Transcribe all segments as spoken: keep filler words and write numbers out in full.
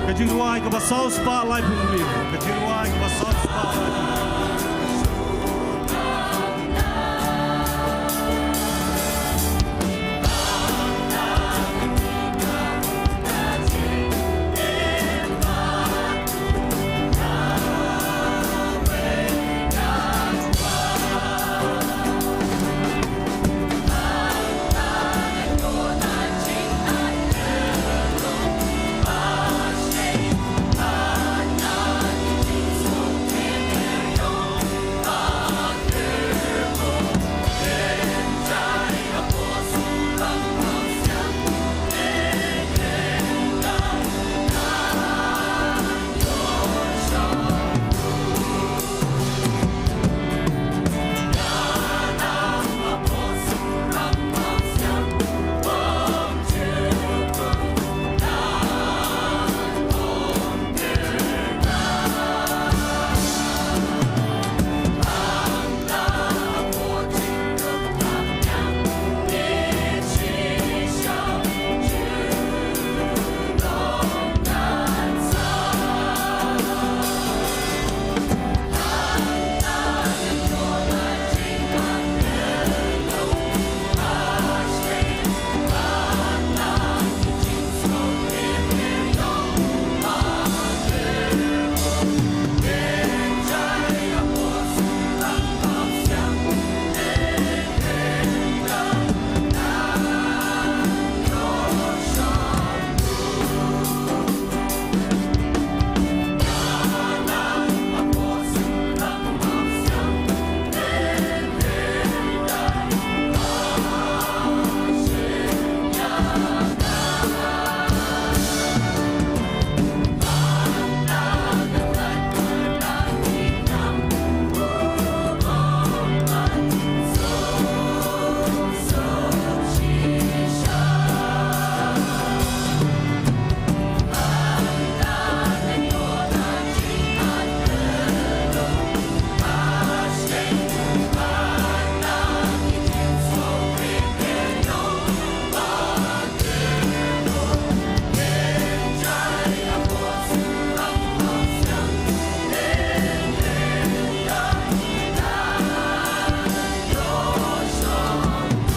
Ka jingrwai kaba saw spah laiphew miet. Ka jingrwai kaba saw spah laiphew miet.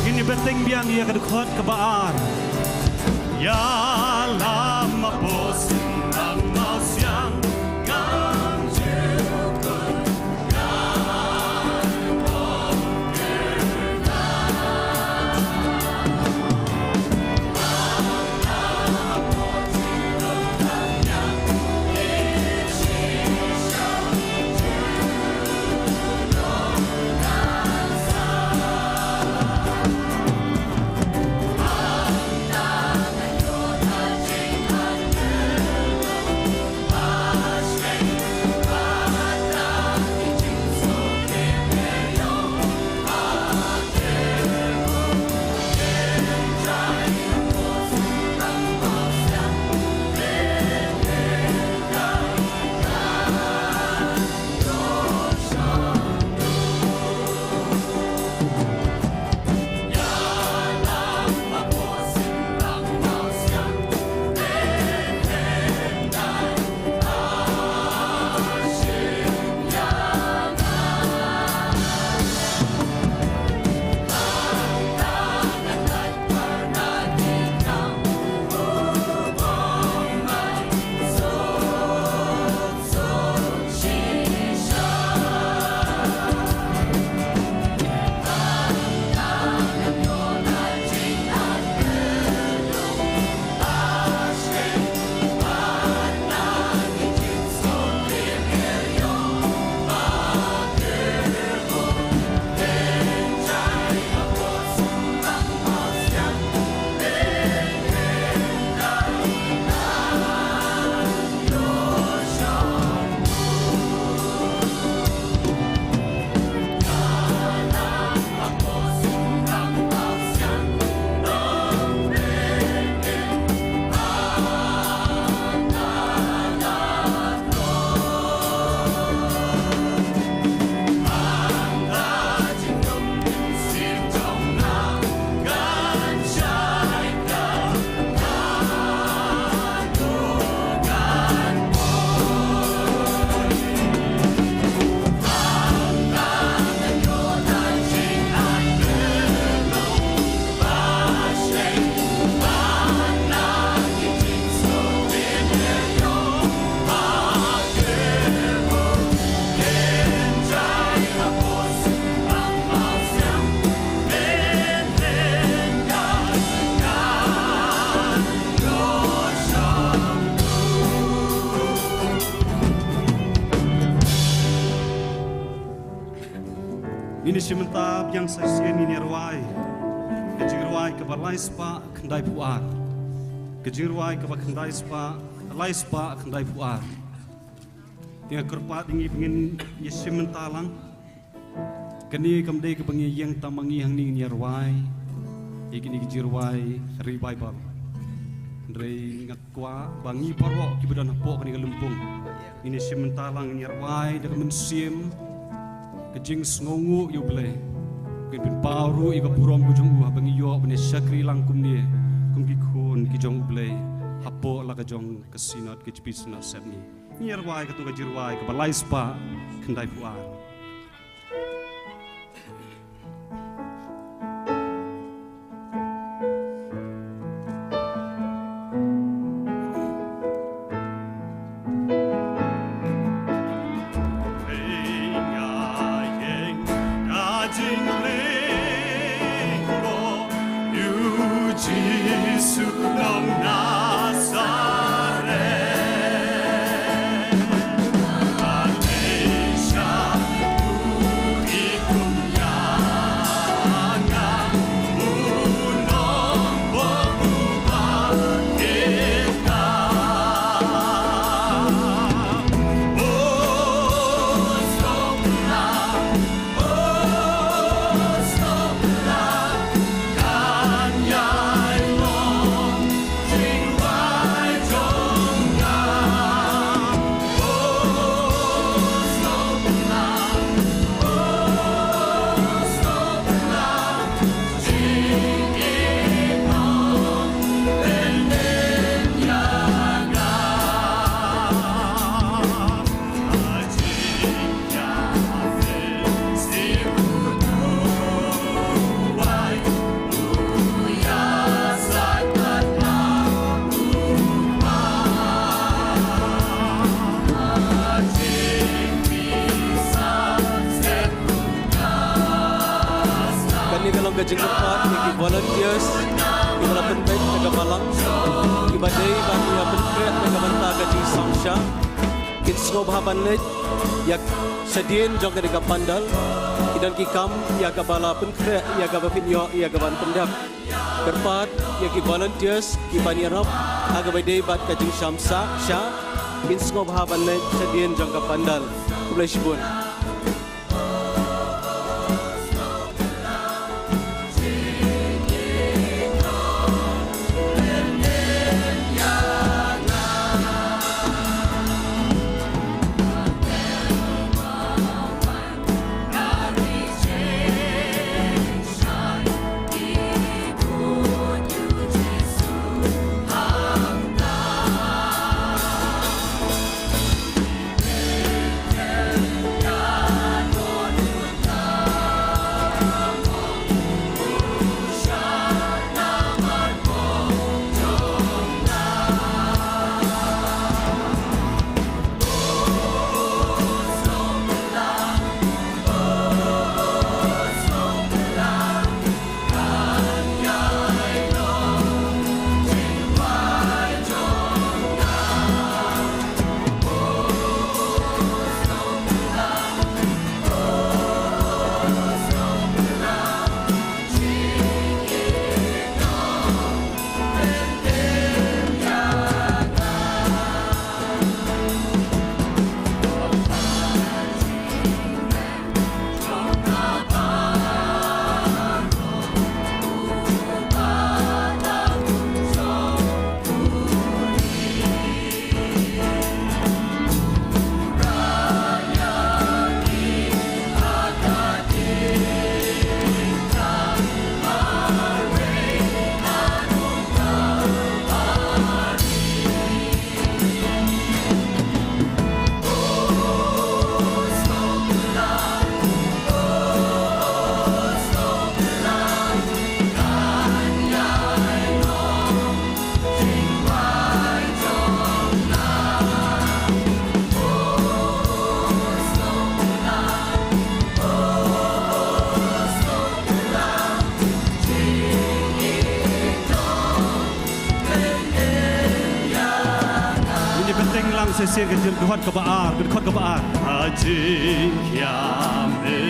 Ngin ïa bteng biang ïa ka dkhot kaba ar. Ïalam ma Bos, lam ma Siang, ngam ju Mynta biang sa shisien ngin ïa rwai ka jingrwai kaba lai spah khyndai phew ar. Ka jingrwai kaba khyndai spah, lai spah khyndai phew ar. Te nga kyrpad ïa ngi ba ngin ïa shim bynta lang. Kane kam dei kaba ngi ïeng tang ma ngi hangne, ngin ïa rwai ïa kine ki jingrwai revival. Hynrei nga kwah ba ngi baroh kiba don hapoh kane ka lympung ngin ïa shim bynta lang, ngin ïa rwai da ka mynsiem ka jingsngewnguh ïa U Blei. Ngin pynpaw ruh ïa ka burom ka jong u haba ngi ïoh ban ïa shakri lang kumne kum ki khun ki jong U Blei hapoh la ka jong ka Synod, ka H P Synod Sepngi. Ngin ïa rwai kato ka jingrwai kaba lai spah khyndai phew ar. Kane ka long ka jingkyrpad ïa ki volunteers kiba la pynbeit na ka balang, kiba dei ban ïa pynkhreh na ka bynta ka jingsam sha. Kin sngewbha ban leit ïa shadien jong kane ka pandal. Ki don ki kam ïa kaba la pynkhreh, ïa kaba pynïoh, ïa kaba pyndep. Kyrpad ïa ki volunteers kiban ïarap ha kaba dei bad ka jingsam sha, sha, kin sngewbha ban leit shadien jong ka pandal. Khublei shibun. Bteng lang shisien ka jingkhot kaba ar, ka khot kaba ar. A jingkhia me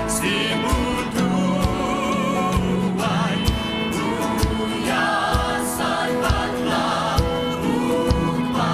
si mutu wai, u ya san bat la u pa.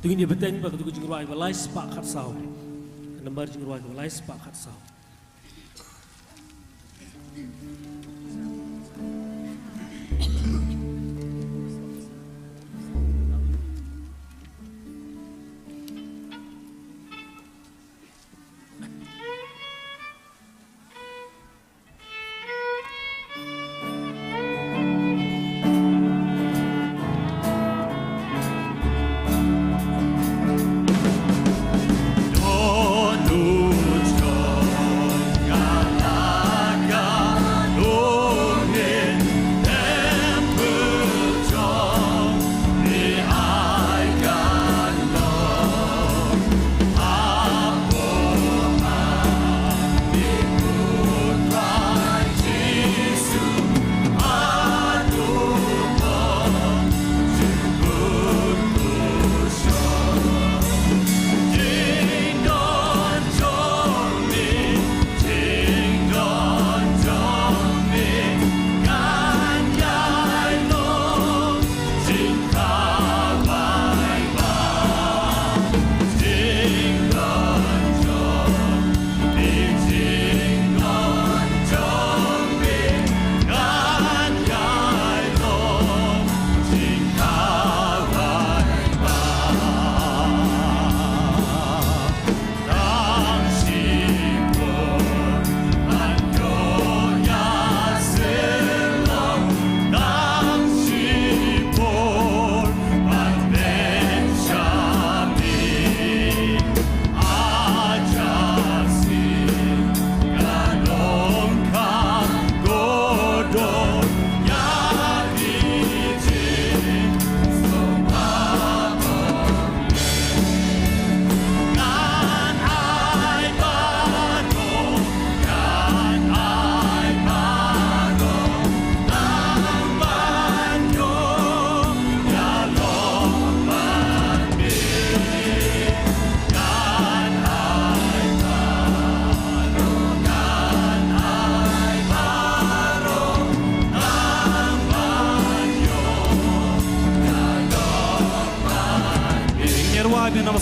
To ngin ïa bteng bad kato ka jingrwai kaba lai spah khatsaw. Ka nambar jingrwai kaba lai spah khatsaw.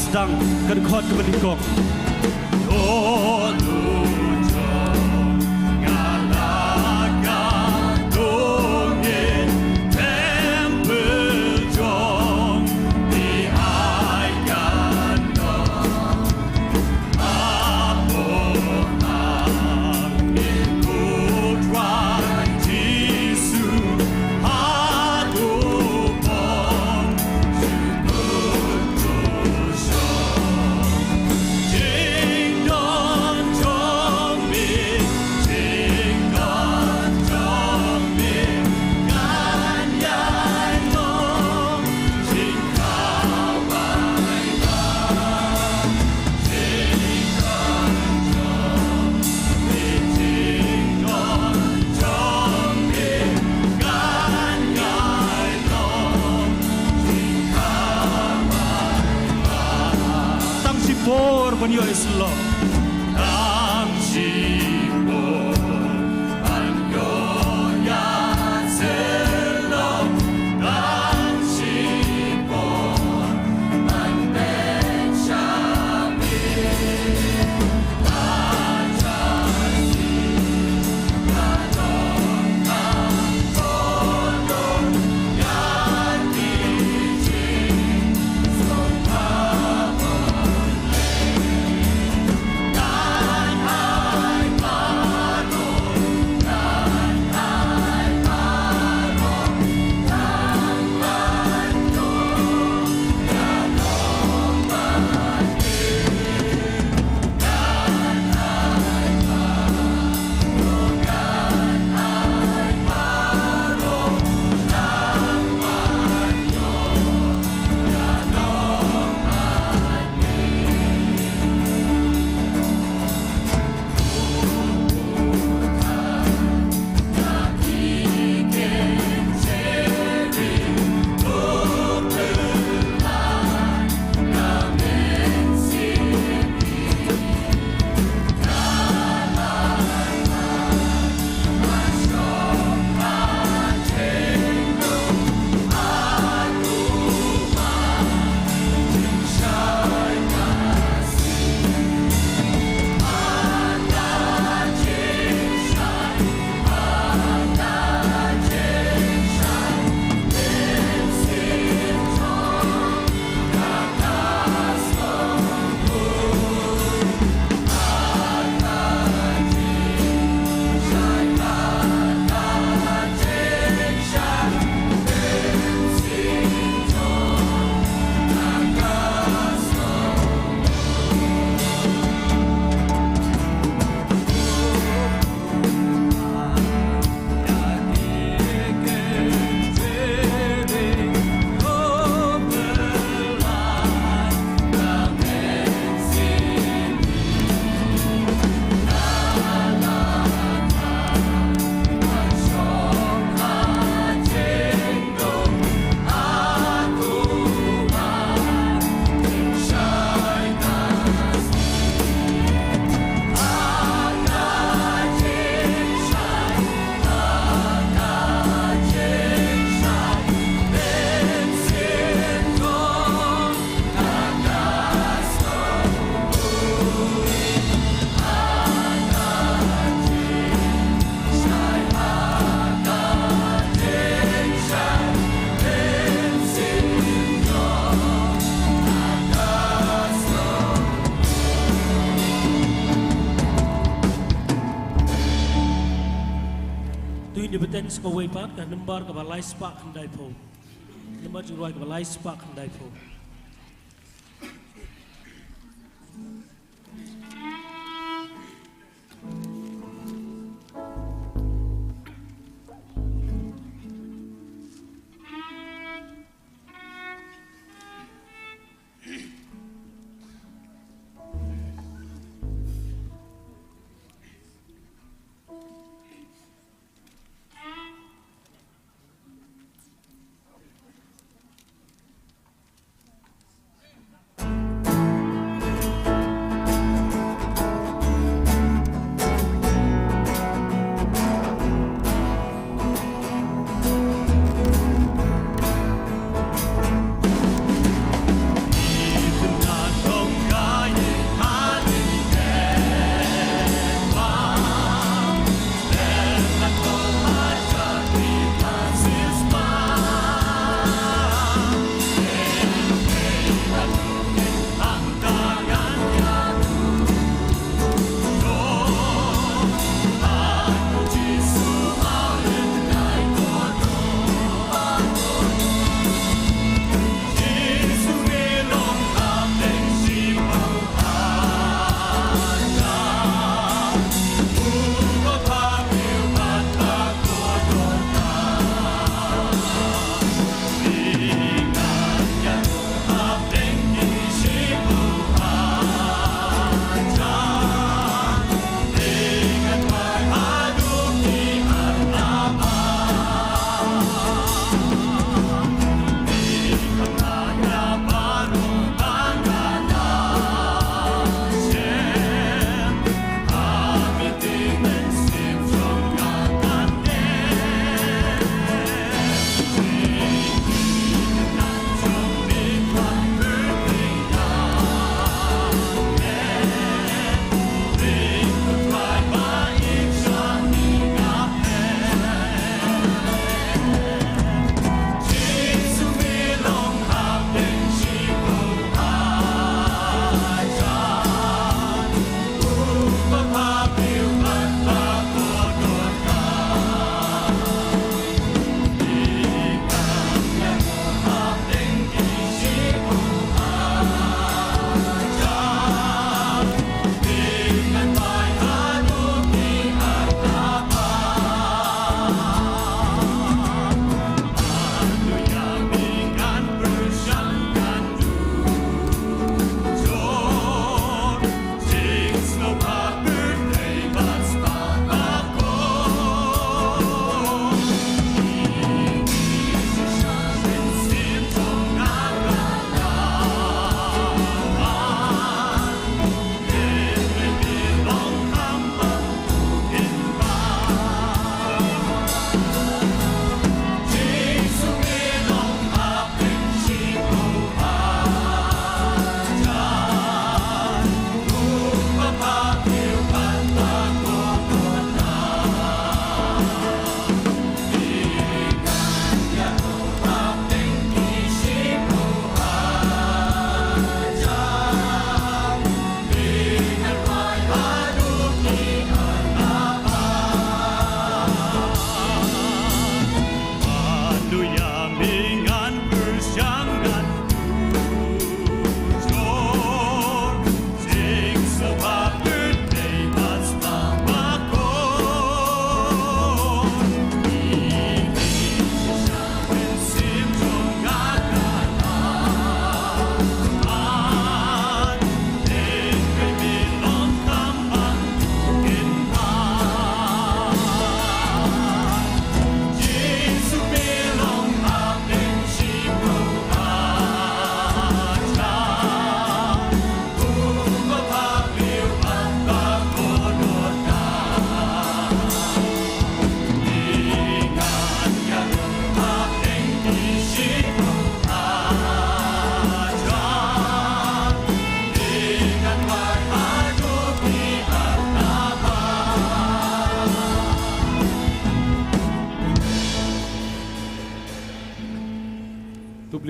Sdang ka dkhot kaba nyngkong. Tang shipor ban ïoh ïa ka syllok. Tang shipor ban ïoh ïa ka syllok. Tang shipor ban peit sha me. To ngin ïa bteng sa kawei pat, ka number kaba lai spah khyndai phew. Number jingrwai kaba lai spah khyndai phew.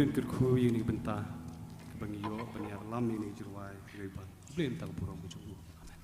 Kyrkhu ïa ine i bynta kaba ngi ïoh ban ïalam ïa ine i jingrwai. Ïa i ban Blei mynta ka burom ka jong u. Amen.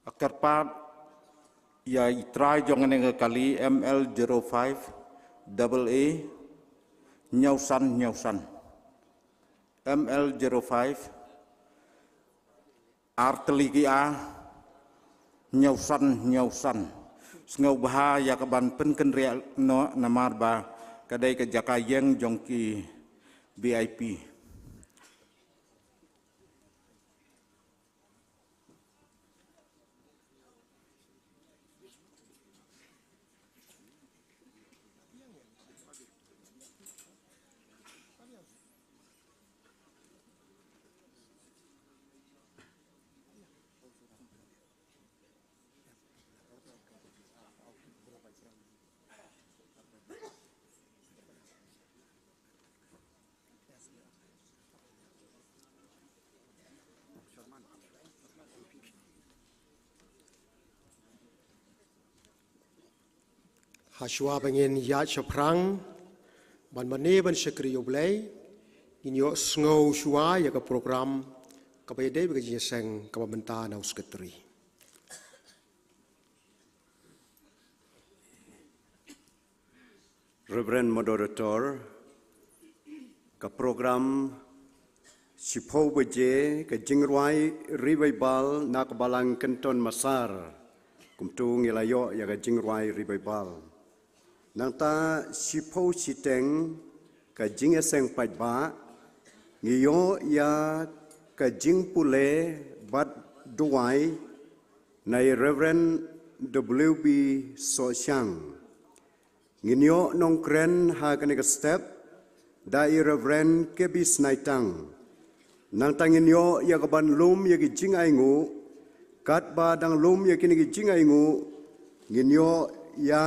Ka kyrpad ïa i trai jong kane ka kali M L zero five double A hynñiew san hynñiew san. M L zero five ar tylli ki a hynñiew san hynñiew san. Sngewbha ïa ka ban pynkynriah noh namar ba ka dei ka jaka ïeng jong ki V I P. Ha shuwa ba ngin ïaid shaphrang ban mane ban shakri ïa U Blei, ngin ïohsngew shuwa ïa ka program kaba ïadei bad ka jingïaseng kaba mynta na u Secretary. Reverend Moderator, ka program shiphew baje ka jingrwai revival na ka balang Kynton Massar, kumta ngi la ïoh ïa ka jingrwai revival. Nangta shiphew shiteng ka jingïaseng paidbah, ngi ïoh ïa ka jingpule bad duwai na i Reverend W B Sohshiang. Ngin ïoh nongkren ha kane ka step da i Reverend K B Snaitang. Nangta ngin ïoh ïa ka ban lum ïa ki jingainguh, katba dang lum ïa kine ki jingainguh, ngin ïoh ïa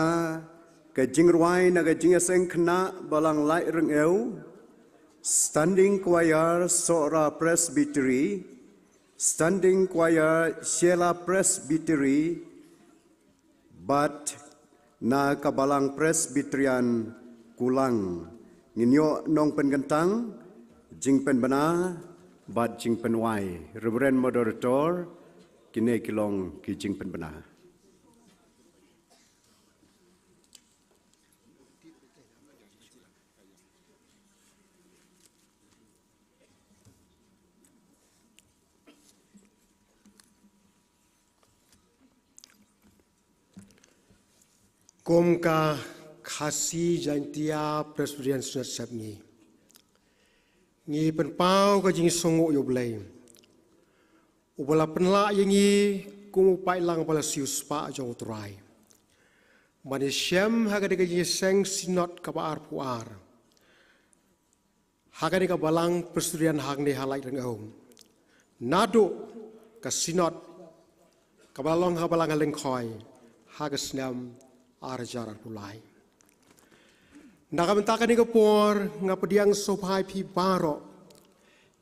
ka jingrwai na ka jingïaseng khynnah balang Laitryngew, Standing Choir Sohra Presbytery, Standing Choir Shella Presbytery, bad na ka balang Presbyterian Kulang. Ngin ïoh nongpynkyntang, jingpynbna bad jingpynwai. Reverend Moderator, kine ki long ki jingpynbna. Kum ka Khasi Jaintia Presbyterian Synod Sepngi, ngi pynpaw ka jingsngewnguh ïa U Blei uba la pynlah ïa ngi kum u paidlang ba la siewspah jong U Trai ban ïashem ha kane ka jingïaseng Synod kaba arphew ar ha kane ka balang Presbyterian hangne ha Laitryngew, naduh ka Synod kaba la long ha balang ha Lyngkhoi ha ka snem ar hajar arphew lai. Na ka bynta kane ka por nga pdiang sngewbha ïa phi baroh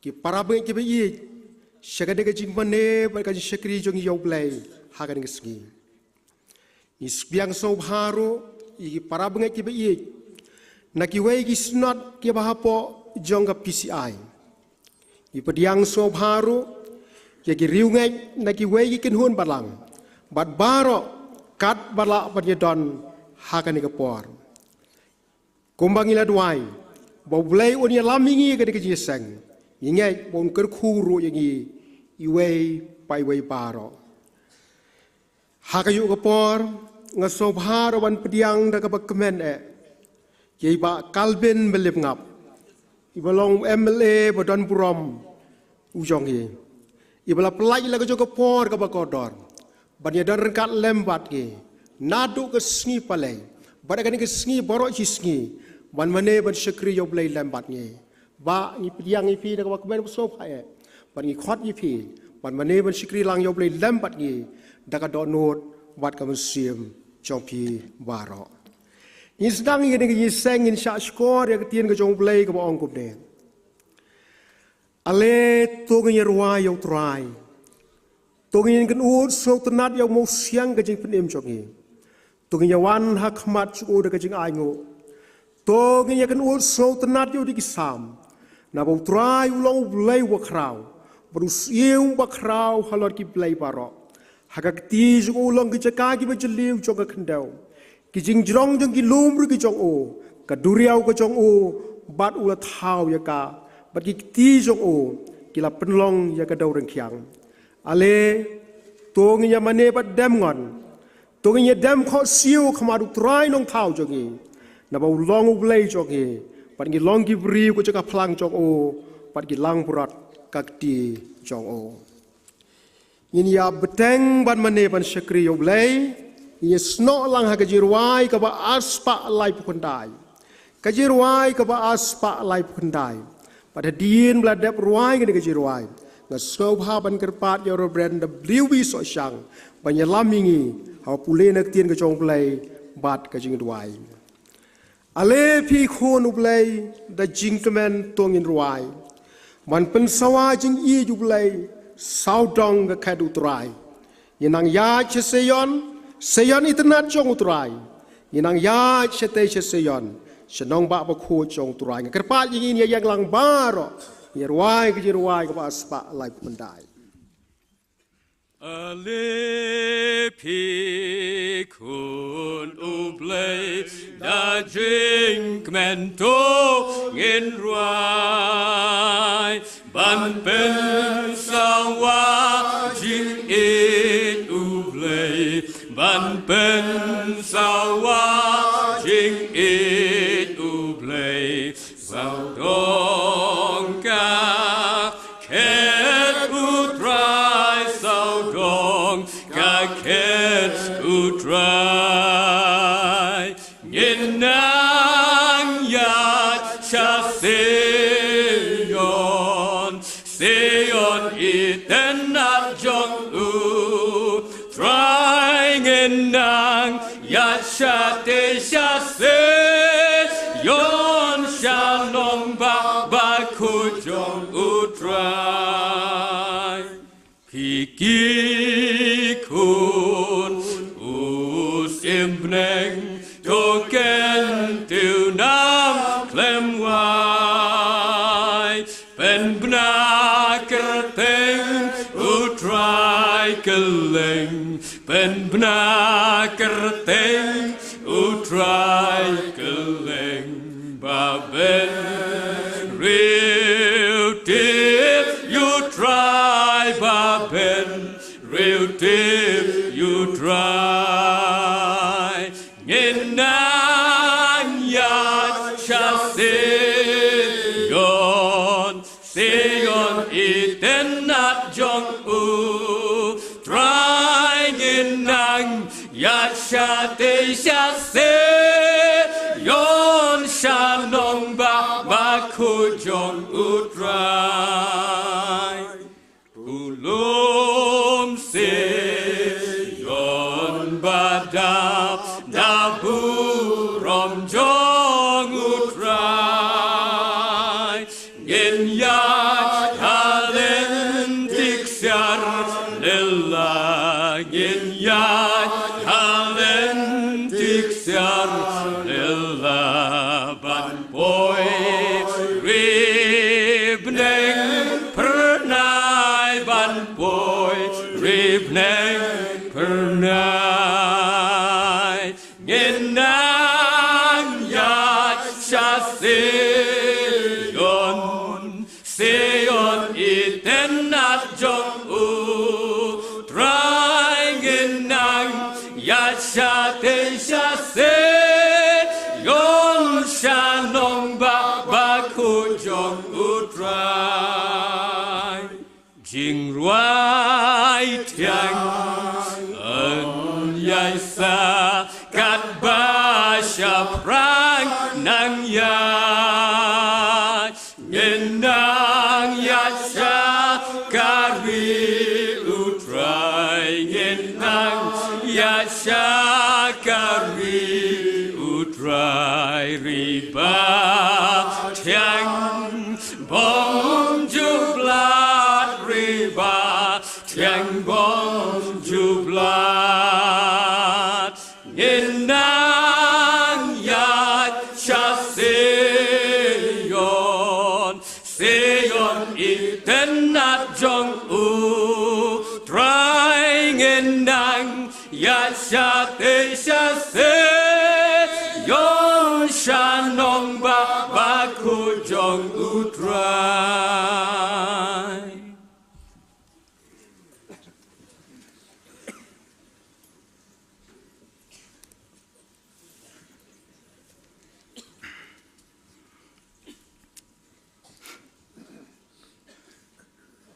ki para bangeit kiba ïeit sha kane ka jingmane bad ka jingshakri jong ngi ïa U Blei ha kane ka sngi. Ngi pdiang sngewbha ruh ïa ki para bangeit kiba ïeit na kiwei ki synod kiba hapoh jong ka P C I. Ngi pdiang sngewbha ruh ïa ki riewngeit na kiwei ki kynhun balang bad baroh kat ba lah ban ïadon ha kane ka por. Kumba ngi la duwai ba U Blei un ïalam ïa ngi ha kane ka jingïaseng, ngi ngeit ba un kyrkhu ruh ïa ngi iwei pa iwei baroh. Ha kajuh ka por nga sngewbha ruh ban pdiang da kaba kmen eh ïa i Bah Calvin Mylliemngap, iba long u M L A ba don burom u jong ngi, iba la pyllait la ka jong ka por kaba kordor ban ïadon ryngkat lem bad ngi naduh ka sngi palei bad ha kane ka sngi baroh shi sngi ban mane ban shakri ïa U Blei lem bad ngi. Bah, ngi pdiang ïa phi da kaba kmen ba sngewbha eh bad ngi khot ïa phi ban mane ban shakri lang ïa U Blei lem bad ngi da ka dohnud bad ka mynsiem jong phi baroh. Ngi sdang ïa kane ka jingïaseng, ngin shah shkor ïa ka ktien ka jong U Blei kaba ong kumne: Ale to ngin ïa rwai ïa U Trai. To ngin ïa kynnoh sngewtynnad ïa u Mawsiang ka jingpynim jong ngi. To ngin ïa wan ha khmat jong u da ka jingainguh. To ngin ïa kynnoh sngewtynnad ïa u da ki Salm. Naba U Trai u long U Blei uba khraw bad u siem uba khraw halor ki blei baroh. Ha ka kti jong u long ki jaka kiba jylliew jong ka khyndew. Ki jingjrong jong ki lum ruh ki jong u, ka duriaw ka jong u, bad u la thaw ïa ka, bad ki kti jong u ki la pynlong ïa ka dewryngkhiang. Ale to ngin ïa mane bad dem ngon. To ngin ïa dem khohsiew ha khmat U Trai Nongthaw jong ngi, naba u long U Blei jong ngi, bad ngi long ki briew ka jaka phlang jong u, bad ki langbrot ka kti jong u. Ngin ïa bteng ban mane ban shakri ïa U Blei. Ngin ïa snoh lang ha ka jingrwai kaba arspah laiphew khyndai. Ka jingrwai kaba arspah laiphew khyndai. Bad hadien ba la dep rwai kane ka jingrwai, nga sngewbha ban kyrpad ïa u Reverend W B Sohshang ban ïalam ïa ngi ha pule na ka ktien ka jong U Blei bad ka jingduwai. Ale phi khun U Blei, da jingkmen to ngin rwai ban pynsawa jingïeit U Blei, sawdong ka khet U Trai. Ngin nang ïaid sha Seion, Seion itynnad jong U Trai. Ngin nang ïaid shatei sha Seion, sha nongbah bakhuid jong U Trai. Nga kyrpad ïa ngi, ngin ïa ïeng lang baroh, ngin rwai ka jingrwai kaba arspah laiphew khyndai. Ale phi khun U Blei, da jingkmen to ngin rwai ban pynsawa jingïeit U Blei, ban pynsawa jingïeit U Blei. Sawdong ka khet U Trai, sawdong ka khet U Trai. Ngin nang ïaid sha Seion, Seion itynnad jong U Trai. Ngin nang ïaid shatei sha Seion, sha nongbah bakhuid jong U Trai. Phi ki khun u symbneng, to kyntiew nam khlem wai. Pynbna kyrteng U Trai kylleng, pynbna kyrteng U Trai kylleng. Ba bynriew tip ïa U Trai, ba bynriew tip ïa U Trai. Ngin nang ïaid sha Seion, Seion itynnad jong U Trai. Ngin nang ïaid shatei sha Seion, sha nongbah bakhuid jong U Trai. U lum Seion ba dap da burom jong U Trai. Ngin ïaid ha lynti ksiar lylla, ngin ïaid ha lynti Poi ri bneng phyrnai, ban poi ri bneng phyrnai. Ngin nang ïaid sha Sion, Sion itynnad jong U Trai. Ngin nang ïaid shatei sha Sion, sha nongbah bakhuid jong U Trai. Jingrwai thiang yn ïaisah katba shaphrang nang ïaid. Ngin nang ïaid sha ka ri U Trai, ngin nang ïaid sha ka ri U Trai. Ri bathiang bymjublat, ri bathiang bymjublat. Ngin nang ïaid sha Sion, Sion itynnad jong U Trai. Ngin nang ïaid shatei sha Sion, sha nongbah bakhuid jong U Trai.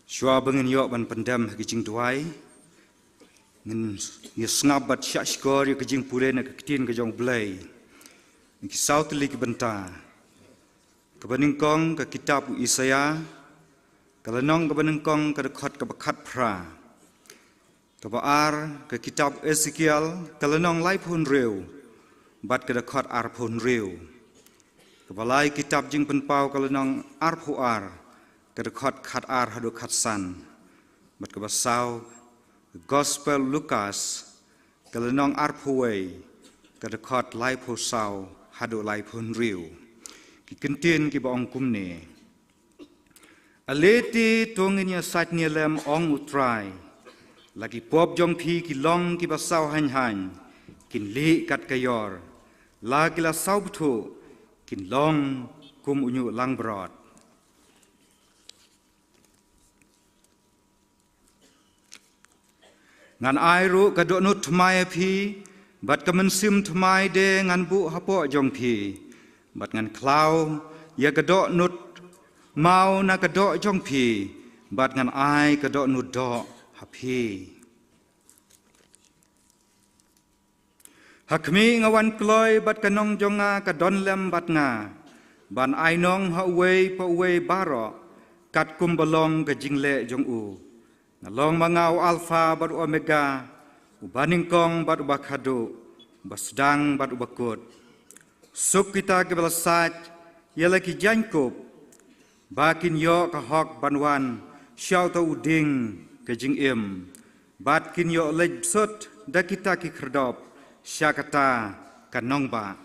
Shuwa ba ngin ïoh ban pyndem ha ki jingduwai, ngin ïa sngap bad shahshkor ïa ka jingpule na ka ktien ka jong U Blei. Na ki saw tylli ki bynta. Kaba nyngkong ka kitab u Isaïah, ka lynnong kaba nyngkong ka dkhot kaba khatphra. Kaba ar ka kitab u Esekiel, ka lynnong laiphew hynriew bad ka dkhot arphew hynriew. Kaba lai kitab Jingpynpaw, ka lynnong arphew ar, ka dkhot khatar haduh khatsan. Bad kaba saw ka Gospel Lukas, ka lynnong arphew wei, ka dkhot laiphew saw haduh laiphew hynriew. Ki kyntien kiba ong kumne. Alei te to ngin ïasaid nialem, ong U Trai. La ki pop jong phi ki long kiba saw haiñ haiñ, kin lieh kat ka ïor. La ki la saw bthuh, kin long kum u ñiuh langbrot. Ngan ai ruh ka dohnud thymmai ha phi, bad ka mynsiem thymmai de ngan buh hapoh jong phi, bad ngan khlaw ïa ka dohnud maw na ka doh jong phi, bad ngan ai ka dohnud doh ha phi. Ha khmih nga wan kloi bad ka nong jong nga ka don lem bad nga, ban ai nong ha uwei pa uwei baroh, katkum ba long ka jingleh jong u. Nga long ma nga u Alpha bad u Omega, uba nyngkong bad uba khatduh, uba sdang bad uba kut. Suk kita kiba la sait ïa la ki jaiñkup, ba kin ïoh ka hok ban wan sha uta u dieng ka jingim, bad kin ïoh leit bsut da kita ki khyrdop sha kata ka nongbah.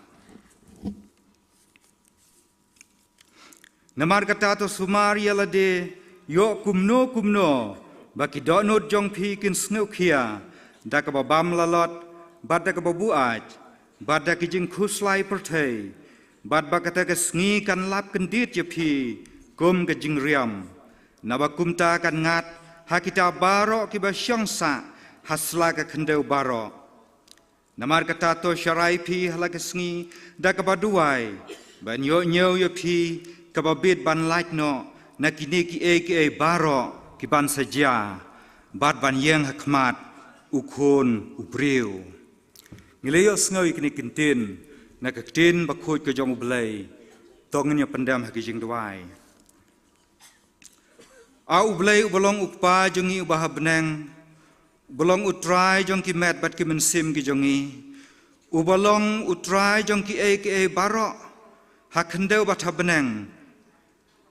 Namar kata to sumar ïa lade ïoh kumno kumno, ba ki dohnud jong phi kin sngewkhia da kaba bam lalot bad da kaba buaid, bad da ki jingkhuslai pyrthei, bad ba kata ka sngi kan lap kyndit ïa phi kum ka jingriam. Naba kumta kan ngat ha kita baroh kiba shong sah ha sla ka khyndew baroh. Namar kata to sharai phi ha la ka sngi da kaba duwai, ban ïoh ñiew ïa phi kaba bit ban lait noh na kine kiei kiei baroh ki ban sa jia, bad ban ïeng ha khmat u Khun u briew. Ngi la ïohsngew ïa kine ki ktien na ka ktien bakhuid ka jong U Blei. To ngin ïa pyndem ha ki jingduwai. A U Blei uba long U Kpa jong ngi uba ha bneng, uba long U Trai jong ki met bad ki mynsiem ki jong ngi, uba long U Trai jong kiei kiei baroh ha khyndew bad ha bneng.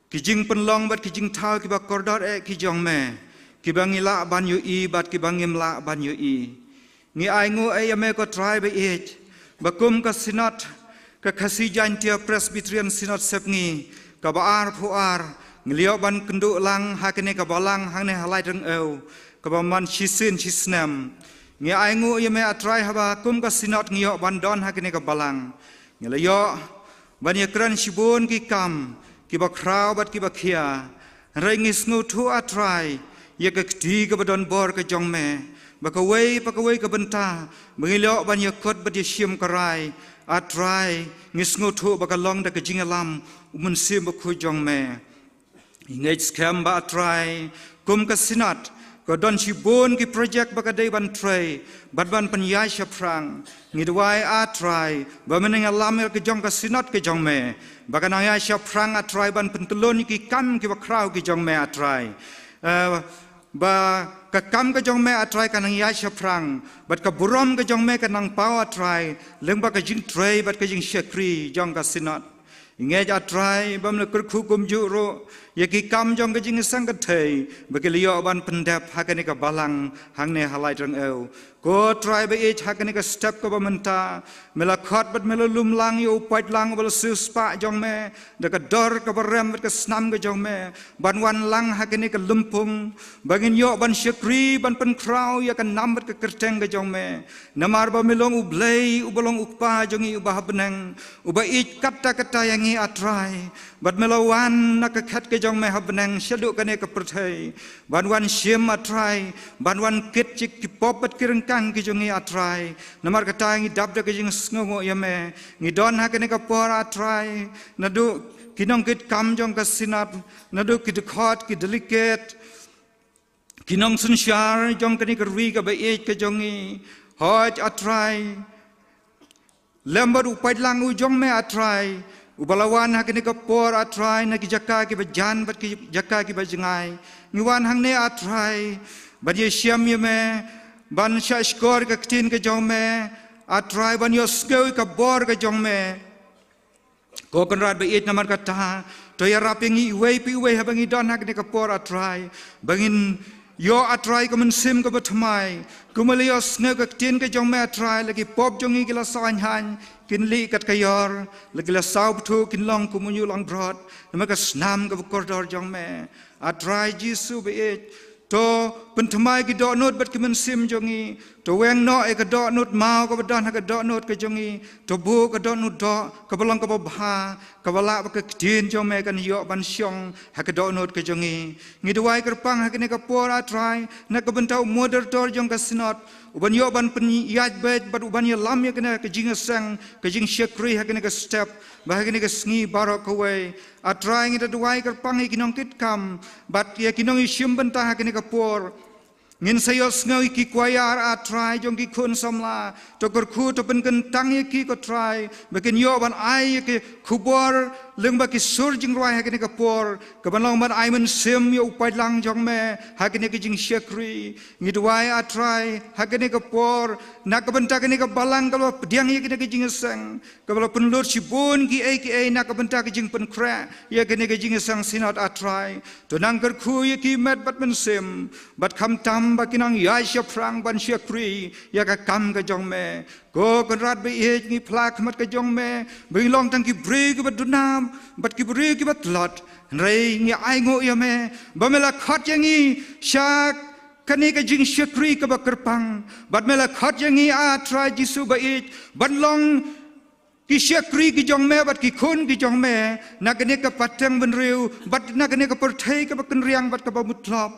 Ki jingpynlong bad ki jingthaw kiba kordor eh ki jong me, kiba ngi lah ban ïohi bad kiba ngim lah ban ïohi. Ngi ainguh eh ïa me ko Trai ba ïeit, ba kum ka Synod Ka Khasi Jaintia Presbyterian Synod Sepngi kaba arphew ar ngi la ïoh ban kynduh lang ha kane ka balang hangne ha Laitryngeu kaba man shisien shisnem. Ngi ainguh ïa me A Trai haba kum ka Synod ngi ïoh ban don ha kane ka balang. Ngi la ïoh ban ïakren shibun ki kam kiba khraw bad kiba khia. Hynrei ngi sngewthuh A Trai ïa ka kti kaba don bor ka jong me, ba kawei pa kawei ka bynta ba ngi la ïoh ban ïakut bad ïashim ka rai, A Trai, ngi sngewthuh ba ka long da ka jingïalam U Mynsiem Bakhuid jong me. Ngi ngeit skhem ba A Trai kum ka Synod ka don shibun ki projek ba ka dei ban trei bad ban pynïaid shaphrang. Ngi duwai A Trai ba me nang ïalam ïa ka jong ka Synod ka jong me ba ka nang ïaid shaphrang A Trai ban pyntyllun ïa ki kam kiba khraw ki jong me A Trai. Eh, ba ka kam ka jong me A Trai ka nang ïaid shaphrang bad ka burom ka jong me ka nang paw A Trai lyngba ka jingtrei bad ka jingshakri jong ka Synod. Ngi ngeit A Trai ba me la kyrkhu kumjuh ruh ïa ki kam jong ka jingïaseng kynthei ba ki la ïoh ban pyndep ha kane ka balang hangne ha Laitryngeu. Ko Trai ba ïeit, ha kane ka step kaba mynta me la khot bad me la lum lang ïa u paidlang uba la siewspah jong me da ka dor kaba rem bad ka snam ka jong me ban wan lang ha kane ka lympung ba ngin ïoh ban shakri ban pynkhraw ïa ka nam bad ka kyrteng ka jong me. Namar ba me long U Blei uba long U Kpa jong ngi uba ha bneng, uba ïeit katta katta ïa ngi A Trai. Bad me la wan na ka khet ka jong me ha bneng shaduh kane ka pyrthei ban wan shim A Trai, ban wan kit ïa ki pop bad ki ryngkang ki jong ngi A Trai. Namar kata ngi dap da ka jingsngewnguh ïa me. Ngi don ha kane ka por A Trai, naduh ki nongkitkam jong ka Synod, naduh ki dkhot, ki delegate, ki nongsynshar jong kane ka ri kaba ïeit ka jong ngi. Hooid A Trai, lem bad u paidlang u jong me A Trai uba la wan ha kane ka por A Trai na ki jaka kiba jan bad ki jaka kiba jngai. Ngi wan hangne A Trai ban ïashem ïa me, ban shahshkor ka ktien ka jong me A Trai, ban ïohsngew ïa ka bor ka jong me. Ko Kynrad ba ïeit, namar kata to ïarap ïa ngi iwei pa iwei haba ngi don ha kane ka por A Trai, ba ngin ïoh A Trai ka mynsiem kaba thymmai. Kumba la ïohsngew ka ktien ka jong me A Trai, la ki pop jong ngi ki la saw haiñ haiñ, kin lih kat ka ïor, la ki la saw bthuh kin long kum u ñiuh langbrot namar ka snam kaba kordor jong me. A Trai Jisu ba ïeit, to pynthymmai ki dohnud bad ki mynsiem jong ngi. To weng noh ïa ka dohnud maw kaba don ha ka dohnud ka jong ngi. To buh ka dohnud doh kaba long kaba bha, kaba lah ba ka ktien jong me kan ïoh ban shong ha ka dohnud ka jong ngi. Ngi duwai kyrpang ha kane ka por A Trai na ka bynta u moderator jong ka Synod, uban ïoh ban pynïaid beit bad uban ïalam ïa kane ka jingïaseng, ka jingshakri ha kane ka step bad ha kane ka sngi baroh kawei. A Trai, ngi da duwai kyrpang ïa ki nongkitkam bad ïa ki nongïashim bynta ha kane ka por. Ngin sa ïohsngew ïa ki kwaiar A Trai jong ki khun samla. To kyrkhu, to pynkyntang ïa ki ko Trai, ba kin ïoh ban ai ïa ki khubor lyngba ki sur jingrwai ha kane ka por, kaban long ban ai mynsiem ïa u paidlang jong me ha kane ka jingshakri. Ngi duwai A Trai ha kane ka por na ka bynta kane ka balang kaba pdiang ïa kane ka jingïaseng, kaba la pynlut shibun kiei kiei na ka bynta ka jingpynkhreh ïa kane ka jingïaseng Synod A Trai. To nang kyrkhu ïa ki met bad mynsiem, bad khamtam ba ki nang ïaid shaphrang ban shakri ïa ka kam ka jong me. Ko Kynrad ba ïeit, ngi phla khmat ka jong me ba ngi long tang ki briew kiba duna bad ki briew kiba tlot. Hynrei ngi ainguh ïa me ba me la khot ïa ngi sha kane ka jingshakri kaba kyrpang. Bad me la khot ïa ngi A Trai Jisu ba ïeit ban long ki shakri ki jong me bad ki khun ki jong me na kane ka pateng bynriew bad na kane ka pyrthei kaba kynriang bad kaba mutlop.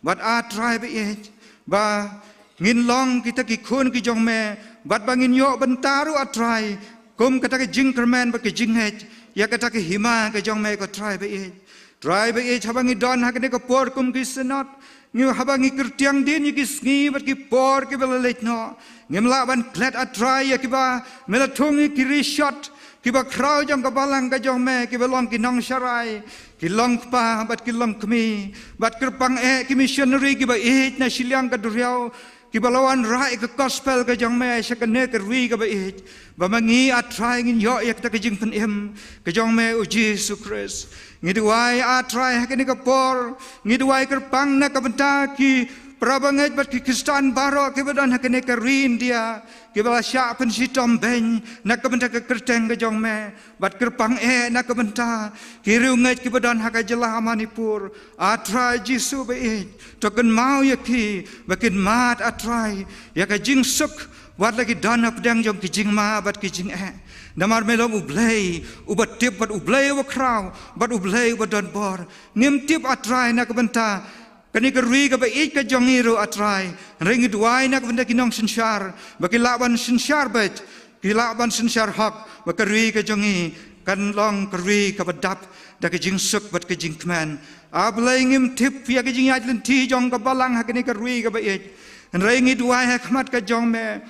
Bad A Trai ba ïeit, ba ngin long kita ki khun ki jong me bad ba ngin ïoh bynta ruh A Trai kum kata ka jingkyrmen bad ka jingngeit ïa kata ka hima ka jong me ko Trai ba ïeit. Trai ba ïeit, haba ngi don ha kane ka por kum ki Synod, ngi haba ngi kyrtiang dien ïa ki sngi bad ki por kiba la leit noh, ngim lah ban klet A Trai ïa kiba me la thung ïa ki rishot kiba khraw jong ka balang ka jong me, kiba long ki nongsharai, ki longkpa bad ki longkmie, bad kyrpang eh ki missionary kiba ïeit na shiliang ka duriaw, kiba la wanrah ïa ka gospel ka jong me sha kane ka ri kaba ïeit. Ba ma ngi A Trai ngin ïoh ïa kata ka jingpynim ka jong me U Jisu Khrist. Ngi duwai A Trai ha kane ka por, ngi duwai kyrpang na ka bynta ki Para bangeit bad ki Khristan baroh kiba don ha kane ka ri India, kiba la shah pynshitom beiñ na ka bynta ka kyrteng ka jong me, bad kyrpang eh na ka bynta ki riewngeit kiba don ha ka jylla Manipur. A Trai Jisu ba ïeit, to kynmaw ïa ki ba kin mad, A Trai, ïa ka jingsuk, wat la ki don hapdeng jong ki jingma bad ki jingeh. Namar me long U Blei uba tip, bad U Blei uba khraw, bad U Blei uba don bor. Ngim tip, A Trai, na ka bynta kane ka ri kaba ïeit ka jong ngi ruh, A Trai. Hynrei ngi duwai na ka bynta ki nongsynshar ba ki lah ban synshar beit, ki lah ban synshar hok, ba ka ri ka jong ngi kan long ka ri kaba dap da ka jingsuk bad ka jingkmen. A Blei, ngim tip ïa ka jingïaid lynti jong ka balang ha kane ka ri kaba ïeit. Hynrei ngi duwai ha khmat ka jong me,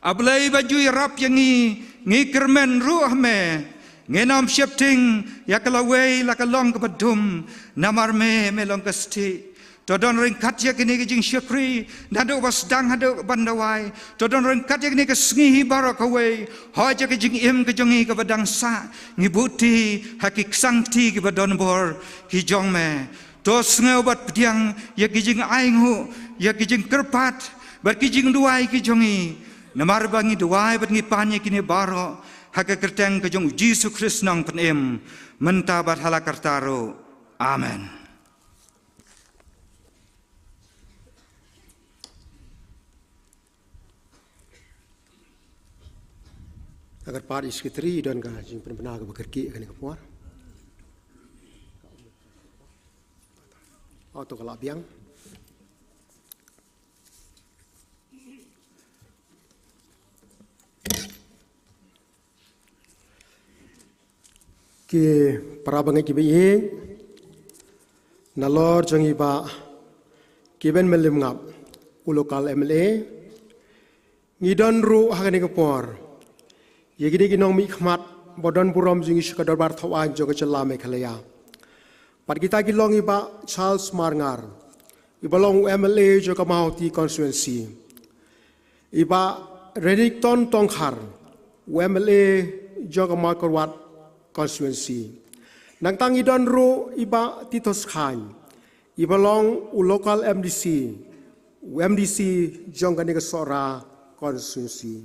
A Blei ba ju ïarap ïa ngi, ngi kyrmen ruh ha me. Ngin ym sheptieng ïa ka lawei la ka long kaba dum, namar me, me long ka stieh. To don ryngkat ïa kine ki jingshakri naduh ba sdang haduh ban da wai. To don ryngkat ïa kine ki sngi hi baroh kawei. Hoi ïa ka jingim ka jong ngi kaba dang sah, ngi buh kti ha ki ksang kti kiba don bor ki jong me. To sngew bad pdiang ïa ki jingainguh, ïa ki jingkyrpad bad ki jingduwai ki jong ngi. Namar ba ngi duwai bad ngi pan ïa kine baroh ha ka kyrteng ka jong U Jisu Khrist, Nongpynim, mynta bad hala karta ruh. Amen. Agar pat i Secretary i don ka jingpynbna kaba kyrkieh kane ka por. Auto ka la biang. Ki para bangeit kiba ïeit, nalor jong i Bah Kibin Melim Ngap, u local M L A, ngi don ruh ha kane ka por ïa kine ki nongmihkhmat ba don burom jong ngi sha ka dorbar thaw aiñ jong ka jylla Meghalaya. Bad kita ki long i Bah Charles Marngar, i ba long u M L A jong ka Mawhati constituency. I Bah Reddington Tongkhar, u M L A jong ka Mawkyrwat constituency. Nangta ngi don ruh i Bah Titos Chyne, i ba long u local M D C, u M D C jong kane ka Sohra constituency.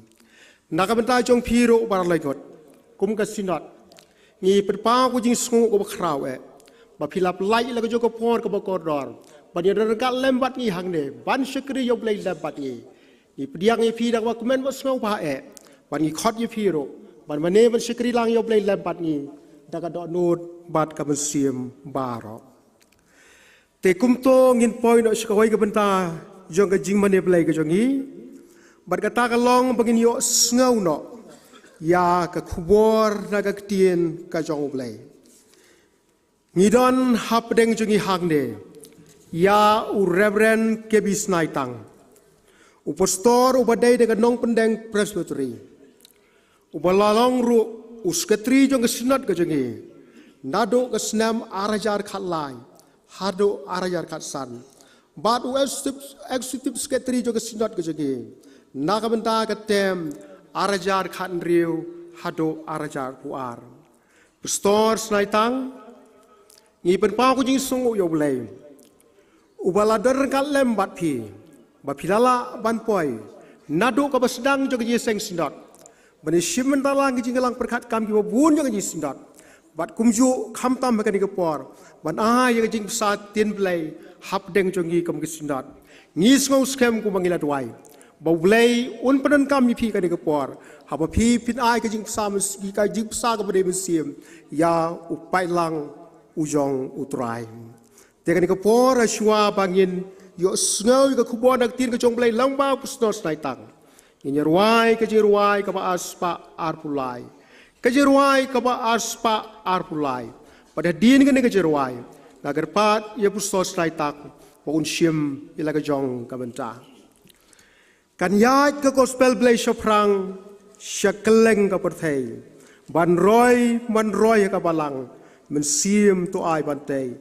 Na ka bynta jong phi ruh baroh lai kot, kum ka Synod, ngi pynpaw ka jingsngewnguh kaba khraw eh ba phi la pynlait la ka jong ka por kaba kordor ban ïadon ryngkat lem bad ngi hangne ban shakri ïa U Blei lem bad ngi. Ngi pdiang ïa phi da kaba kmen bad sngewbha eh bad ngi khot ïa phi ruh ban mane ban shakri lang ïa U Blei lem bad ngi da ka dohnud bad ka mynsiem baroh. Te kumto ngin poi noh sha kawei ka bynta jong ka jingmane Blei ka jong ngi, bad kata ka long ba ngin ïohsngew noh ïa ka khubor na ka Ktien ka jong U Blei. Ngi don hapdeng jong ngi hangne ïa u Reverend K B Snaitang, u pastor uba dei da ka Nongpyndeng Presbytery, uba la long ruh u Secretary jong ka Synod ka jong ngi naduh ka snem ar hajar khatlai haduh ar hajar khatsan, bad u Executive, Executive Secretary jong ka Synod ka jong ngi na ka bynta ka term ar hajar khathynriew haduh ar hajar arphew ar. Pastor Snaitang, ngi pynpaw ka jingsngewnguh ïa U Blei uba la don ryngkat lem bad phi ba phi la lah ban poi naduh kaba sdang jong ka jingïaseng Synod ban ïashim bynta lang ki jingïalang pyrkhat kam kiba bun jong ka jingïaseng Synod, bad kumjuh khamtam ha kane ka por ban ai ïa ka jingbsa ktien Blei hapdeng jong ngi kum ka Synod. Ngi sngew skhem kumba ngi la duwai ba U Blei un pyndonkam ïa phi kane ka por haba phi phin ai ka jingbsa myn-, ka jingbsa kaba dei mynsiem ïa u paidlang u jong U Trai. Te kane ka por, shuwa ba ngin ïohsngew ïa ka khubor na ka Ktien ka jong U Blei lyngba u Pastor Snaitang, ngin ïa rwai ka jingrwai kaba ar spah arphew lai. Ka jingrwai kaba ar spah arphew lai. Bad hadien kane ka jingrwai, nga kyrpad ïa u Pastor Snaitang ba un shim ïa la ka jong ka bynta. Kan ïaid ka gospel Blei shaphrang sha kylleng ka pyrthei, ban roi ban roi ha ka balang mynsiem to ai ban tei.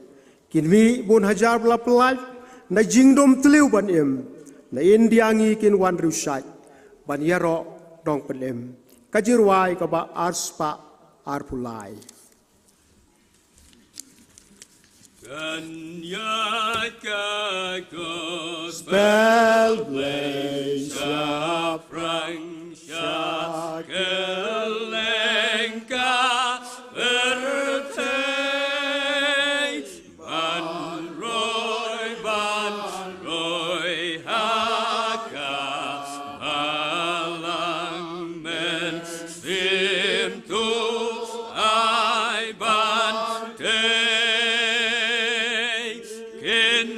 Kin mih bun hajar ba la pyllait na jingdum tliw ban im, na India ngi kin wan riewshait ban ïaroh nongpynim. Ka jingrwai kaba ar spah arphew lai. Kan ïaid ka gospel Blei shaphrang sha kylleng ka pyrthei. Ban roi, ban roi ha ka Balang Mynsiem, to ai ban tei. Kin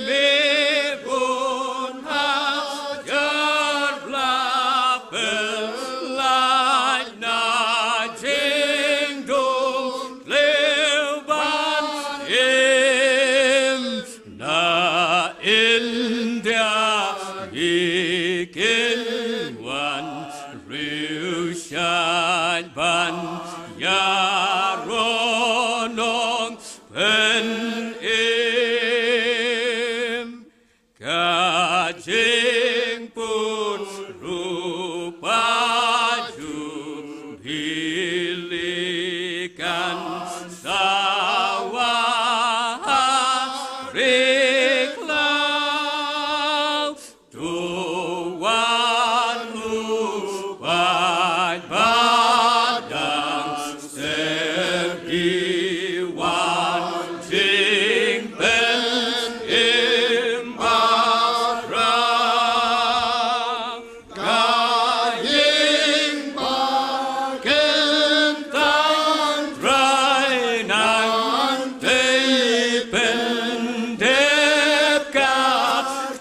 mih bun hajar bla, pynlait na jingdum thliew ban im. Na India ngi kin wan riewshait ban ïaroh nongpynim. Ka jingpynrupa Jubili kan sawa ha ri khlaw. To wan u paid ba dang syrkhei, wan jingpynim ba khraw. Ka ïing ba kyntang Trai, nangta pyndep ka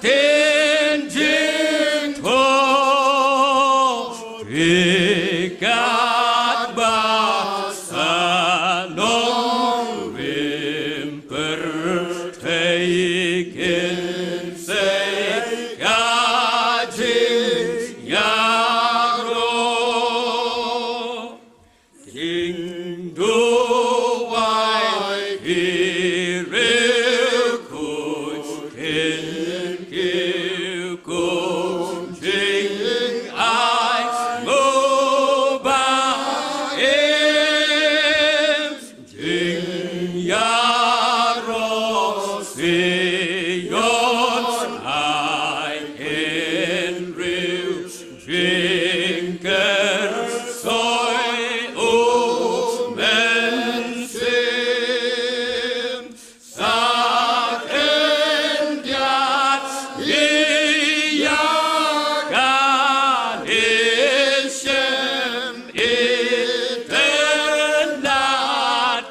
ktien jingthoh. Ïa katba sa nongrim pyrthei kin sei ka jingïaroh. Jingduwai ki riewkhuid kin kiew kum jingai nguh ba im. Jingïaroh Zion ai hynriew, jingkyrsoi U Mynsiem. Sa khyndiat ïa ka nation itynnad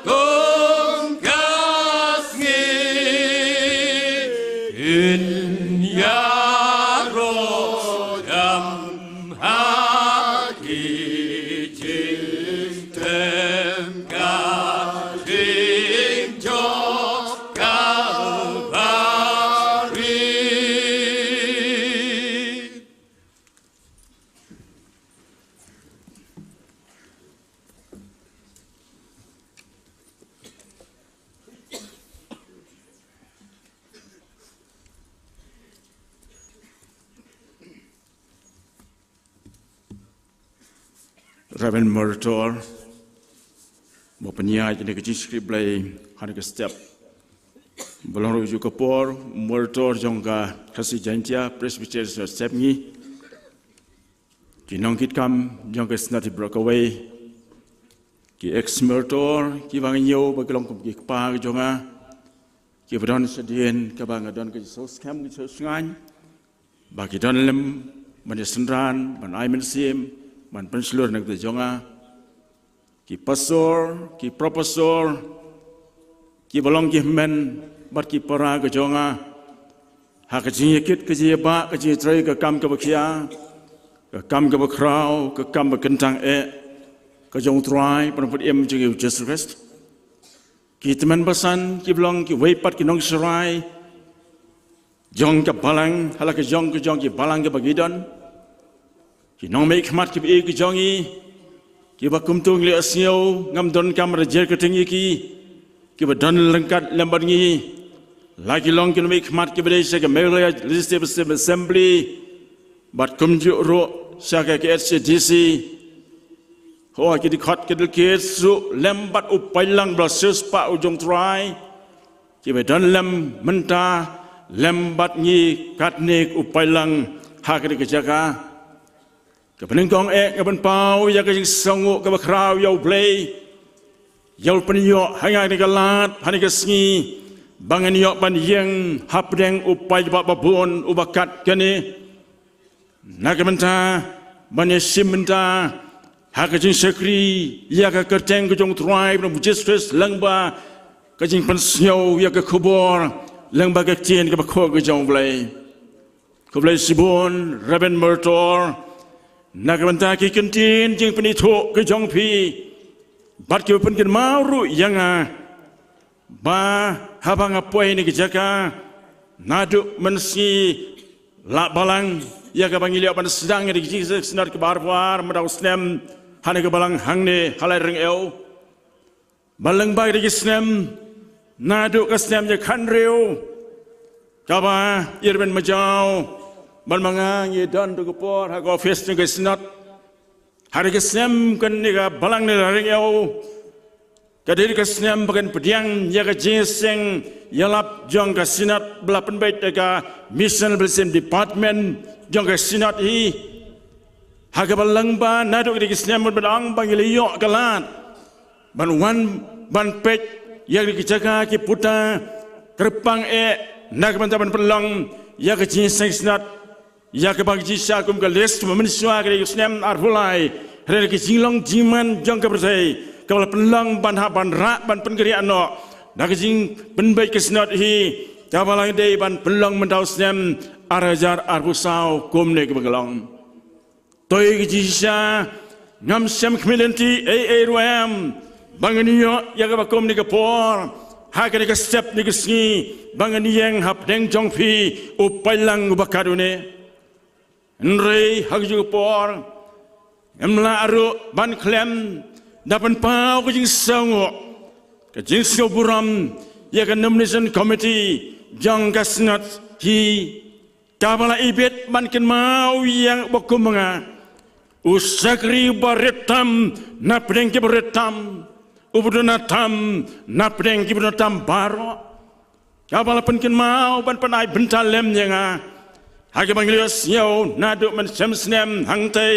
kum ka sngi. Kin ïaroh dam ha ki jingtem ka jingjop Kalbari. Reverend Moderator, ba pynïaid ïa kane ka jingshakri Blei ha kane ka step. Ba long ruh ïa ka por, Moderator jong ka Khasi Jaintia Presbyterian Synod Sepngi. Ki nongkitkam jong ka Synod baroh kawei. Ki ex Moderator, kiba nga ñiew ba ki long kum ki kpa ki jong nga. Kiba don shadien, kaba nga don ka jingsngewskhem, ka jingsngewsynei. Ba ki don lem ban ïasynran, ban ai mynsiem, ban pynshlur na ka bynta jong nga. Ki pastor, ki professor, kiba long ki hynmen bad ki para ka jong nga. Ha ka jingïakit, ka jingïabah, ka jingïatrei, ka kam kaba khia, ka kam kaba khraw, ka kam ba kyntang eh ka jong U Trai, Pynban Im jong ngi U Jisu Khrist. Ki tymmen basan, kiba long kiwei pat ki nongsharai jong ka balang, ha la ka jong ka jong ki balang kiba ngi don. Ki nongmihkhmat kiba ïeit ki jong ngi, kiba kumto ngi la sngew ngam donkam ban jer kyrteng ïa ki, kiba don ryngkat lem bad ngi. La ki long ki nongmihkhmat kiba dei sha ka Meghalaya Legislative Assembly, bad kumjuh ruh sha ka K H A D C. Ho ki dkhot ki dkhot ruh lem bad u paidlang ba la siewspah u jong U Trai. Kiba don lem mynta lem bad ngi katne u paidlang ha kane ka jaka. Kaba nyngkong eh nga pynpaw ïa ka jingsngewnguh kaba khraw ïa U Blei, ïa u pynïoh ha nga kane ka lad ha kane ka sngi ba ngan ïoh ban ïeng hapdeng u paidbah babun uba kat kane. Na ka bynta ban ïashim bynta ha ka jingshakri ïa ka kyrteng ka jong U Trai bad U Jisu Khrist lyngba ka jingpynsngew ïa ka khubor lyngba ka ktien kaba khuid ka jong U Blei. Khublei shibun Reverend Myrtle na ka bynta ki kyntien jingpynithuh ka jong phi bad kiba pynkynmaw ruh ïa nga ba haba nga poi na ka jaka naduh mynsngi la balang ïa kaba ngi la ïoh ban sdang ïa ka Jingseng Synod kaba arphew ar mynta u snem ha kane ka balang hangne ha Laitryngeu. Ba lyngba kine ki snem naduh ka snem khathynriew kaba i Reverend Majaw bad ma nga ngi don ha ka por ha ka office jong ka Synod. Ha kane ka snem kane ka balang ne Laitryngeu ka dei ka snem ba kan pdiang ïa ka jingïaseng ïalap jong ka Synod ba la pynbeit da ka Mission Development Department jong ka Synod hi. Ha kaba lyngba naduh kine ki snem ban ong ba ngi la ïoh ka lad ban wan ban peit ïa kine ki jaka ki puta kyrpang eh na ka bynta ban pynlong ïa ka Jingseng Synod ïa kaba ngi shisha kum ka list ba mynshuwa ka dei ka snem arphew lai. Hynrei ka jinglong jingman jong ka pyrthei kaba la pynlong ban hap ban rah ban pynkynriah noh na ka jingpynbeit ka Synod hi kaba la dei ban pynlong mynta u snem ar hajar arphew saw kumne kaba ka long. Toi ka jingshisha ngam shym khmih lynti ei ei ruh em ba ngan ïoh ïa kaba kum ne ka por ha kane ka step ne ka sngi ba ngan ïeng hapdeng jong phi u paidlang uba kat une. Hynrei ha ka juh ka por ngam lah ruh ban khlem da pynpaw ka jingsngewnguh ka jingsngewburom ïa ka nomination committee jong ka Synod hi. Kaba la ibit ban kynmaw ïa u ba kum nga u shakri ba rit tam na pdeng ki ba rit tam, u ba duna tam na pdeng ki ba duna tam baroh. Kaba la pynkynmaw ban pynai bynta lem ïa nga ha kaba ngi la ïohsngew naduh mynshem snem hangtei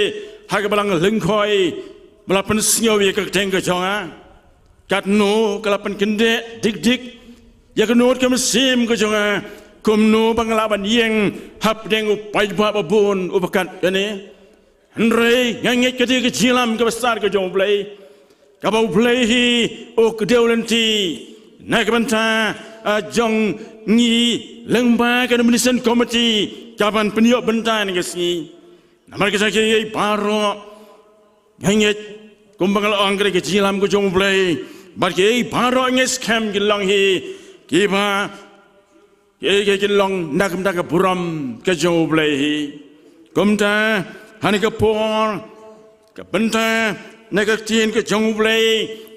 ha kaba la nga lyngkhoi ba la pynsngew ïa ka kyrteng ka jong nga. Katno ka la pynkyndeh dik dik ïa ka nud ka mynsiem ka jong nga kumno ba nga lah ban ïeng hapdeng u paidbah babun uba kat kane. Hynrei nga ngeit ka dei ka jingïalam kaba star ka jong U Blei kaba U Blei hi u kdew lynti na ka bynta jong ngi lyngba ka nomination committee kaban pynïoh bynta na ka sngi. Namar ka jong kiei baroh nga ngeit kumba nga la ong ka dei ka jingïalam ka jong U Blei bad kiei baroh nga ngeit skhem ki long hi kiba kiei kiei ki long na ka bynta ka burom ka jong U Blei hi. Kumta ha kane ka por ka bynta na ka ktien ka jong U Blei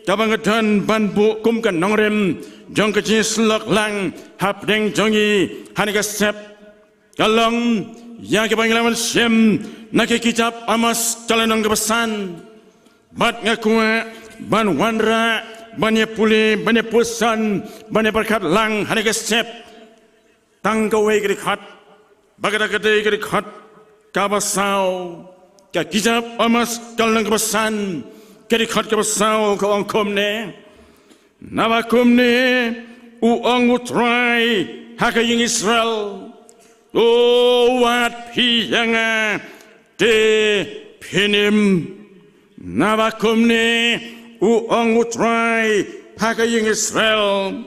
kaba nga don ban buh kum ka nongrim jong ka jingsyllok lang hapdeng jong ngi ha kane ka step ka long ïa kaba ngi la wan shim na ka kitab Amos ka lynnong kaba san. Bad nga kwah ban wanrah ban ïa pule ban ïa puson ban ïa pyrkhat lang ha kane ka step. Tang kawei ka dkhot ba ka dei ka dkhot kaba saw. Ka kitab Amos ka lynnong kaba san ka dkhot kaba saw ka ong kumne. Naba kumne u ong U Trai ha ka ïing Israel, to wad phi ïa nga te phin im. Naba kumne u ong U Trai ha ka ïing Israel,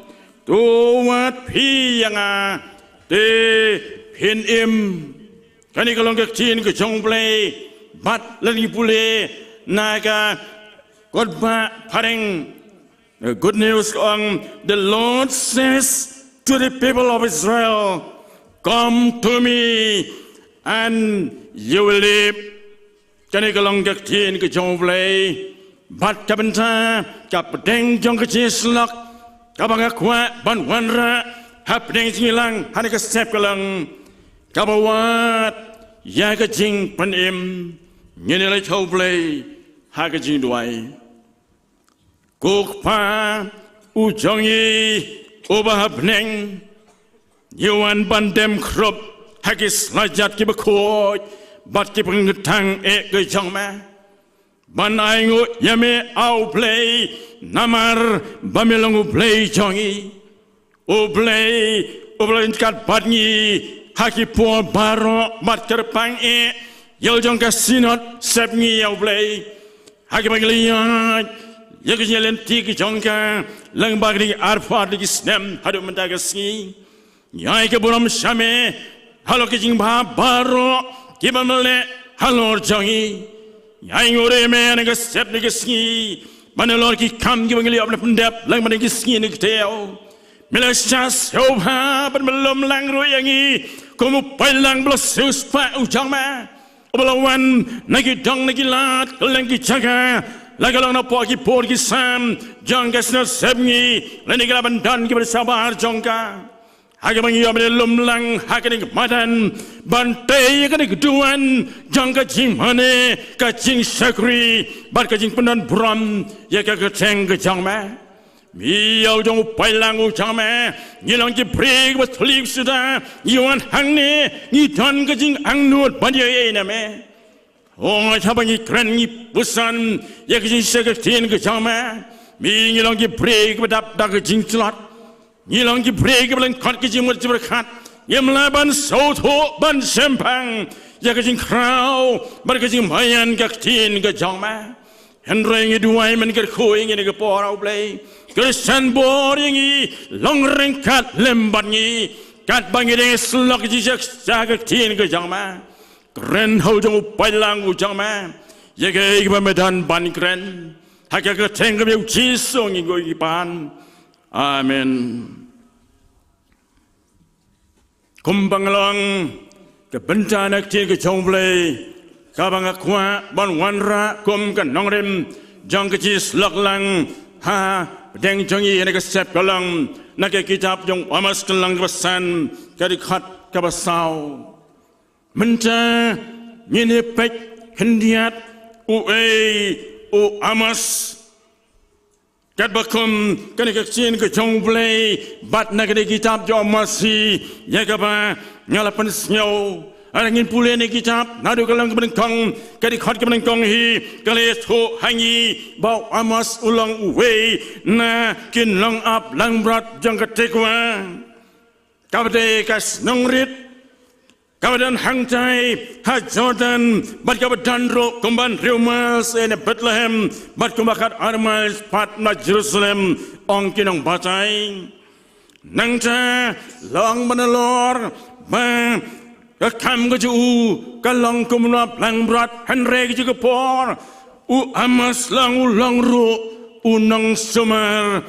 to wad phi ïa nga te phin im. Kane ka long ka ktien ka jong U Blei bad lada ngi pule na ka kot ba phareng. The good news ka ong, the Lord says to the people of Israel, come to me and you will live. Kane ka long ka ktien ka jong U Blei bad ka bynta ka pdeng jong ka jingïasyllok kaba nga kwah ban wanrah hapdeng jingïalang ha kane ka step ka long kaba wad ïa ka jingpynim. Ngin ïa leit ha U Blei ha ka jingduwai. Ko Kpa u jong ngi, Uba ha bneng, ngi wan ban dem khrup ha ki slajat kiba khuid bad kiba kyntang eh ki jong me, ban ainguh ïa me, A U Blei, namar ba me long U Blei jong ngi, U Blei uba la ryngkat bad ngi ha ki por baroh bad kyrpang eh. Ïa la jong ka Synod Sepngi, A U Blei, ha kaba ngi la ïaid ïa ka jingïalehkai jong ka lyngba kine ki arphew ar tylli ki snem haduh mynta ka sngi, ngi ai ka burom sha me halor ki jingbha baroh kiba me la leh halor jong ngi. Ngi ainguh ïa me ha kane ka step ne ka sngi, ba halor ki kam kiba ngi la ïoh ban pyndep lyngba kine ki sngi ne ki taïew, me la shah sngewbha bad me la lum lang ruh ïa ngi kum u paidlang ba la siewspah u jong me, uba la wan na ki dong na ki lad, kylleng ki jaka, la ka long napoh ki bor ki sam jong ka Synod Sepngi lane ki lad ban don kiba shabar jong ka. Ha kaba ngi ïoh ban lum lang ha kane ka madan ban tei ïa kane ka duwan jong ka jingmane, ka jingshakri bad ka jingpyndonburom ïa ka kyrteng ka jong me. Me, ïa la jong u paidlang u jong me, ngi long ki briew kiba thliew suda, ngi wan hangne, ngi don ka jingangnud ban ïohi na me. Hooid, haba ngi kren ngi pyrshang ïa ka jingshakri ka ktien ka jong me, me, ngi long ki briew kiba dap da ka jingtlot. Ngi long ki briew kiba lyngkot ka jingmut jingpyrkhat. Ngim lah ban sngewthuh ban shemphang ïa ka jingkhraw bad ka jingmaïan ka ktien ka jong me. Hynrei ngi duwai men kyrkhu ïa ngi ha kane ka por, A U Blei. Kyrshan bor ïa ngi, long ryngkat lem bad ngi katba ngi dang ïasyllok ïa ka jingshakri ka ktien ka jong me. Kren ha la jong u paidlang u jong me ïa kaei kaba me don ban kren. Ha ka kyrteng ka jong u Jisu ngi ainguh ngi pan. Amen. Kumba nga long, ka bynta na ka ktien ka jong U Blei kaba nga kwah ban wanrah kum ka nongrim jong ka jingïasyllok lang hapdeng jong ngi ha kane ka step ka long na ka kitab jong u Amos, ka lynnong kaba san, ka dkhot kaba saw. Mynta ngin ïa peit khyndiat uei u Amos. Katba kum kane ka ktien ka jong U Blei bad na kane ka kitab jong u Amos hi, ïa kaba nga la pynsngew. Haba ngin pule na ka kitab, naduh ka lynnong kaba nyngkong, ka dkhot kaba nyngkong hi, ka la ïathuh ha ngi ba u Amos u long uwei na ki nongap langbrot jong ka Tekoa, kaba dei ka snongrit kaba don hangtai ha Jordan, bad kaba don ruh kumba hynriew miles na Bethlehem bad kumba khatar miles pat na Jerusalem, ong ki nongbatai. Nangta la ong ba nalor ba ka kam ka jong u ka long kum u nongap langbrot, hynrei ha kajuh ka por u Amos la ong u long ruh u nongsumar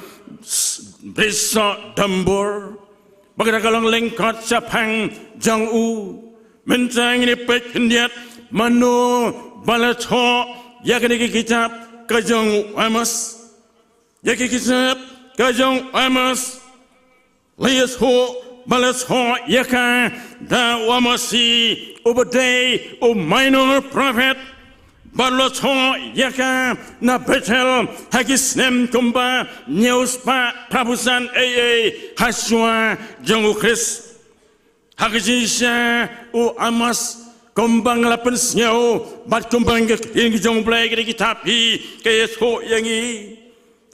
brisong dumbur. Ba kata ka long lyngkot shaphang jong u. Mynta ngin ïa peit khyndiat mano ba la thoh ïa kane ka kitab ka jong u Amos. Ïa ka kitab ka jong u Amos la ïathuh ba la thoh ïa ka da u Amos hi, uba dei u minor prophet. Bad la thoh ïa ka na Bethel ha ki snem kumba hynñiew spah phra phew san A A, ha shuwa jong u Khrist. Ha ka jingshisha u Amos, kumba nga la pynsngew bad kumba ka ktien ka jong U Blei ha kane ka kitab hi ka ïathuh ïa ngi,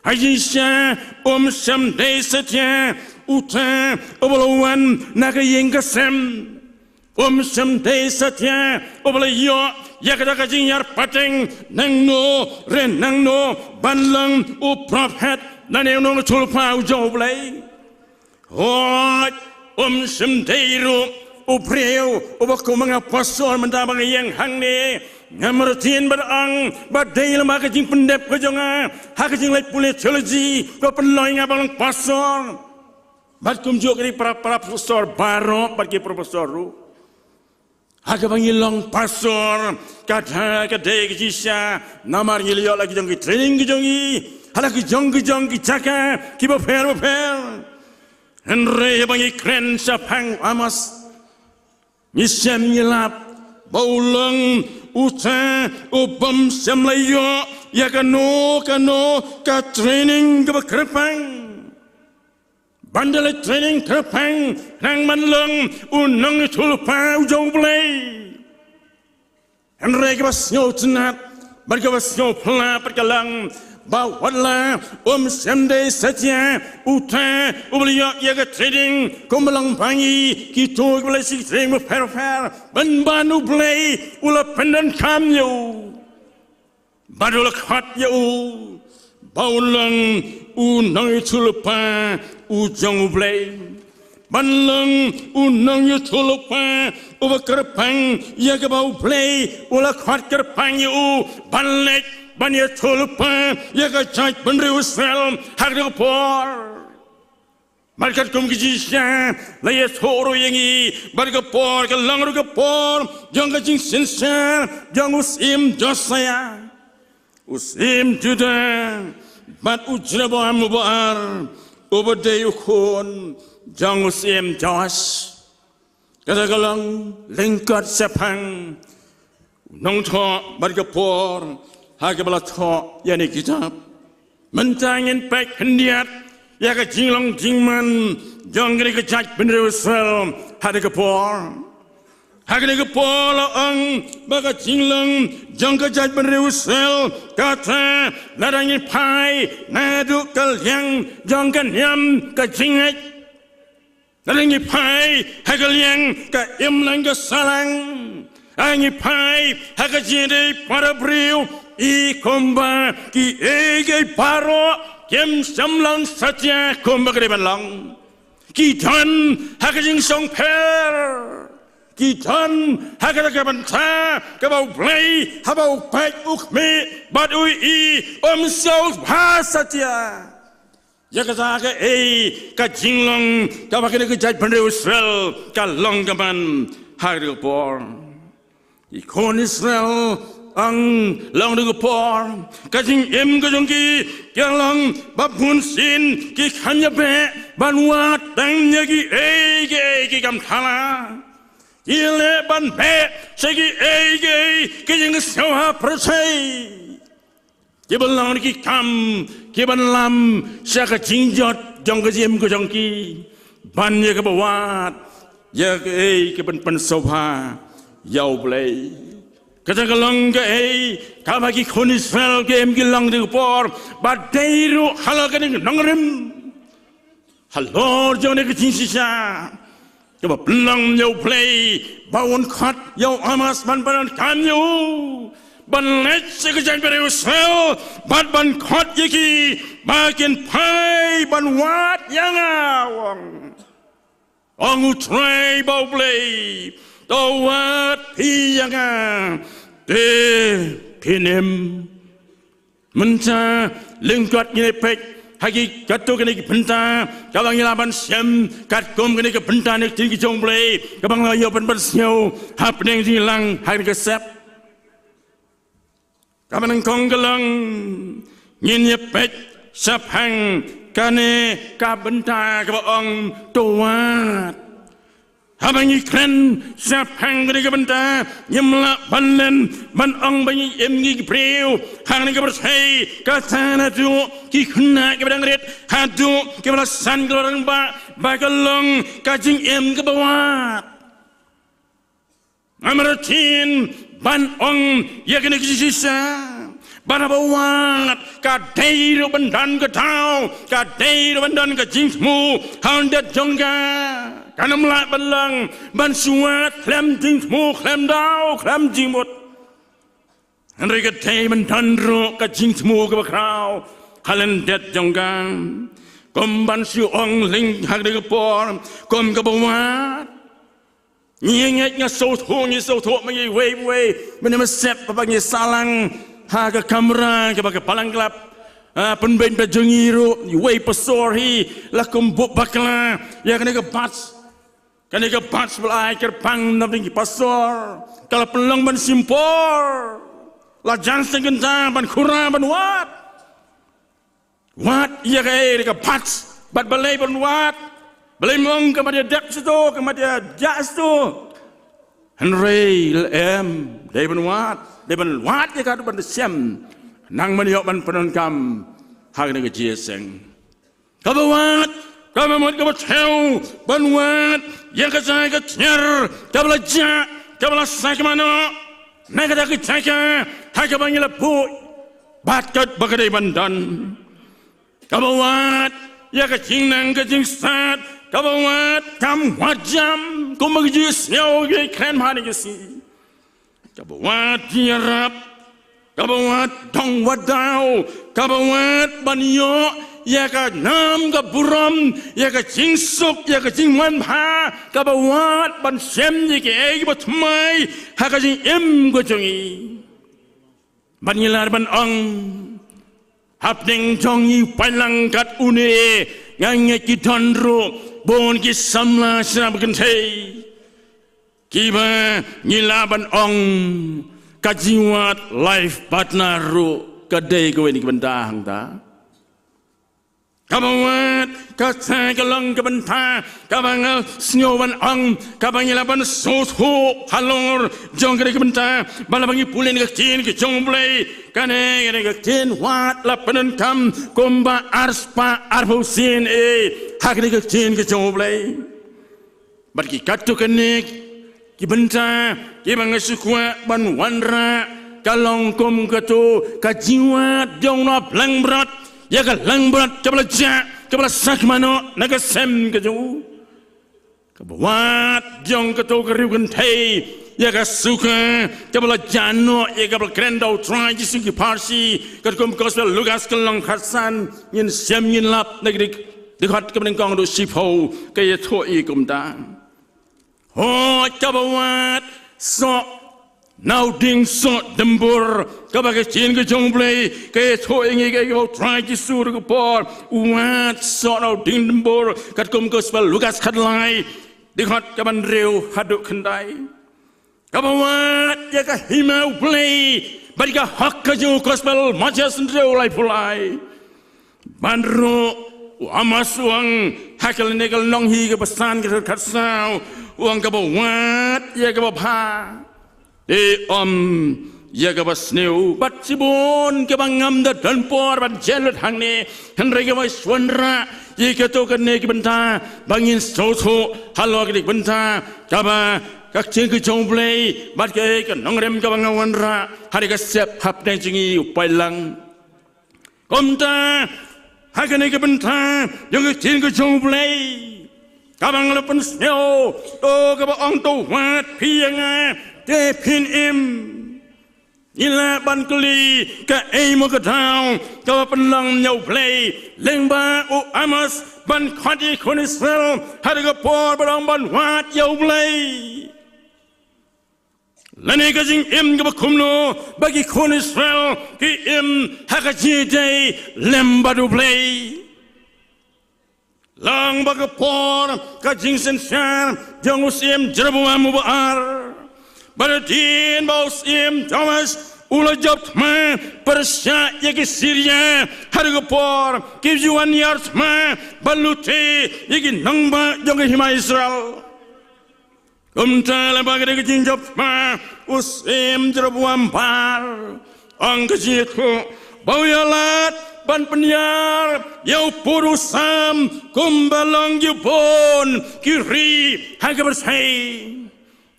ha ka jingshisha um shym dei satia uta uba la wan na ka ïing ka sem. Um shym dei satia uba la ïoh ïa kata ka jingïar pateng nangno re nangno ban long u prophet lane u nongshulpa u jong U Blei. Hooid, um shym dei ruh u briew uba kum nga pastor mynta ba nga ïeng hangne, nga martin bad ong ba dei lem ha ka jingpyndep ka jong nga ha ka jingleit pule theology ka pynlong ïa nga ban long pastor. Bad kumjuh ki para, para professor baroh bad ki professor ruh. Ha kaba ngi long pastor, kata ka dei ka jingshisha namar ngi la ïoh la ki jong ki training ki jong ngi ha la ki jong ki jong ki jaka kiba pher ba pher. Hynrei haba ngi kren shaphang u Amos, ngi shem ngi lap ba u long uta u bym shym la ïoh ïa kano kano ka training kaba kyrpang. Ban da leit training kyrpang, nang ban long u nongïathuhlypa u jong U Blei. Hynrei kaba sngewtynnat bad kaba sngewphylla pat ka long ba wat la um shym dei satia uta uba la ïoh ïa ka training kumba long ba ngi kito kiba la shu training bapher bapher ban ban U Blei u la pyndonkam ïa u. Bad u la khot ïa u ba un long u nongïathuhlypa u jong U Blei. Ban long u nongïathuhlypa uba kyrpang ïa kaba U Blei u la khot kyrpang ïa u ban leit ban ïathuhlypa ïa ka jaitbynriew Israel ha kata ka por. Bad katkum ka jingshisha la ïathuh ruh ïa ngi ba ka por ka long ruh ka por jong ka jingsynshar jong u syiem Josiah, u syiem Judah, bad u Jeroboam uba ar uba dei u khun jong u syiem Joash. Kata ka long lyngkot shaphang u nongthoh bad ka por ha kaba la thoh ïa kane ka kitab. Mynta ngin peit khyndiat ïa ka jinglong jingman jong kane ka jaitbynriew Israel ha kane ka por. Ha kane ka por la ong ba ka jinglong jong ka jaitbynriew Israel kata lada ngi phai naduh ka liang jong ka niam ka jingngeit. Lada ngi phai ha ka liang ka imlang ka sahlang, lada ngi phai ha ka jingïadei para briew, i kumba kiei kiei baroh kim shym long satia kumba ka dei ban long. Ki don ha ka jingshongpher, ki don ha kata ka bynta kaba U Blei haba u peit u khmih bad u ïohi um sngewbha satia. Ïa kata kaei ka jinglong kaba kane ka jaitbynriew Israel ka long ka ban ha kata ka por. Ki khun Israel ong long kata ka por ka jingim ka jong ki ka long ba bunsien ki kham ïa beh ban wad tang ïa kiei kiei ki kam thala. Ki leh ban beh sha kiei kiei ki jingsngewbha pyrthei. Kiba long ki kam kiban lam sha ka jingjot jong ka jingim ka jong ki ban ïa kaba wad ïa kaei kaban pynsngewbha ïa U Blei. Kata ka long kaei kaba ki khun Israel ki im ki long kata ka por ba dei ruh halor kane ka nongrim. Halor jong kane ka jingshisha kaba pynlong ïa U Blei ba un khot ïa u Amos ban pyndonkam ïa u ban leit sha ka jaitbynriew Israel bad ban khot ïa ki ba kin phai ban wad ïa nga, u ong. Ong U Trai ba U Blei, to wad phi ïa nga te phin im. Mynta lyngkot ngin ïa peit ha ki katto katne ki bynta kaba ngi lah ban shem katkum kane ka bynta ne ka ktien ka jong U Blei kaba ngi la ïoh ban pynsngew hapdeng jingïalang ha kane ka sep. Kaba nyngkong ka long ngin ïa peit shaphang kane ka bynta kaba ong to wad. Haba ngi kren shaphang kane ka bynta ngim lah ban len ban ong ba ngi im ngi ki briew ha kane ka pyrthei kata naduh ki khynnah kiba dang rit haduh kiba la san ki la rangbah ba ka long ka jingim kaba wad. Nga mut ruh ban ong ïa kane ka jingshisha ba haba wad ka dei ruh ban don ka daw, ka dei ruh ban don ka jingthmu ha lyndet jong ka. Kan ym lah ban long ban shu wad khlem jingthmu, khlem daw, khlem jingmut. Hynrei ka dei ban don ruh ka jingthmu kaba khraw ha lyndet jong ka. Kum ban shu ong lyngba kane ka por kum kaba wad. Ngi ngeit nga sngewthuh, ngi sngewthuh ma ngi wei wei mynne mynstep ba ngi sah lang ha ka kamra kaba ka Balang Club. Ah, pynbeit ba jong ngi ruh wei pastor hi la kum buh bakla ïa kane ka batch. Kane ka batch ba la ai kyrpang na ki pastor ka la pynlong ban shim por. La jan seng kynta ban khura ban wad. Wad ïa kaei ka batch bad balei ban wad. Balei mong ka mat ïa dep shuh, ka mat ïa jah shuh. Hynrei la em dei ban wad, dei ban wad ïa ka ban da shem. Nang ban ïoh ban pyndonkam ha kane ka jingïaseng. Kaba wad Kaba mut kaba thew ban wad ïa ka jaka ka tiar kaba la jah kaba la sakma noh na kata ka jaka ha kaba ngi la buh bad kat ba ka dei ban don. Kaba wad ïa ka jingnang ka jingsat, kaba wad kam wad jam kumba ka jingsngew ka kren bha ne ka sngi. Kaba wad ïarap, kaba wad dong wad daw, kaba wad ban ïoh ïa ka nam ka burom, ïa ka jingsuk, ïa ka jingmanbha, kaba wad ban shem ïa kiei kiba thymmai ha ka jingim ka jong ngi. Bad ngi lah ban ong, hapdeng jong ngi paidlang kat une, nga ngeit ki don ruh bun ki samla shnam kynthei kiba ngi lah ban ong ka jingwad life partner ruh ka dei kawei na ki bynta hangta. Kaba wad kata ka long ka bynta kaba nga sngew ban ong kaba ngi lah ban sngewthuh halor jong kane ka bynta. Ba la ba ngi pule na ka ktien ka jong U Blei, kane kane ka ktien wad la pyndonkam kumba arspah arphew sien eh ha kane ka ktien ka jong U Blei. Bad ki katto katne ki bynta kiba nga sngewkwah ban wanrah ka long kum kato ka jingwad jong u nongpynlong brot ïa ka long brot kaba la jah kaba la sakma noh na ka sem ka jong u. Kaba wad jong kato ka riew kynthei ïa ka suka kaba la jah noh ïa kaba la kren da U Trai Jisu ki pharshi, katkum ka Gospel Lukas ka lynnong khatsan, ngin shem ngin lap na ka dkhot kaba nyngkong haduh shiphew, ka ïathuh ïa kumta. Hooid, kaba wad soh na u dieng soh dymbur, kaba ka ktien ka jong U Blei ka ïathuh ïa ngi kaei kaba U Trai Jisu ha kane ka por u wad soh na u dieng dymbur, katkum ka Gospel Lukas khatlai, dkhot kaba hynriew haduh khyndai. Kaba wad ïa ka hima U Blei bad ïa ka hok ka jong u, Gospel Mathaios hynriew laiphew lai. Bad ruh u Amos u ong ha ka lane ka lynnong hi kaba san ka dkhot khatsaw, u ong kaba wad ïa kaba bha, te ym ïa kaba sniew. Bad shibun kiba ngam da don por ban jia lut hangne, hynrei kiba sngewthuh ïa kato katne ki bynta ba ngin sngewthuh halor kane ka bynta kaba ka ktien ka jong U Blei bad kaei ka nongrim kaba nga wanrah ha kane ka step hapdeng jong ngi u paidlang. Kumta ha kane ka bynta jong ka ktien ka jong U Blei, kaba nga la pynsngew, to kaba ong to wad phi ïa nga te phin im. Ngi lah ban kylli kaei mo ka daw kaba pynlong na U Blei lyngba u Amos ban khot ïa ki khun Israel ha kane ka por ba dang ban wad ïa U Blei. Lane ka jingim kaba kumno ba ki khun Israel ki im ha ka jingïadei lem bad U Blei. Lang ba ka por ka jingsynshar jong u Syiem Jeroboam uba ar, ba hadien ba u Syiem Joash u la jop thma pyrshah ïa ki Syria, ha kane ka por ki ju wan ïar thma ban lute ïa ki nongbah jong ka hima Israel. Kumta la ba ka dei ka jingjop thma, u Syiem Jeroboam ba ar, ong ka jingïathuh, ba u ïalap ban pynïar ïa u pud u sam kumba long ïa bun ki ri ha ka pyrthei.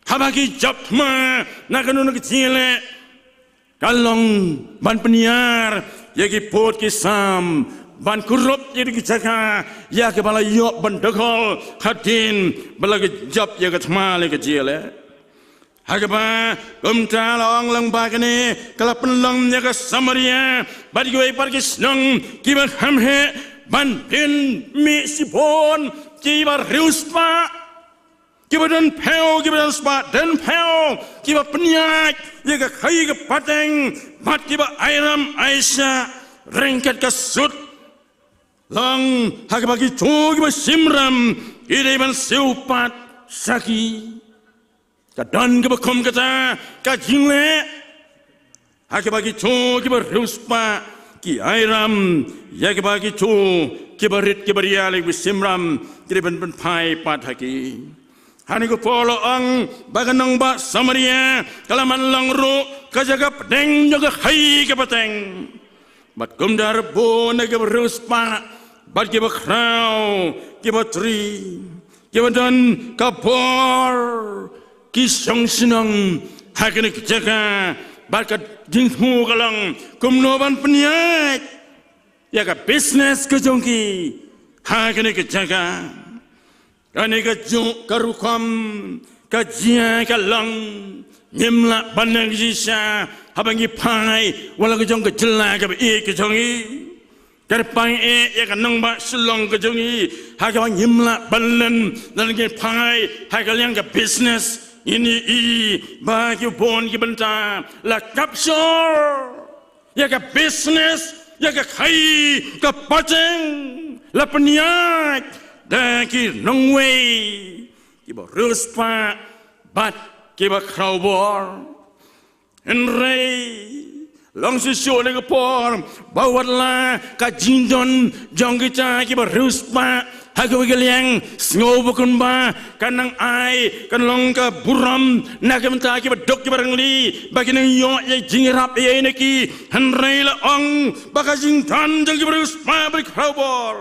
Haba ki jop thma na kano kano ka jingïaleh, ka long ban pynïar ïa ki pud ki sam ban kurup ïa ki jaka ïa kiba la ïoh ban dkhot hadien ba la ki jop ïa ka thma lane ka jingïaleh. Ha kaba kumta la ong lang ba kane ka la pynlong ïa ka Samaria bad kiwei pat ki shnong kiba kham heh ban dien mih shibun kiba riewspah. Kiba don phew, kiba don spah, don phew kiba pynïaid ïa ka khaïi ka pateng bad kiba airam aishah ryngkat ka sut. Long ha kaba kito kiba shimram ki dei ban siew pat sha ki. Ka don kaba kum kata ka jingleh ha kaba kito kiba riewspah ki airam ïa kaba kito kiba rit kiba rial kiba shimram ki dei ban pynphai pat ha ki. Ha kane ka por la ong ba ka nongbah Samaria ka la man long ruh ka jaka pdeng jong ka khaïi ka pateng. Bad kumta ruh bun na kiba riewspah bad kiba khraw, kiba tri, kiba don ka bor, ki shong shnong ha kane ka jaka, bad ka jingthmu ka long kumno ban pynïaid ïa ka business ka jong ki ha kane ka jaka. Kane ka juk ka rukom ka jia ka long, ngim lah ban nang shisha haba ngi phai wat la ka jong ka jylla kaba ïeit ka jong ngi. Kyrpang eh ïa ka nongbah Shillong ka jong ngi ha kaba ngim lah ban len, lada ngi phai ha ka liang ka business, ngin ïohi ba ki bun ki bynta la capture ïa ka business, ïa ka khaii ka pateng, la pynïaid da ki nongwei kiba riewspah bad kiba khraw bor. Hynrei long shisha na ka por ba wat la ka jingdon jong kita kiba riewspah ha kawei ka liang, sngew ba kumba kan nang ai, kan long ka burom na ka bynta kiba duk kiba rangli ba kin nang ïoh ïa jingïarap ïa ine ki. Hynrei la ong ba ka jingdon jong kiba riewspah bad khraw bor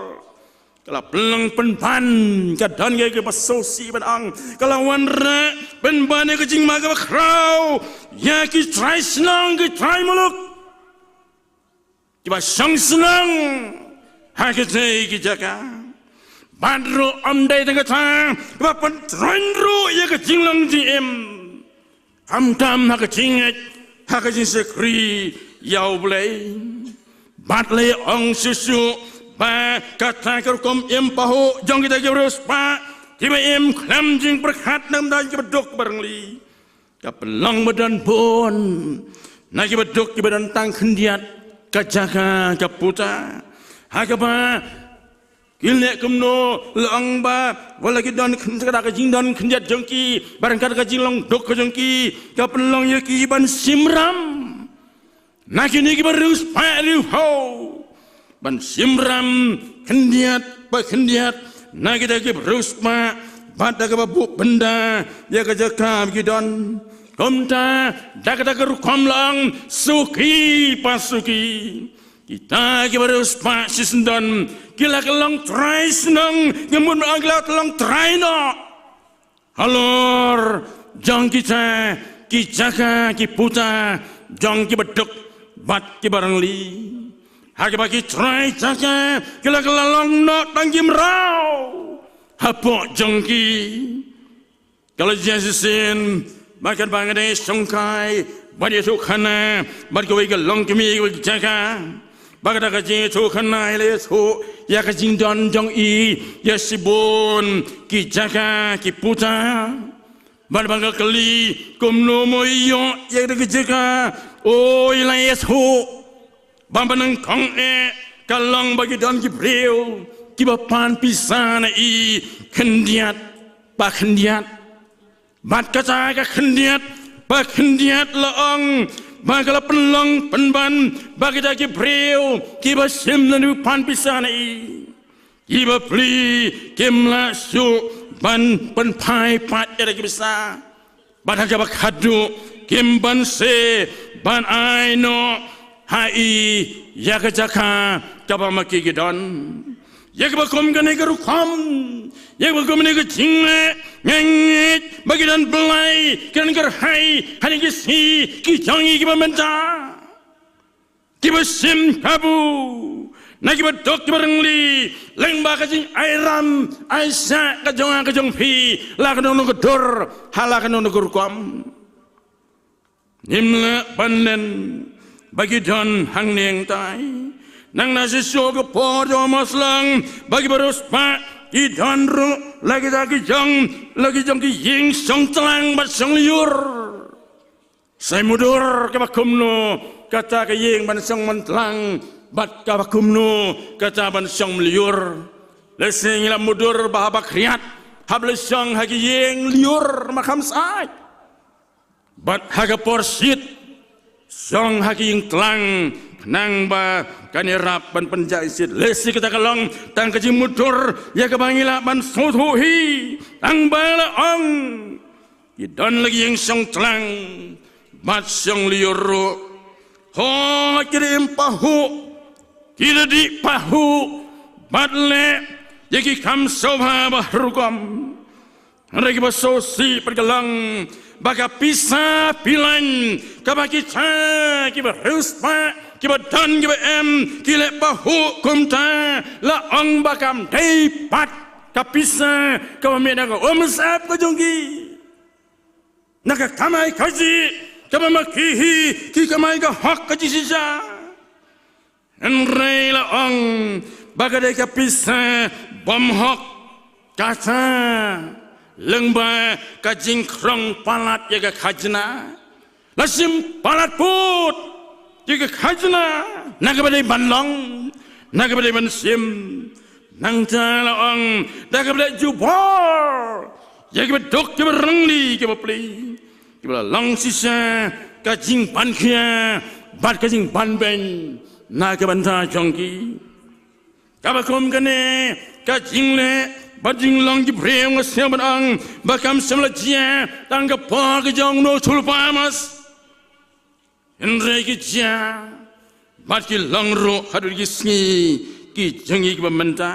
ka la pynlong pynban, ka don ka kaba sngewsih ban ong, ka la wanrah pynban ïa ka jingma kaba khraw ïa ki trai shnong, ki trai muluk kiba shong shnong ha kitei ki jaka. Bad ruh ym dei tang kata, kaba pyntroiñ ruh ïa ka jinglong jingim, khamtam ha ka jingngeit, ha ka jingshakri ïa U Blei. Bad la ong shisha ba kata ka rukom im pahuh jong kita kiba riewspah, kiba im khlem jingpyrkhat na ka bynta kiba duk kiba rangli, ka pynlong ba don bun na kiba duk kiba don tang khyndiat ka jaka ka puta. Ha kaba ki leh kumno, la ong ba wat la ki don khyn-, ka da ka jingdon khyndiat jong ki, bad ryngkat ka jinglong duk ka jong ki, ka pynlong ïa ki ban shim ram na kine kiba riewspah riewphew, ban shim ram khyndiat pa khyndiat na kita kiba riewspah, bad da kaba buh bynda ïa ka jaka ba ki don. Kumta da kata ka rukom la ong suki pa suki, kita kiba riewspah shisyndon ki la ka long trai shnong, ngim mut ban ong ki la ka long trai noh halor jong kita ki jaka ki puta jong kiba duk bad kiba rangli. Ha kaba ki trai jaka ki la ka la long noh tang ki mraw hapoh jong ki. Ka la jia shisien ba katba nga dang ïashongkai bad ïathuh khana bad kawei ka longkmie kawei ka jaka, ba kata ka jingïathuh khana la ïathuh ïa ka jingdon jong i ïa shibun ki jaka ki puta. Bad ba nga kylli kumno mo i ïoh ïa kata ka jaka, o i la ïathuh ba ba nyngkong eh ka long ba ki don ki briew kiba pan pisa na i khyndiat pa khyndiat. Bad kata ka khyndiat pa khyndiat la ong ba ka la pynlong pynban ba kita ki briew kiba shim lane pan pisa na i, kiba plie kim lah shuh ban pynphai pat ïa ki pisa. Bad ha kaba khadduh kim banse ban ai noh ha i ïa ka jaka kaba ma ki ki don. Ïa kaba kum kane ka rukom, ïa kaba kum kane ka jingleh, nga ngeit ba ki don blei, ki don kyrhai ha kine ki sngi ki jong i kiba mynta, kiba shim kabu na kiba duk kiba rangli lyngba ka jingai ram ai shah ka jong nga ka jong phi, la ka nongno ka dur ha la ka nongno ka rukom. Ngim lah ban len ba ki don hangne hangtai. Nang na shisha ka por jong ka moslang ba kiba riewspah ki don ruh la kita ki jong, la ki jong ki ïing shong tlang bad shong lyiur. Sa i mutdur kaba kumno kata ka ïing ban shong ban tlang bad kaba kumno kata ban shong lyiur. Lehse ngi la mutdur ba haba khriat hap leit shong ha ki ïing lyiur makham sait, bad ha ka por shit shong ha ki ïing tlang khnang ba kan ïarap ban pynjah shit. Lehse kata ka long tang ka jingmutdur ïa kaba ngi lah ban sngewthuh hi. Tang ba la ong ki don la ki ïing shong tlang bad shong lyiur ruh. Ho, ki da im pahuh, ki da dih pahuh bad leh ïa ki kam sngewbha ba rukom. Hynrei kaba sngewsih pat ka long ba ka pisa pilan kaba kita kiba riewspah, kiba don kiba em, ki leh pahuh kumta, la ong ba kam dei pat ka pisa kaba mih na ka umsyep ka jong ki, na ka kamai kajih kaba ma ki hi ki kamai ka hok ka jingshisha. Hynrei la ong ba ka dei ka pisa bymhok, kata lyngba ka jingkhrong palat ïa ka khajna. La shim palat put ïa ka khajna na kaba dei ban long, na kaba dei ban shim. Nangta la ong da kaba dei jubor ïa kiba duk, kiba rangli, kiba pli, kiba la long shisha ka jingpynkhia bad ka jingpynbeiñ na ka bynta jong ki. Kaba kum kane ka jingleh bad jinglong ki briew, nga sngew ban ong ba kam shym la jia tang ka por ka jong u Nostradamus. Hynrei ki jia bad ki long ruh haduh ki sngi ki jong ngi kiba mynta.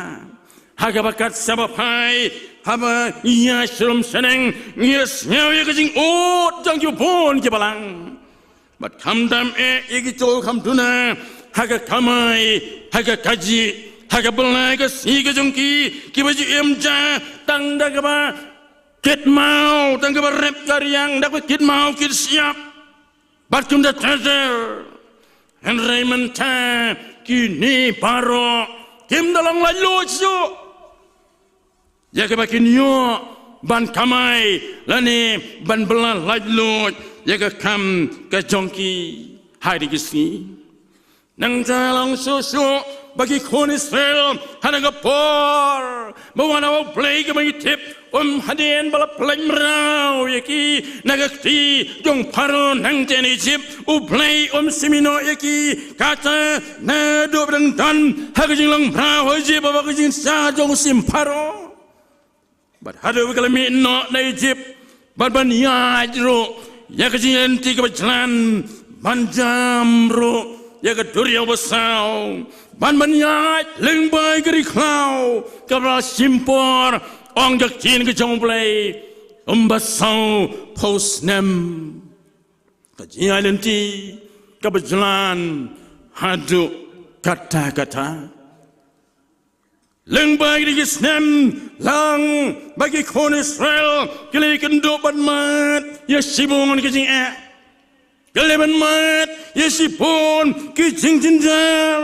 Ha kaba kat sa ba phai, haba ngi ïa shlur shaneng, ngi ïa sngew ïa ka jingud jong kiba bun ki balang. Bad khamtam eh ïa ki jong, kham duna ha ka kamai, ha ka kajih, ha ka bylla ka sngi ka jong ki, kiba ju im ja tang da kaba kit maw, tang kaba rep ka riang, da kaba kit maw kit shyiap. Bad kumta ter ter. Hynrei mynta kine baroh kim da long laitluid shuh ïa kaba kin ïoh ban kamai lane ban bylla laitluid ïa ka kam ka jong ki ha kine ki sngi. Nangta long shuh shuh ba ki khun Israel ha kane ka por, ba wan ha U Blei kaba ngi tip, um hadien ba la pynlait mraw ïa ki na ka kti jong u Pharaoh nangta na Ijipt, U Blei um shim ïa ki, kata naduh ba dang don ha ka jinglong mraw ha Ijipt, ba ka jingshisha jong u syiem Pharaoh. Bad haduh ba ka la mih noh na Ijipt, bad ban ïaid ruh ïa ka jingïalynti kaba jlan, ban jam ruh ïa ka duriaw basaw, ban ban ïaid lyngba ïa ka ri khlaw kaba la shim por, ong ka ktien ka jong U Blei, ym ba saw phew snem. Ka jingïalynti kaba jlan haduh katta katta. Lyngba kine ki snem, la ong ba ki khun Israel ki la ïakynduh bad mad ïa shibun ki jingeh. Ki la ïa mad ïa shibun ki jingjynjar,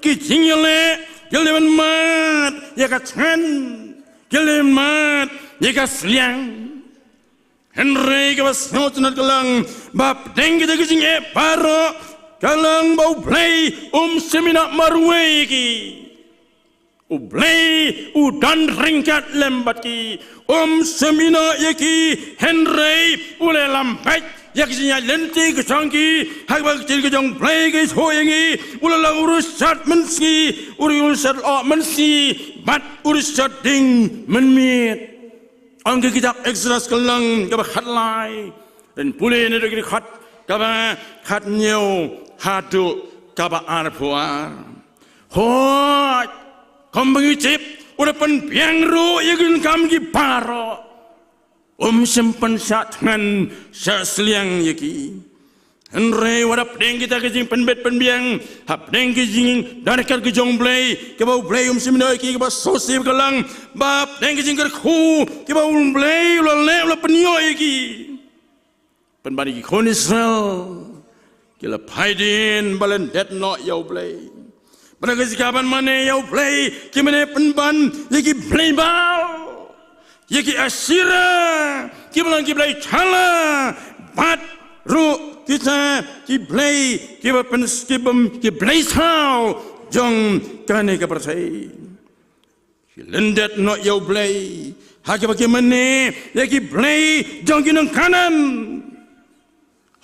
ki jingïaleh, ki la ïa mad ïa ka thngan, ki la ïa mad ïa ka sliang. Hynrei kaba sngewtynnat ka long ba hapdeng kita ki jingeh baroh, ka long ba U Blei um shim ïa noh marwei ïa ki. U Blei u don ryngkat lem bad ki, um shim ïa noh ïa ki, hynrei u la lam beit ïa ka jingïalynti ka jong ki. Ha kaba ka ktien ka jong U Blei ka ïathuh ïa ngi, u la long u riewshad mynsngi, u riewshad lyoh mynsngi, bad u riewshad dieng mynmiet. Ong ka kitab Exodus ka lynnong kaba khatlai, ngin pule naduh ka dkhot kaba khathynñiew haduh kaba arphew ar. Hooid, kumba ngi tip, u la pynbiang ruh ïa ki donkam ki baroh. Um shym pynshah thngan shah sliang ïa ki. Hynrei wat hapdeng kita ki jingpynbit pynbiang, hapdeng ki jingdon ryngkat ki jong U Blei, kiba U Blei um shim ïa ki, kaba sngewsih ka long ba hapdeng ki jingkyrkhu kiba U Blei u la leh, u la pynïoh ïa ki, pynban ïa ki khun Israel ki la phai dien ban lyndet noh ïa U Blei. Bad na ka jaka ban mane ïa U Blei, ki mane pynban ïa ki blei Baal, ïa ki Asherah, kiba long ki blei thala, bad ruh kita ki blei, kiba pyn-, kiba, ki blei thaw jong kane ka pyrthei. Ki lyndet noh ïa U Blei ha kaba ki mane ïa ki blei jong ki nong Kanaan.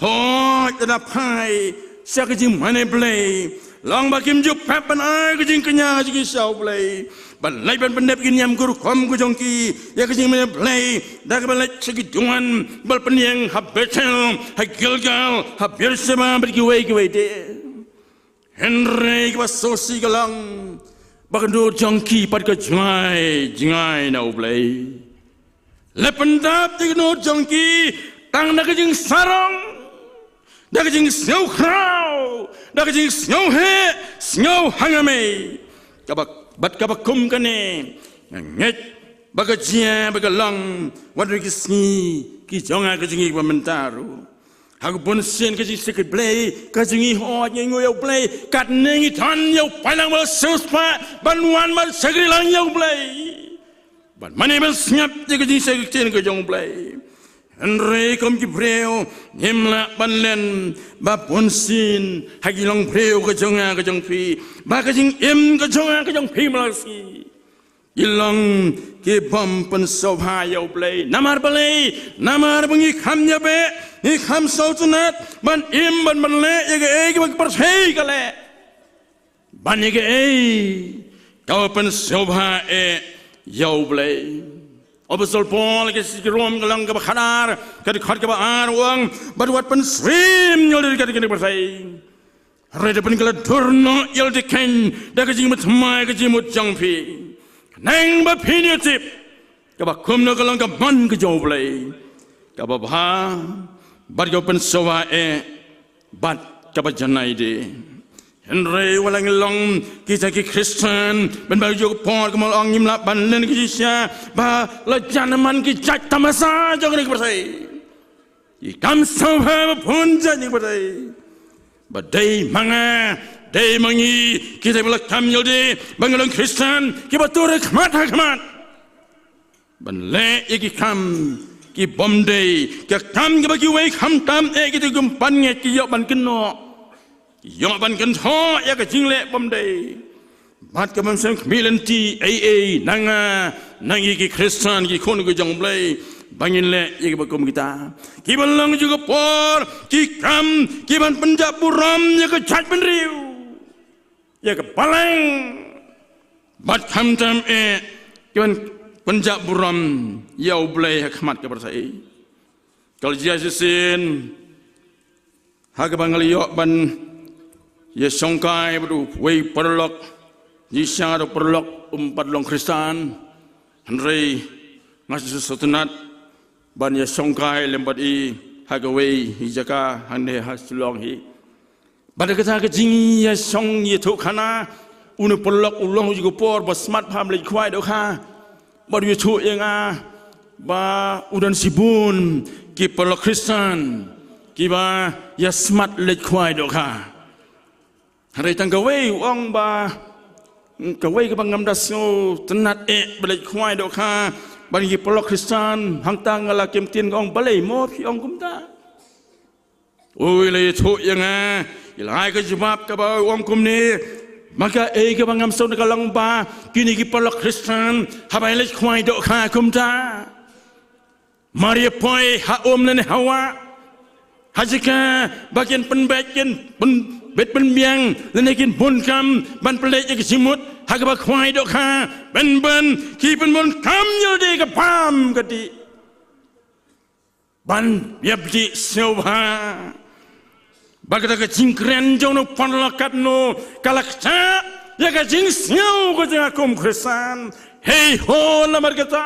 Hooid, lada phai sha ka jingmane blei, long ba kim ju pep ban ai ka jingkñia jong ki sha U Blei, ban leit ban pyndep ki niam ki rukom ka jong ki ïa ka jingmane blei, da kaba leit sha ki duwan ba la pynïeng ha Bethel, ha Gilgal, ha Beersheba bad kiwei kiwei de. Hynrei kaba sngewsih ka long ba ka dohnud jong ki pat ka jngai jngai na U Blei. La pyndap ïa ka dohnud jong ki tang da ka jingsarong, da ka jingsngewkhraw, da ka jingsngewheh sngewhangmei. Kaba, bad kaba kum kane nga ngeit ba ka jia ba ka long wat ruh ki sngi ki jong nga ka jong ngi ba mynta ruh. Ha ka bunsien ka jingshakri Blei ka jong ngi, hooid ngi nguh ïa U Blei katne ngi don ïa u paidlang ba siewspah ban wan ban shakri lang ïa U Blei. Ban mane ban sngap ïa ka jingshakri ktien ka jong U Blei. Hynrei kum ki briew ngim lah ban len ba bunsien ha ki longbriew ka jong nga ka jong phi, ba ka jingim ka jong nga ka jong phi man la ka sngi, ki long ki bym pynsngewbha ïa U Blei. Namar balei? Namar ba ngi kham ïabeh, ngi kham sngewtynnat ban im, ban, ban leh ïa kaei kaba ka pyrthei ka leh, ban ïa kaei kaba pynsngewbha eh ïa U Blei. U Apostol Paul ha ka shithi ki Rom ka lynnong kaba khatar, ka dkhot kaba ar u ong, bad wat pynsyriem ïalade da ka jingpyrthei. Hynrei da pynkylla dur noh ïalade keiñ da ka jingmut thymmai ka jingmut jong phi, khnang ba phin ïoh tip kaba kumno ka long ka mon ka jong U Blei, kaba bha bad kaba pynsngewbha eh bad kaba janai de. Hynrei wat la ngi long kita ki Khristan, ban ba ïoh ka por kumba la ong, ngim lah ban len ki jingshisha ba la jan man ki jait tamasa jong kane ka pyrthei. Ki kam sngewbha ba bun jait na ka pyrthei. Ba dei ma nga, dei ma ngi, kita ba la kam ïalade ba ngi long Khristan kiba tur ha khmat ha khmat ban leh ïa ki kam ki bym dei, ki kam kiba kiwei khamtam eh kita ki kyrpang ngeit ki ïoh ban kynnoh, ki ïoh ban kynthoh ïa ka jingleh bym dei. Bad ka bym shym khmih lynti ei ei na nga, na ngi ki Khristan, ki khun ki jong U Blei, ba ngin leh ïa kiba kum kita, kiba long ha kajuh ka por ki kam ki ban pynjah burom ïa ka jaitbynriew, ïa ka balang, bad khamtam eh ki ban pynjah burom ïa U Blei ha khmat ka pyrthei. Ka la jia shisien ha kaba nga la ïoh ban ïashongkai bad uwei u paralok, jingshisha u paralok um pat long Khristan, hynrei nga sngewsynei ban ïashongkai lem bad i ha kawei i jaka hangne ha Shillong hi. Bad da kata ka jingïashong ïathuhkhana, une u paralok u long ha kajuh ka por ba smat bha, leit khwai dohkha, bad u ïathuh ïa nga ba u don shibun ki paralok Khristan kiba ïasmat leit khwai dohkha. Hynrei tang kawei u ong ba kawei kaba ngam da sngewtynnat eh ba leit khwai dohkha bad ki paralok Khristan. Hangta nga la kyntien, nga ong, balei mo phi ong kumta? U la ïathuh ïa nga, i la ai ka jubab kaba u ong kumne, ma kaei kaba ngam sngewtynnat ka long ba kine ki paralok Khristan haba ïaleit khwai dohkha kumta, mar ïa poi ha um lane ha wah, ha jaka ba kin pynbeit, kin pynbeit pynbiang lane kin bun kam ban pynleit ïa ka jingmut ha kaba khwai dohkha, ban ban ki pynbun kam ïalade ka bam ka dih. Ban ïa bdi sngewbha ba kata ka jingkren jong u paralok katno ka la ktah ïa ka jingsngew ka jong nga kum u Khristan. Hei ho, namar kata,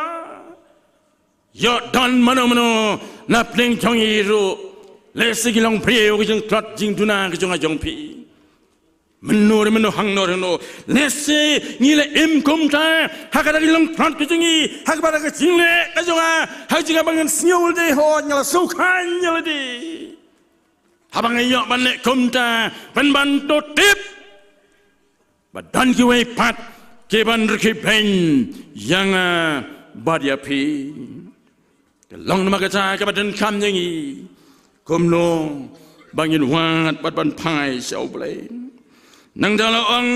ïoh don mano mano na pdeng jong ngi ruh, lehse ki long briew ka jingtlot jingduna ka jong nga jong phi. Mynno re mynno, hangno re hangno, lehse ngi la im kumta ha kata ka jinglong tlot ka jong ngi, ha kata ka jingleh ka jong nga, ha ka jingkaba ngan sngew lade, hooid nga la sngewkhlaiñ ïalade haba nga ïoh ban leh kumta, ban ban to tip ba don kiwei pat ki ban rkhie beiñ ïa nga bad ïa phi. Ka long namar kata kaba donkam ïa ngi kumno ba ngin wad bad ban phai sha U Blei. Nangta la ong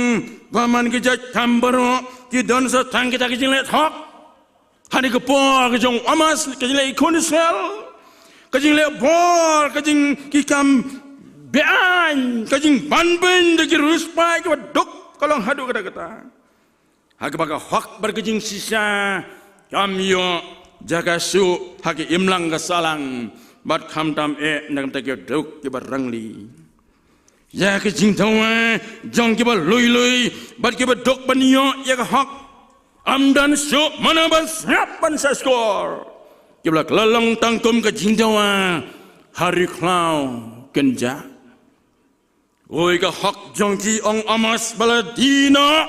ba man ki jait kam baroh ki don sa tang kita ki jingleh thok. Ha kane ka por ka jong u Amos, ka jingleh ïa ki khun Israel, ka jingleh bor, ka jing, ki kam beaiñ, ka jingbanbeiñ da ki riewspah kiba duk, ka long haduh katta katta. Ha kaba ka hok bad ka jingshisha kam ïoh jaka shuh ha ka imlang ka sahlang, bad khamtam eh na ka bynta ki duk kiba rangli. ïa ka jingdawa jong kiba lui lui bad kiba duk ban ïoh ïa ka hok. Ym don shuh mano ban sngap ban sngap skor. Kiba la kylla long tang kum ka jingdawa ha ri khlaw kynjah. Oi ka hok jong ki, ong Amos, ba la die noh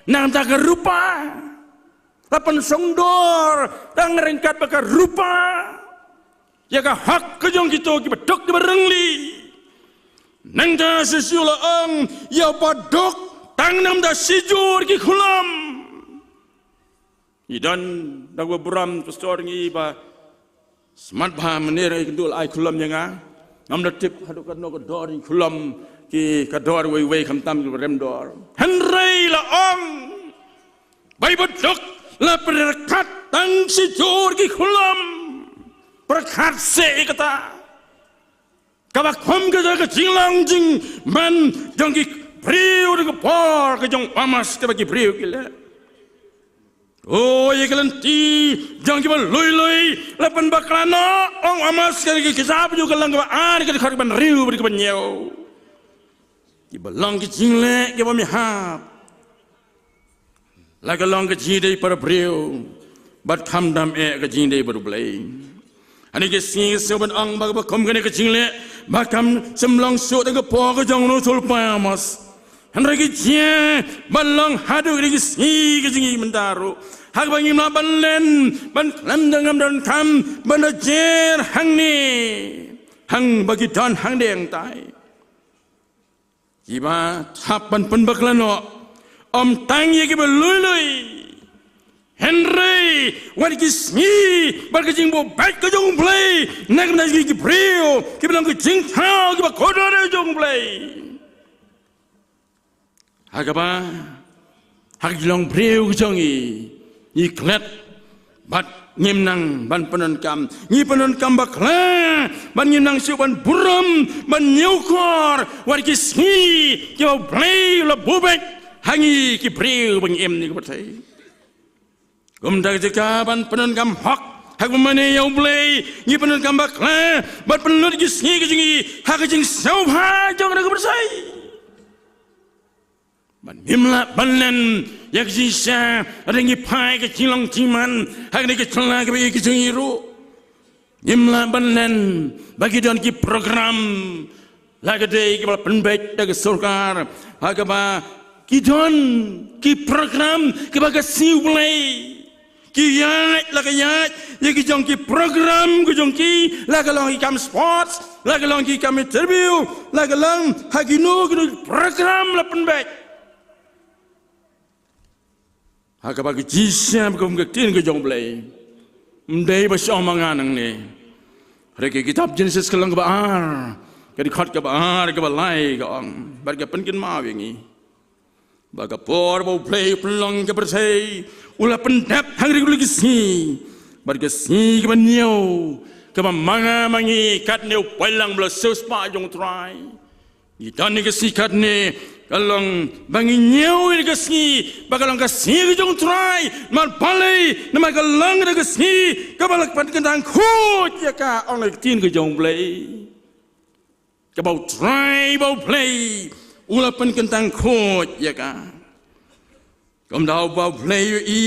na ka bynta ka rupa. La pynshong dor tang ryngkat bad ka rupa ïa ka hok ka jong kito kiba duk kiba rangli. Nangta shisha la ong ïa uba duk tang na ka bynta shijur ki khulom. Ngi don da kaba burom ka stor ngi ba smat bha mynne ïa kynduh ai khulom ïa nga. Ngam da tip haduh katno ka dor ïa khulom ki, ka dor wei wei khamtam ki rem dor. Hynrei la ong ba iba duk la pyrkhat tang shijur ki khulom. Pyrkhat seh ïa kata. Kaba kum ka jong ka jinglong jingman jong ki briew da ka por ka jong u Amos kaba ki briew ki leh. O ïa ka lynti jong kiba lui lui la pynbakla noh, ong u Amos, ka ki kitab jong ka lynnong kaba ar ka dkhot kaba hynriew bad kaba hynñiew. Kiba long ki jingleh kiba ym ïahap. La ka long ka jingdei para briew bad khamtam eh ka jingdei para Blei. Hangne ka sngi ka sngew ban ong ba kaba kum kane ka jingleh ba kam shym long shuh da ka por ka jong u sulpa Amos. Hynrei ka jia ban long haduh kane ka sngi ka jong ngi mynta ruh. Ha kaba ngim lah ban len ban khlem da ngam donkam ban da jer hangne, hang ba ki don hangne hangtai. Kiba hap ban pynbakla noh ym tang ïa kiba lui lui, hynrei wat ki sngi bad ka jingbuh beit ka jong u Blei na ka bynta jong ki briew kiba long ki jingthaw kiba kordor jong u Blei. Ha kaba ha ka jinglong briew ka jong ngi, ngi klet bad ngim nang ban pyndonkam, ngi pyndonkam bakla bad ngim nang shuh ban burom ban ñiewkor wat ki sngi kiba u Blei u la buh beit ha ngi ki briew ba ngi im ha kane ka pyrthei. Kumta ka jaka ban pyndonkam hok ha kaba mane ïa u Blei, ngi pyndonkam bakla bad pynlut ki sngi ka jong ngi ha ka jingsngewbha jong kane ka pyrthei. Ban ngim lah ban len ïa ka jingshisha, hynrei ngi phai ka jinglong jingman ha kane ka jylla kaba ïeit ka jong ngi ruh. Ngim lah ban len ba ki don ki program, la ka dei kiba la pynbeit da ka sorkar, ha kaba ki don ki program kiba ka sngi u Blei. Ki ïaid la ka ïaid ïa ki jong ki program ka jong ki, la ka long ki kam sports, la ka long ki kam interview, la ka long ha kino kino ki program la pynbeit. Ha kaba ka jingshisha ba kum ka ktien ka jong u Blei ym dei ba shong ma nga nangne. Hynrei ka kitab Jenesis ka lynnong kaba ar, ka dkhot kaba ar kaba lai ka ong bad ka pynkynmaw ïa ngi ba ka por ba u Blei u pynlong ka pyrthei u la pyndep hangne ruh ki sngi bad ka sngi kaba hynñiew kaba ma nga ma ngi katne u paidlang ba la siewspah jong u Trai. Ngi don ïa ka sngi katne ka long ba ngi ñiew ïa ka sngi ba ka long ka sngi ka jong u Trai. Namar balei? Namar ka long ka sngi kaba la pynkyntang khuid ïa ka, ong ka ktien ka jong u Blei. Kaba u Trai ba u Blei u la pynkyntang khuid ïa ka. Kumta ba u Blei u ïohi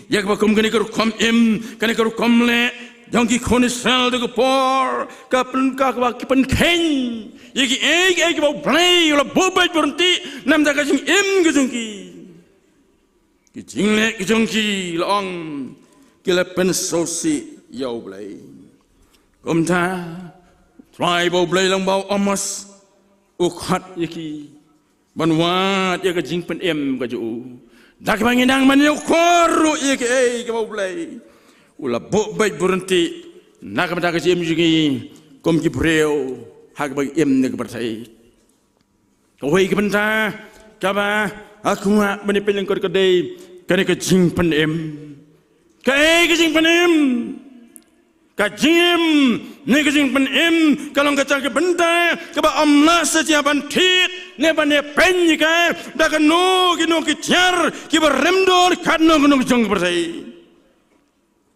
ïa kaba kum kane ka rukom im, kane ka rukom leh jong ki khun Israel ha ka por, ka pyn, ka, kaba ki pynkheiñ ïa kiei kiei kiba u Blei u la buh beit buh ryntih na ka bynta ka jingim ka jong ki. Ki jingleh ki jong ki, la ong, ki la pynsngewsih ïa u Blei. Kumta u Trai ba u Blei lyngba u Amos u khot ïa ki ban wad ïa ka jingpynim ka jong u da kaba ngin nang ban ïakor ruh ïa kiei kiba u Blei u la buh beit buh ryntih na ka bynta ka jingim jong ngi kum ki briew ha kaba im ha kane ka pyrthei. Kawei ka bynta kaba nga kwah ban ïapeit lyngkot ka dei kane ka jingpynim. Kaei ka jingpynim? Ka jingim ne ka jingpynim ka long kata ka bynta kaba ym lah satia ban thied ne ban ïapeit ïa ka da kano kano ki tiar kiba rymdor katno katno ka jong ka pyrthei.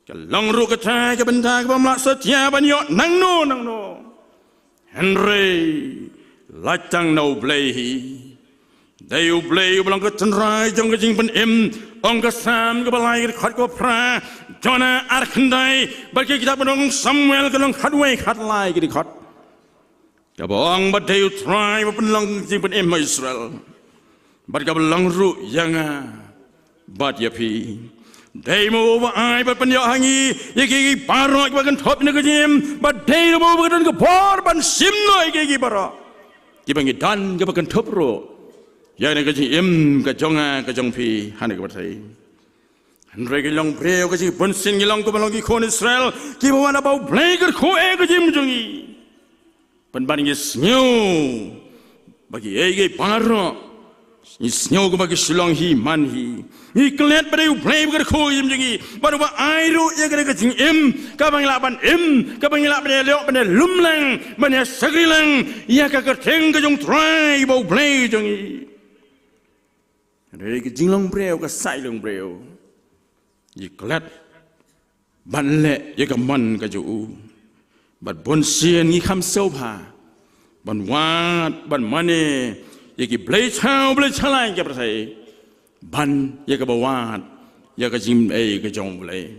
Ka long ruh kata ka bynta kaba ym lah satia ban ïoh nangno nangno. Hynrei Lait tang na U Blei hi. Dei U Blei uba long ka tynrai jong ka jingpynim. Ong ka Salm kaba lai ka dkhot kaba phra, Jonah ar khyndai, bad ka kitab ba ong Samuel ka lynnong khatwei khatlai ka dkhot. Kaba ong ba dei U Trai ba pynlong ka jingpynim ha Israel. Bad kaba long ruh ïa nga bad ïa phi. Dei mo uba ai bad pynïoh ha ngi ïa ki, ki baroh kiba kynthup na ka jingim, bad dei mo uba don ka bor ban shim noh ïa ki, ki baroh kiba ngi don kiba kynthup ruh ïa na ka jingim ka jong nga ka jong phi ha kane ka pyrthei. Hynrei ki long briew ka jingbunsien, ngi long kumba long ki khun Israel kiba wan ha ba U Blei kyrkhu ïa ka jingim jong ngi. Pynban ngi sngew ba kiei kiei baroh, ngi sngew kumba ki shu long hi man hi. Ngi klet ba dei U Blei ba kyrkhu ïa ka jingim jong ngi, bad uba ai ruh ïa kane ka jingim kaba ngi lah ban im, kaba ngi lah ban ïaleh, ban ïalum lang, ban ïashakri lang ïa ka kyrteng ka jong U Trai bad U Blei jong ngi. Hynrei ka jinglong briew, ka saiñ long briew, ngi klet ban leh ïa ka mon ka jong u. Bad bunsien ngi kham sngewbha ban wad, ban mane ïa ki blei chaw, blei chalai ka pyrthei, ban ïa kaba wad ïa ka jingim ei ka jong U Blei.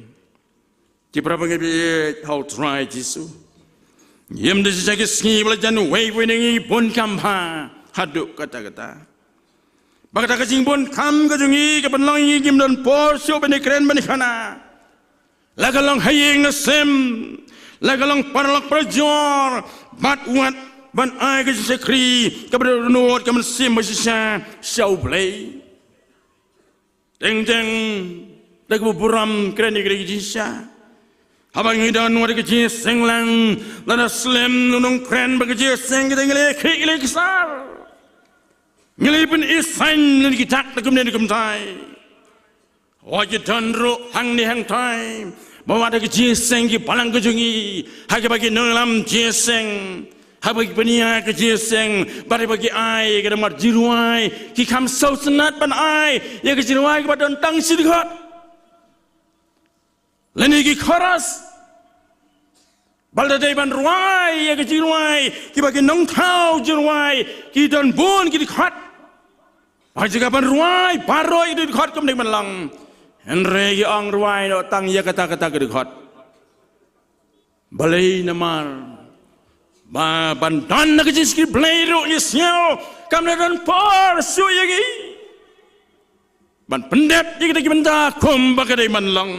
Ki para bangeit ba ïeit ha U Trai Jisu, ngim dei shisha ki sngi ba la jan wei wei na ngi bun kam bha haduh katta katta. Ba kata ka jingbun kam ka jong ngi ka pynlong ïa ngi ngim don por shuh ban ïakren ban ïakhana. La ka long ha ïing ha sem, la ka long paralok parajor, bad wat ban ai ka jingshakri kaba dohnud, ka mynsiem ba shisha sha U Blei. Teng teng da kaba burom kren ïa ka jingshisha. Haba ngi don wat ka jingïaseng lang, lada slem nongkren bad ka jingïaseng, kita ngi la khih, ngi la ksar. Ngi la pynïasain lem ki dak da kumne da kumtai. Wat ki don ruh hangne hangtai ba wat da ka jingïaseng ki balang ka jong ngi ha kaba ki nongïalam jingïaseng, ha kaba ki pynïaid ka jingïaseng, bad ha kaba ki ai ka namar jingrwai, ki kham sngewsynei ban ai ïa ka jingrwai kaba don tang shi dkhot lane ki chorus. Ba lada dei ban rwai ïa ka jingrwai, kiba ki nongthaw jingrwai ki don bun ki dkhot. Ha jaka ban rwai baroh ïa ki dkhot kam dei ban long. Hynrei ki ong rwai noh tang ïa kata kata ki dkhot. Balei? Namar ba ban don na ka jingshakri Blei ruh ngi sngew kam da don por shuh ïa ngi ban pyndep ïa kita ki bynta kumba ka dei ban long.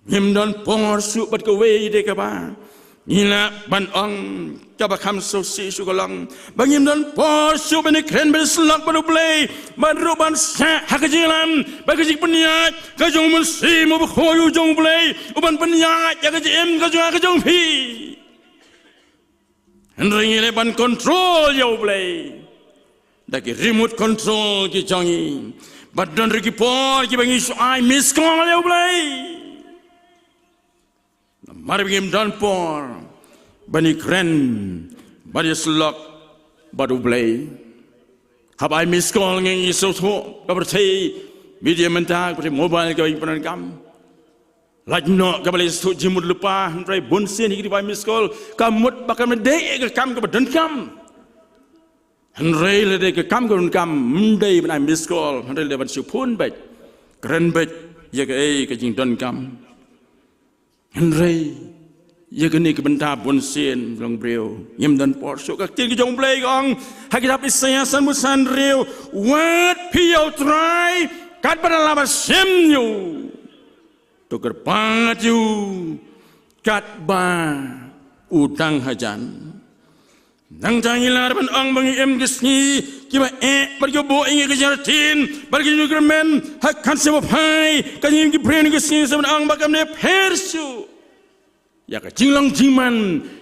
Ngim don por shuh bad kawei de kaba ngi lah ban ong kaba kham sngewsih shuh ka long ba ngim don por shuh ban ïakren ban ïasyllok bad U Blei, ban ruh ban shah ha ka jingïalam bad ka jingpynïaid ka jong U Mynsiem Bakhuid u jong U Blei, u ban pynïaid ïa ka jingim ka jong nga ka jong phi. Hynrei ngi leh ban control ïa U Blei da ki remote control ki jong ngi. Bad don ruh ki por kiba ngi shu ai miss call ïa U Blei. Namar ba ngim don por ban ïakren ban ïasyllok bad U Blei. Haba ai miss call ngi sngewthuh ka pyrthei media mynta, ka pyrthei mobile kaba ngi pyndonkam. Lait noh kaba la sngewthuh jingmut lypa, hynrei bunsien hi ki dei ba ai miss call ka mut ba kam dei ka kam kaba donkam. Hynrei lada dei ka kam ka donkam, ym dei ban ai miss call, hynrei lada dei ban shu phone beit, kren beit ïa kaei ka jingdonkam. Hynrei ïa kane ka bynta bunsien long briew ngim don por shuh. Ka ktien ka jong U Blei ka ong ha kitab Isaïah sanphew san hynriew, wad phi ïa U Trai katba la ba shim ïa u. To kyrpad ïa u katba u dang hajan. Nangta ngi lah ban ong ba ngi im ki sngi kiba eh bad kiba buh ïa ngi, ka jingïarap bad ka jingkyrmen ha ka khyndiat ba phai. Ka jingim ki briew ki sngi sa ban ong ba kam dei pher shuh ïa ka jinglong jingman,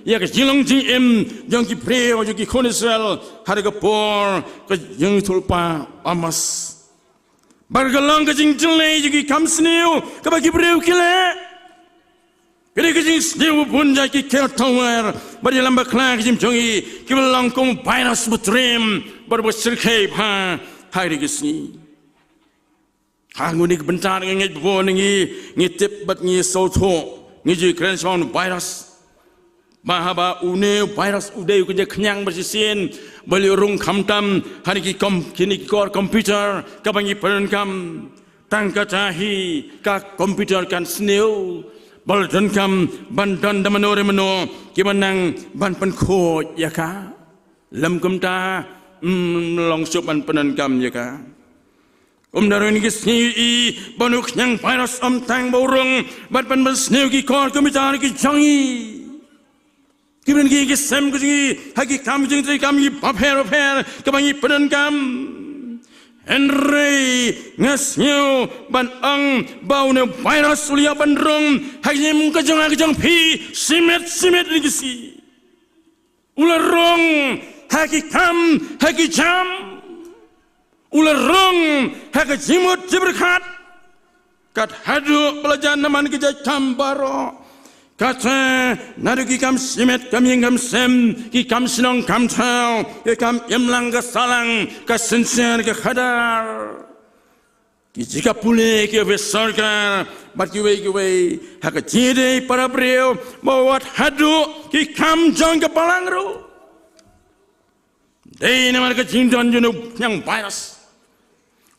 ïa ka jinglong jingim jong ki briew, jong ki khun Israel ha ka por ka jingïathuhlypa Amos. Bad ka long ka jingjyllei jong ki kam sniew kaba ki briew ki leh. Ka dei ka jingsniew ba bun jait ki ker tawer bad ïalam bakla ka jingim jong ngi kiba long kum u virus ba triem bad ba shyrkhei bha ha kine ki sngi. Ha kine ki bynta ngi ngeit ba bun na ngi ngi tip bad ngi sngewthuh, ngi ju kren shaphang u virus. Ba haba une u virus u dei u kynja khñiang ba shisien, ba u la rung khamtam ha kine ki kom-, kine ki kor computer kaba ngi pyndonkam. Tang kata hi ka computer kan sniew ba la donkam ban don da mano re mano kiba nang ban pynkhuid ïa ka. Lym kumta, mm, long suk ban pyndonkam ïa ka. Kumta ruh ngi sngew ïa i ba une u khñiang virus ym tang ba u rung ban pyn-, ban pynsniew ki kor computer ki jong ngi. Ki bun ki, ki sem ki jong ngi ha ki kam jingtrei kam ki bapher bapher kaba ngi pyndonkam. Hynrei nga sngew ban ong ba une u virus u la ïa ban rung ha ki jingim ka jong nga ka jong phi shimet shimet ïa kine ki sngi. U la rung ha ki kam, ha ki jam. U la rung ha ka jingmut jingpyrkhat. Kat haduh ba la jan namar ki jait kam baroh. Kata naduh ki kam shimet kam ïing kam sem, ki kam shnong kam thaw, ki kam imlang ka sahlang, ka synshar ka khadar. Ki jaka pule, ki office sorkar bad kiwei kiwei, ha ka jingïadei para briew, bad wat haduh ki kam jong ka balang ruh. Dei namar ka jingdon jong une u khñiang virus,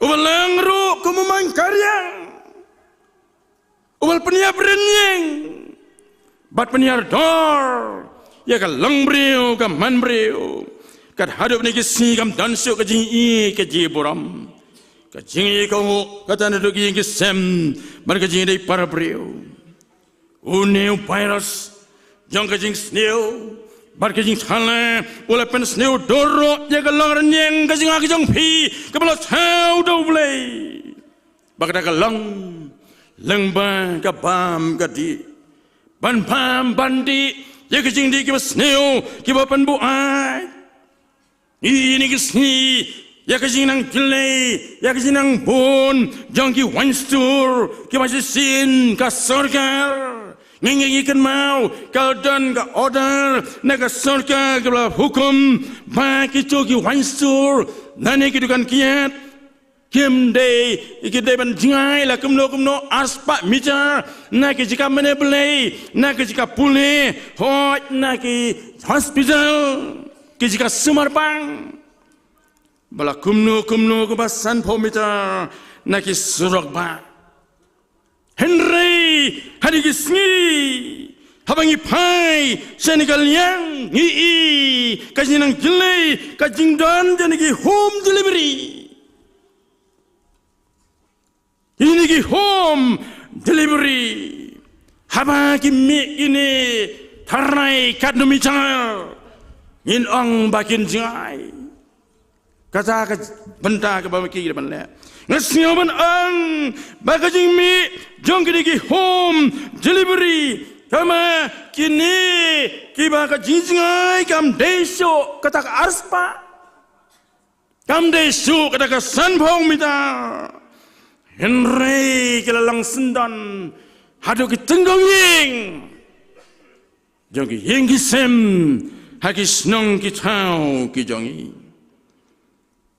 uba long ruh kum u main kariang, uba la pynïap rynïeng bad pynïar dor ïa ka long briew ka man briew. Kat haduh kine ki sngi kam don shuh ka jingïeit ka jingburom, ka jingïeit ka u, kata naduh ki ïing ki sem bad ka jingïadei para briew. Une u virus jong ka jingsniew bad ka jingthala u la pynsniew dur ruh ïa ka long rynïeng ka jong nga ka jong phi kaba la thaw da U Blei. Ba kata ka long lyngba ka bam ka dih, ban bam ban dih ïa ki jingdih kiba sniew kiba pynbuaid. Ïa kine ki sngi, ïa ka jingnang jlei, ïa ka jingnang bun jong ki wine store kiba shisien ka sorkar, ngi, ngi, ngi kynmaw ka la don ka order na ka sorkar kaba la hukum ba kito ki wine store lane ki dukan kiad kim dei, ki dei ban jngai la kumno kumno arspah meter na ki jaka mane blei, na ki jaka pule, hooid na ki hospital, ki jaka sumar bang, ba la kumno kumno kumba sanphew meter na ki surok bah. Hynrei ha kine ki sngi, haba ngi phai sha kane ka liang, ngi i ka jingnang jlei, ka jingdon jong kine ki home delivery. Kine ki home delivery, haba ki mih kine tharai katno meter, ngin ong ba kin jngai. Kata ka bynta kaba ma ki ki dei ban leh. Nga sngew ban ong ba ka jingmih jong kine ki home delivery, kaba kine kiba ka jingjngai kam dei shuh kata ka arspah, kam dei shuh kata ka sanphew meter. Hynrei ki la long syndon haduh ki tyngkong ïing jong ki ïing ki sem ha ki shnong ki thaw ki jong ngi.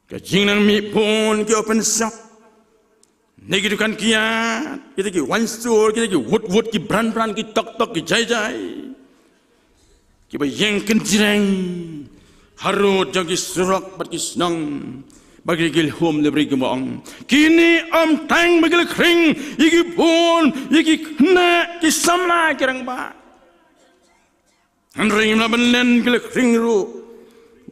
Ka jingnang mih bun ki open shop, ne ki dukan kiad, kita ki wine store, kita ki wut wut, ki bran bran, ki tok tok, ki jai jai, kiba ïeng kynjreng harud jong ki surok bad ki shnong bad ki home delivery, kiba ong kine ym tang ba ki la khring ïa ki bun, ïa ki khynnah ki samla ki rangbah. Hynrei ngim lah ban len, ki la khring ruh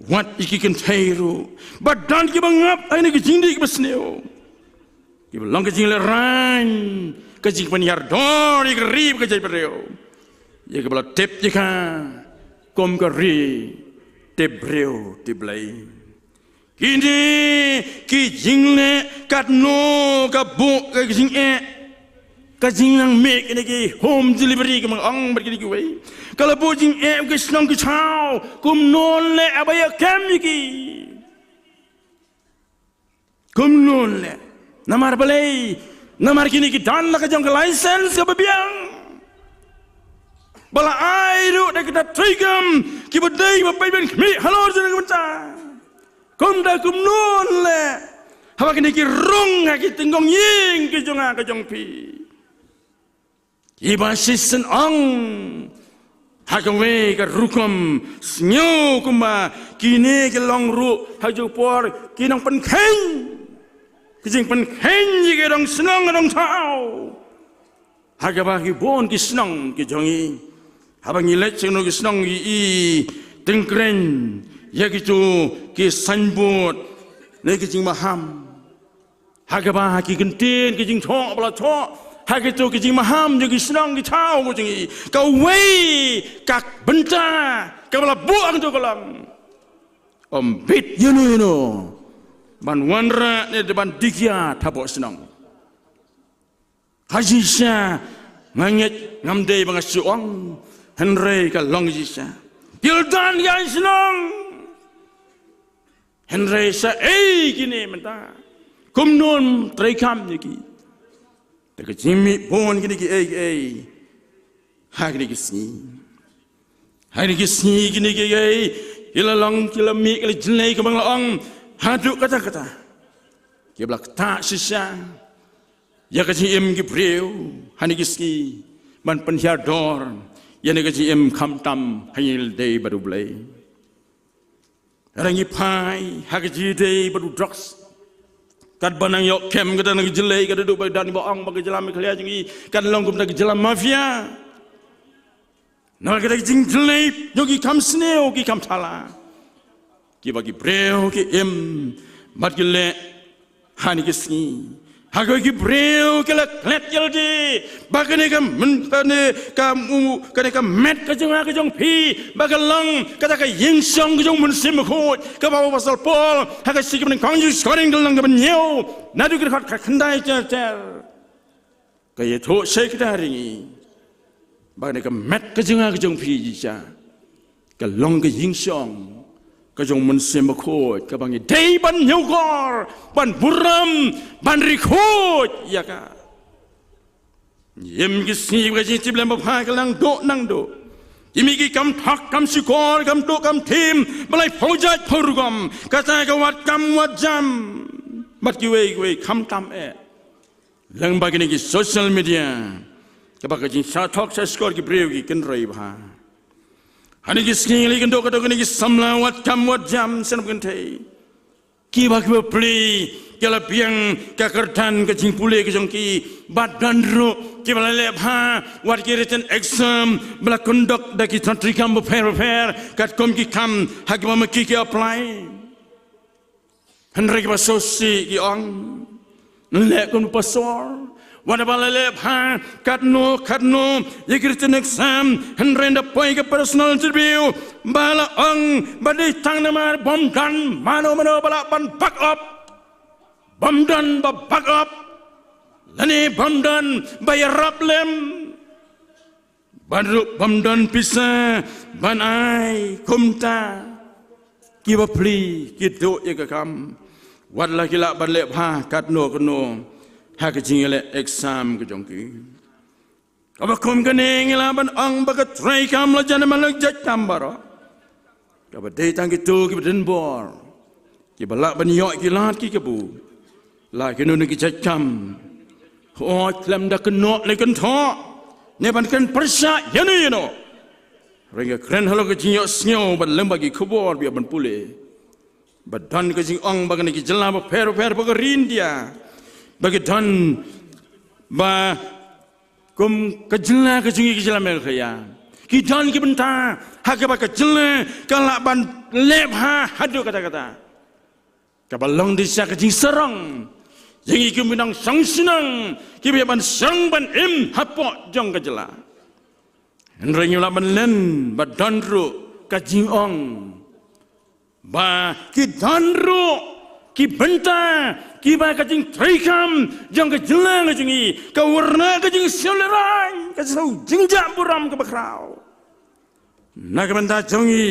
wat ïa ki kynthei ruh, ba don kiba ngap ha kine ki jingdih kiba sniew, kiba long ka jinglehrain, ka jingpynïar dor ïa ka ri bad ka jaitbynriew, ïa kaba la tip ïa ka kum ka ri tip briew tip Blei. Kine ki jingleh katno ka buh ka jingeh, ka jingnang mih kine ki home delivery, ka ma ong bad kine kiwei, ka la buh jingeh ki shnong ki thaw. Kumno leh haba ïa kem ïa ki? Kumno leh? Namar balei? Namar kine ki don la ka jong ka license kaba biang, ba la ai ruh da kita treikam kiba dei ba peit ban khmih halor jong ka bynta. Kumta kumno leh haba kine ki rung ha ki tyngkong ïing ki jong nga ka jong phi? Kiba shisien ong Ha kawei ka rukom sngew kumba kine ki long ruh ha ju por ki nang pynkheiñ, ki jingpynkheiñ ïa ki dong shnong dong thaw. Ha kaba ki bun ki shnong ki jong i, haba ngi leit sha kino ki shnong i, i tyngkreiñ ïa kitu ki signboard ne ki jingmaham. Ha kaba ha ki kyntien ki jingthoh ba la thoh ha kitu ki jingmaham jong ki shnong ki thaw ki jong i, kawei ka bynta kaba la buh ha kitu ka long: Ym bit ïano ïano ban wanrah ne ban dikiar hapoh shnong. Ha shisha nga ngeit ngam dei ba nga shu ong, hynrei ka long shisha. Ki la don ka shnong, hynrei sa ei kine mynta, kumno treikam ïa ki? Te ka jingmih bun kine ki ei ki ei ha kine ki sngi. Ha kine ki sngi kine ki ei ki la long, ki la mih, ki la jlei, kumba nga la ong haduh katta katta. Ki ba la ktah shisha ïa ka jingim ki briew ha kine ki sngi ban pynhiar dor ïa kane ka jingim khamtam ha ïing lade bad U Blei. Hynrei ngi phai ha ka jingïadei bad u drugs. Katba nang ïoh kem kata na ka jylla, ka da duh ba don ba ong ba ka jylla Meghalaya jong ngi kan long kumta ka jylla mafia. Na kata ka jingjlep jong ki kam sniew ki kam thala, kiba ki briew ki im bad ki leh ha kine ki sngi. Ha kawei ki briew ki la klet ïalade ba kane ka myn-, kane ka mu-, kane ka met ka jong nga ka jong phi ba ka long kata ka ïingshong ka jong u Mynsiem Bakhuid, kaba u Apostol Paul ha ka shithi kaba nyngkong jong u Korinth ka lynnong kaba hynñiew, naduh ka dkhot kaba khyndai ter ter, ka ïathuh shai kata ïa ngi ba kane ka met ka jong nga ka jong phi, shisha ka long ka ïingshong ka jong u Mynsiem Bakhuid, kaba ngi dei ban ñiewkor, ban burom, ban ri khuid ïa ka. Ngi im ki sngi ba ka jingtip lem bapher ka la nang duh nang duh. Ki mih ki kam thok kam shukor, kam duh kam thim, ba laiphew jait phew rukom. Kata ka wad kam wad jam bad kiwei kiwei, khamtam eh lyngba kine ki social media, kaba ka jingshah thok shah shukor ki briew ki kynrei bha. Ha kine ki sngi ngi la ïakynduh katto katne ki samla wad kam wad jam sha nongkynthei, kiba ki bapli ki la biang ka kyrdan ka jingpule ka jong ki, bad don ruh kiba la leh bha wat ki written exam ba la conduct da ki thong treikam bapher bapher katkum ki kam ha kiba ma ki ki apply. Hynrei kiba sngewsih ki ong, leh kum u pastor, wat haba la leh bha katno katno ïa ki written exam, hynrei ynda poi ka personal interview ba la ong ba dei tang namar bym don mano mano ba lah ban back up, bym don ba back up, lane bym don ba ïarap lem, bad ruh bym don pisa ban ai. Kumta ki bapli ki duh ïa ka kam, wat la ki lah ban leh bha katno katno ha ka jingïaleh exam ka jong ki. Kaba kum kane ngi lah ban ong ba ka treikam la jan ban leh jait kam baroh. Kaba dei tang kito kiba don bor, kiba lah ban ïoh ki lad ki kabu, la kino kino ki jait kam, hooid, khlem da kynnoh ne kynthoh ne ban kren pyrshah ïano ïano. Hynrei nga kren halor ka jingïohsngew bad lyngba ki khubor ba ïoh ban pule, ba don ka jingong ba kane ki jylla bapher bapher ha ka ri India, ba ki don ba kum ka jylla ka jong ngi ka jylla Meghalaya, ki don ki bynta ha kaba ka jylla ka lah ban leh bha haduh katta katta. Kaba long dei shisha ka jingsarong ïa ngi kum ki nongshong shnong kiba ïa ban shong ban im hapoh jong ka jylla. Hynrei ngi lah ban len ba don ruh ka jingong ba ki don ruh ki bynta kiba ka jingtreikam jong ka jylla ka jong ngi ka wanrah ka jingsngewlehraiñ, ka jingsngew jingjah burom kaba khraw na ka bynta jong ngi.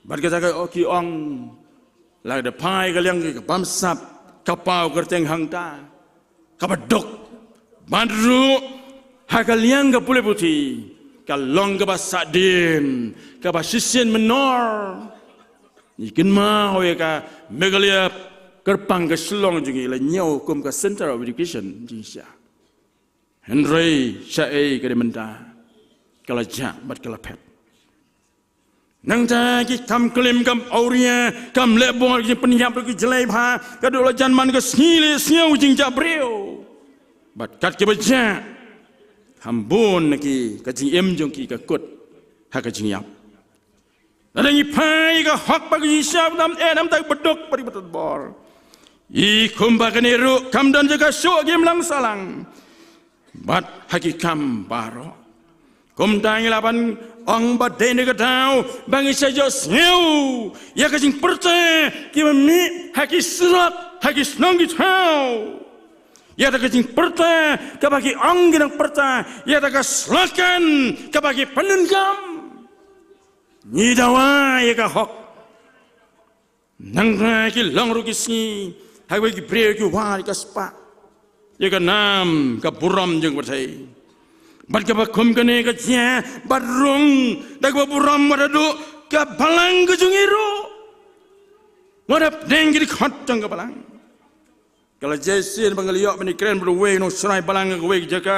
Bad kata ka, oh, ki ong, la ka da phai ka liang ka bamsap, ka paw kyrteng hangta kaba duk, bad ruh ha ka liang ka pule puthi ka long kaba sahdien, kaba shisien mynnor. Ngi kynmaw ïa ka Meghalaya kyrpang ka Shillong jong ngi la ñiew kum ka Centre of Education jingshisha. Hynrei shaei ka dei mynta? ka la jah bad ka la phet. Nangta ki kam klim, kam awria, kam leh bor, ki pynïap ki jlei bha, ka duh la jan man ka sngi leh sngew jingjah briew. Bad kat kiba jah, kham bun na ki, ka jingim jong ki ka kut ha ka jingïap. Lada ngi phai ka hok bad ka jingsngewsih, nam eh nam tak baduk bad ki batot bor. I kumba kane ruh kam don jaka shuh ki imlang sahlang. Bad ha ki kam baroh. Kumta ngi lah ban ong ba dei na ka daw ba ngi sa ïohsngew ïa ka jingpyrta kiba mih ha ki surok, ha ki shnong ki thaw. Ïa kata ka jingpyrta kaba ki ong ki nang pyrta, ïa kata ka slakan kaba ki pyndonkam. Ngi dawa ïa ka hok. Nangta ki long ruh ki sngi ha kaba ki briew ki wad ïa ka spah, ïa ka nam ka burom jong ka pyrthei. Bad kaba kum kane ka jia bad rung da kaba burom, wat haduh ka balang ka jong ngi ruh, wat hapdeng ki dkhot jong ka balang. Ka la jia shisien ba ngi la ïoh ban ïakren bad uwei u nongshakri balang ha kawei ka jaka,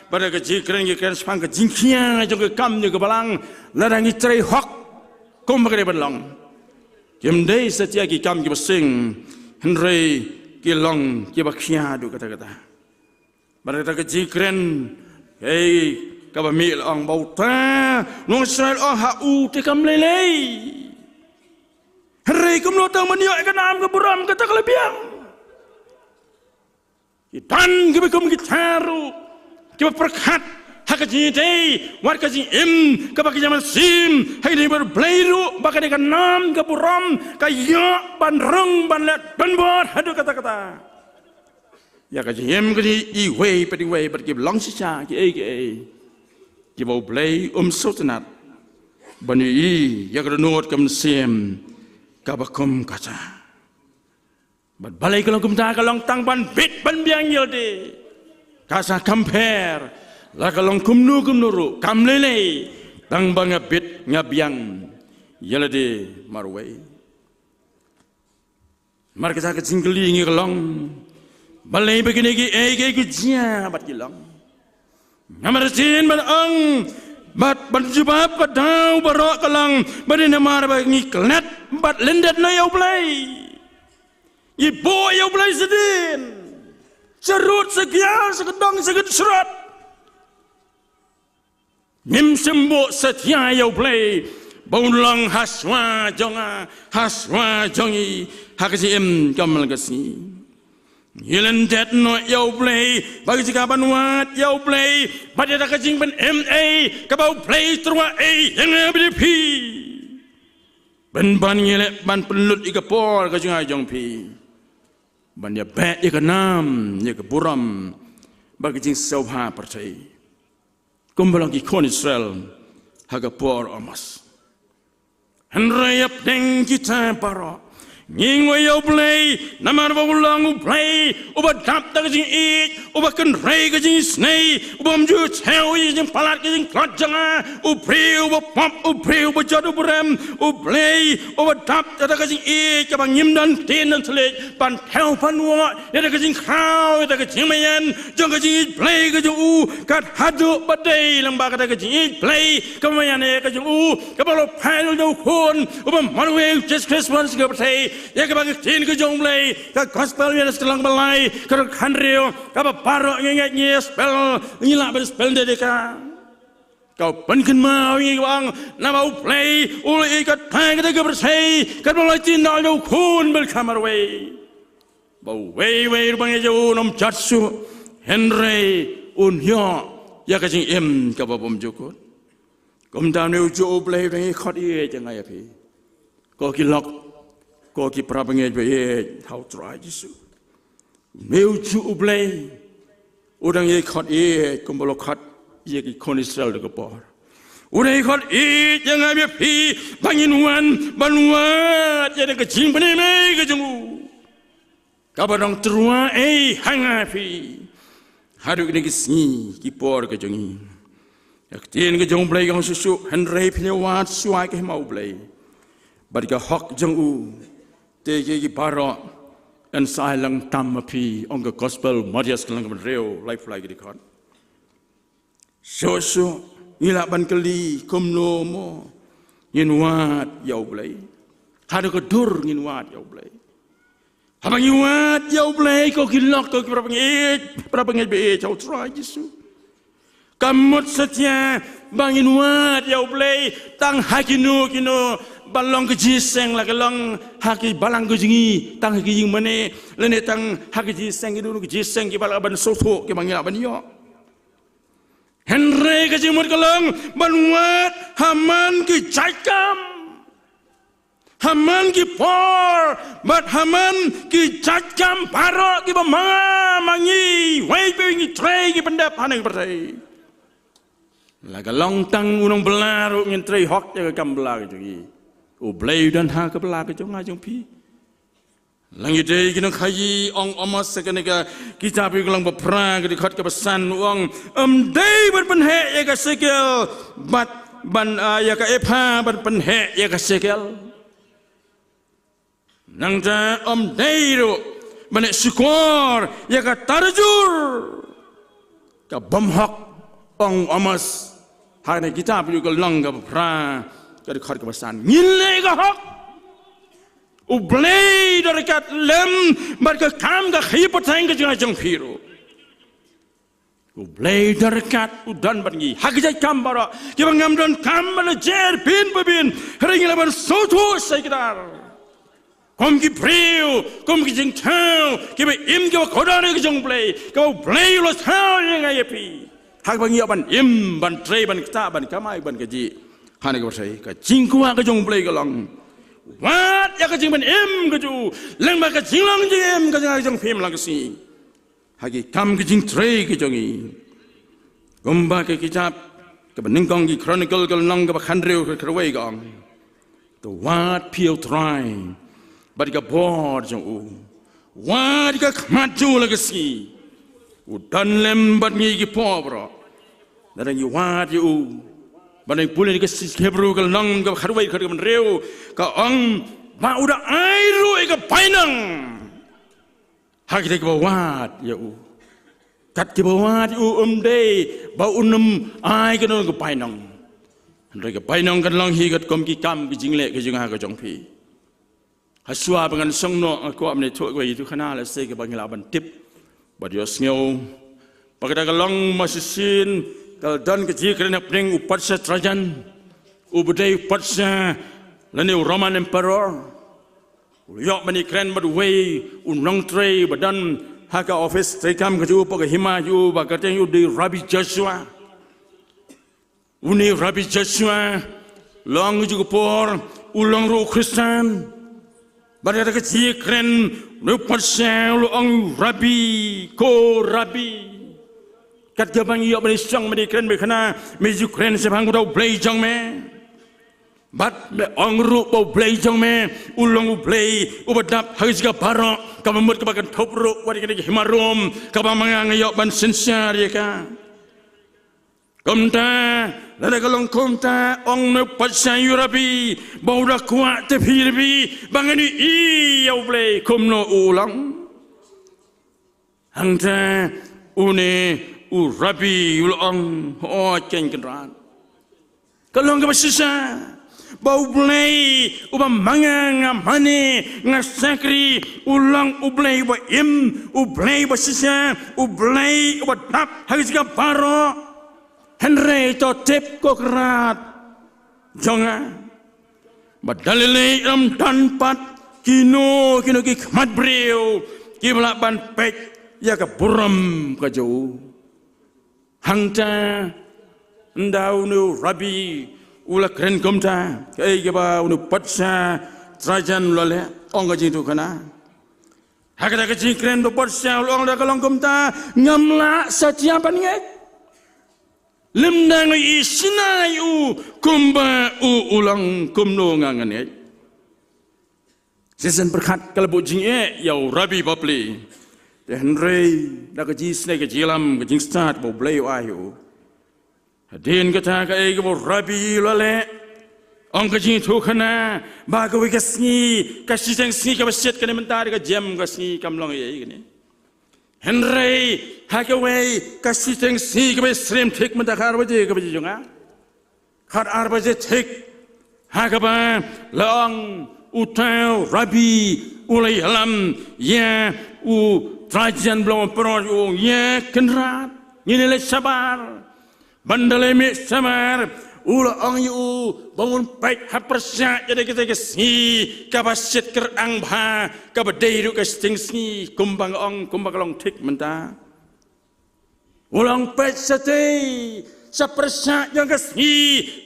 bad ka jingkren ki kren shaphang ka jingkhia jong ka kam jong ka balang. Lada ngi trei hok kumba ka dei ban long, kim dei satia ki kam kiba sing, hynrei ki long kiba khia haduh katta katta. Bad kata ka jingkren, hei, kaba mih la ong ba uta u nongshakri la ong ha u te kam lei lei. Hynrei kumno tang ban ïoh ïa ka nam ka burom kata ka la biang. Ki don kiba kum kita ruh kiba pyrkhat ha ka jingïadei wat ka jingim kaba ki ïa mynsiem ha kane ka ri Blei ruh ba kane ka nam ka burom ka ïoh ban rung ban leh donbor haduh katta katta. Ïa ka jingim ka jong iwei pa iwei bad kiba long shisha kiei kiei kiba U Blei um sngewtynnat ban ïohi ïa ka dohnud ka mynsiem kaba kum kata. Bad balei ka long kumta? Ka long tang ban bit ban biang ïa lade. Ka sa compare, la ka long kumno kumno ruh kam lei lei, tang ba nga bit nga biang ïa lade marwei. Namar kata ka jingkylli ngi ka long, balei ba kine kiei kiei ki jia bad ki long? Namar shisien ban ong bad ban jubab ka daw baroh ka long ba dei namar ba ngi klet bad lyndet noh ïa U Blei. Ngi buh ïa U Blei shadien, sharud shakiar, shakdong shakdong sharud. Ngim shym buh satia ïa U Blei ba un long ha shuwa jong nga, ha shuwa jong ngi, ha ka jingim kammal ka sngi. Ngi lyndet noh ïa U Blei bad ka jingkyrmen ban wad ïa U Blei bad ïa ka jingpynim ei kaba U Blei u tyrwa ei ïa nga bad ïa phi. Pynban ngi leh ban pynlut ïa ka por ka jong nga jong phi ban ïa beh ïa ka nam, ïa ka burom bad ka jingsngewbha pyrthei, kumba long ki khun Israel ha ka por Amos. Hynrei hapdeng kita baroh ngi ngoi ïa U Blei namar ba u long U Blei uba dap da ka jingïeit, uba kynrei ka jingisynei, uba ym ju thew ïa ka jingpalat ka jingtlot jong nga. U briew uba pop, u briew uba jot, uba rem, U Blei uba dap da ka jingïeit kaba ngim don ktien don thylliej ban thew ban woh ïa ka jingkhraw, ïa ka jingmaïan jong ka jingïeit Blei ka jong u, kat haduh ba dei lang ba kata ka jingïeit Blei kaba maïan ïa ka jong u kaba la phai da u Khun uba marwei, Jesus Christ, wan sha ka pyrthei, ïa kaba ka ktien ka jong U Blei, ka Gospel Ïoannis ka lynnong ba lai, ka dkhot hynriew, kaba baroh ngi ngeit ngi spell, ngi lah ban spell de de ka. Ka pynkynmaw ïa ngi ba ong namar U Blei u la ïeit kata ka pyrthei, kaba la ktien da u Khun ba la kham marwei, ba uwei uwei ruh ba ngeit ïa u un ym jot shuh, hynrei un ïoh ïa ka jingim kaba bymjukut. Kumta une u juh U Blei u dang ïai khot ïeit ïa nga ïa phi, ko ki lok, ko ki para bangeit ba ïeit ha U Trai Jisu. Une u juh U Blei u dang ïai khot ïeit kumba la khot ïa ki khun Israel da ka por. U dang ïai khot ïeit ïa nga ïa phi ba ngin wan ban wad ïa ka jingpynim ei ka jong u, kaba dang tyrwa ei ha nga ha phi haduh kine ki sngi ki por ka jong ngi. Ïa ka ktien ka jong U Blei ka ong shuh shuh, hynrei phin ïa wad shuwa ïa ka hima U Blei bad ka hok jong u, te kiei kiei baroh yn sa ai lang tam ha phi, ong ka Gospel Mathaios ka lynnong kaba hynriew, laiphew lai ki dkhot. Shuh shuh, Ngi lah ban kylli kumno mo ngin wad ïa U Blei. Haduh ka dur ngin wad ïa U Blei. Haba ngi wad ïa U Blei ko ki lok ko ki para bangeit, para bangeit ba ïeit ha U Trai Jisu. Ka mut satia ba ngin wad ïa U Blei tang ha kino kino, ba long ka jingïaseng la ka long ha ki balang ka jong ngi, tang ha ki ïing mane, lane tang ha ka jingïaseng kino kino ka jingïaseng kiba lah ban sngewthuh kiba ngi lah ban ïoh. Hynrei ka jingmut ka long ban wad ha man ki jait kam, ha man ki por, bad ha man ki jait kam baroh kiba ma nga ma ngi, wei pa wei ngi trei ngi pyndep ha ngi pyrthei. La ka long tang u nongbylla ruh ngin trei hok ïa ka kam bylla ka jong ngi. U Blei u don ha ka bylla ka jong nga jong phi. La ngi dei ki nongkhaïi, ong Amos ha kane ka kitab ïa ka lynnong ba phra ka dkhot kaba san, u ong, ym dei ban pynheh ïa ka shekel bad ban, ah, ïa ka epha ban pynheh ïa ka shekel. Nangta ym dei ruh ban leh shukor ïa ka tarjur kaba ym hok, ong Amos ha kane ka kitab ïa ka lynnong kaba phra ka dkhot kaba san. Ngin leh ka hok. U Blei u don ryngkat lem bad ka kam ka khaïi pateng ka jong nga jong phi ruh. U Blei u don ryngkat, u don bad ngi ha ki jait kam baroh kiba ngam donkam ban jer bynta bynta, hynrei ngi lah ban sngewthuh sa ïa ki dar. Kum ki briew, kum ki jingthaw kiba im kiba kordor ïa ka jong U Blei, kaba U Blei u la thaw ïa nga ïa phi, ha kaba ngi ïoh ban im, ban trei, ban ktah, ban kamai, ban kajih ha kane ka pyrthei. Ka jingkwah ka jong U Blei ka long, wad ïa ka jingban im ka jong u lyngba ka jinglong jingim ka jong nga ka jong phi man la ka sngi ha ki kam ki jingtrei ki jong ngi. Kumba ka kitab kaba nyngkong ki Chronicle ka lynnong kaba khathynriew ka kyrwei ka ong, to wad phi ïa U Trai bad ka bor jong u, wad ka khmat jong u la ka sngi. U don lem bad ngi ki por baroh. Lada ngi wad ïa u, ba ngi pule ïa ka shithi Hebru ka lynnong kaba khatwei, kaba hynriew, ka ong ba u da ai ruh ïa ka bainong ha kito kiba wad ïa u. Kat kiba wad ïa u, ym dei ba un ym ai kano kano ka bainong. Hynrei ka bainong kan long hi katkum ki kam ki jingleh ki jong nga ka jong phi. Hashwa ba ngan shong noh, nga kwah ban ïathuh kawei ka jingïathuhkhana lehse kaba ngi lah ban tip bad ïohsngew. Ba kata ka long, ma shisien ka la don ka jingkren hapdeng u patsha Trajan, uba dei u patsha lane u Roman Emperor. U la ïoh ban ïakren bad uwei u nongtrei ba don ha ka office treikam ka jong u, hapoh ka hima jong u, ba ka kyrteng jong u dei Rabbi Joshua. Une u Rabbi Joshua, la ka juh ka por u long ruh u Khristan. Bad ha kata ka jingïakren, une u patsha u la ong, Rabbi, ko Rabbi, kat kaba ngi ïoh ban ïashong ban ïakren bad ïakhana, me ju kren shaphang uta u Blei jong me. Bad me ong ruh ba u Blei jong me u long u Blei uba dap ha ka jaka baroh, kaba mut kaba kynthup ruh wat ïa kane ka hima Rom kaba ma nga nga ïoh ban synshar ïa ka. Kumta, lada ka long kumta, ong une u patsha ïa u Rabbi, ba u da kwah te phi Rabbi ba ngan ïohi ïa u Blei kumno u long. Hangta une u Rabbi u la ong, hooid, Kynrad, ka long kaba shisha ba u Blei uba ma nga nga mane, nga shakri, u long u Blei uba im, u Blei uba shisha, u Blei uba dap ha ka jaka baroh. Hynrei to tip, ko Kynrad jong nga, ba da lei lei ym don pat kino kino ki khmat briew kiba lah ban peit ïa ka burom ka jong u. Hangta, ynda une u Rabbi u la kren kumta, kaei kaba une u patsha Trajan u la leh? Ong ka jingïathuhkhana, ha kata ka jingkren u patsha u la ong, lada ka long kumta, ngam lah satia ban ngeit. Lymda nga ïohi shynna ïa u kumba u u long, kumno nga ngan ngeit? Shisien pyrkhat ka la buh jingeh ïa u Rabbi bapli. Te hynrei da ka jingisynei ka jingïalam, ka jingstad ba u Blei u ai ïa u, hadien kata kaei kaba u Rabbi u la leh? Ong ka jingïathuhkhana ba kawei ka sngi, ka shiteng sngi kaba shit kane mynta, da ka jem ka sngi kam long ei ei kane. Hynrei ha kawei ka shiteng sngi kaba syriem thik mynta ka ar baje, ka baje jong nga, Khat ar baje thik, ha kaba la ong uta u Rabbi u la ïalam ïa u Trajan ba long emperor, u ong, ïa Kynrad, ngin ïaleit shabar. Ban da leit mih shabar, u la ong ïa u ba un peit ha pyrshah ïa kata ka sngi kaba shit kyrang bha, kaba dei ruh ka shiteng sngi, kumba nga ong, kumba ka long thik mynta. U la ong, peit shatei sha pyrshah jong ka sngi,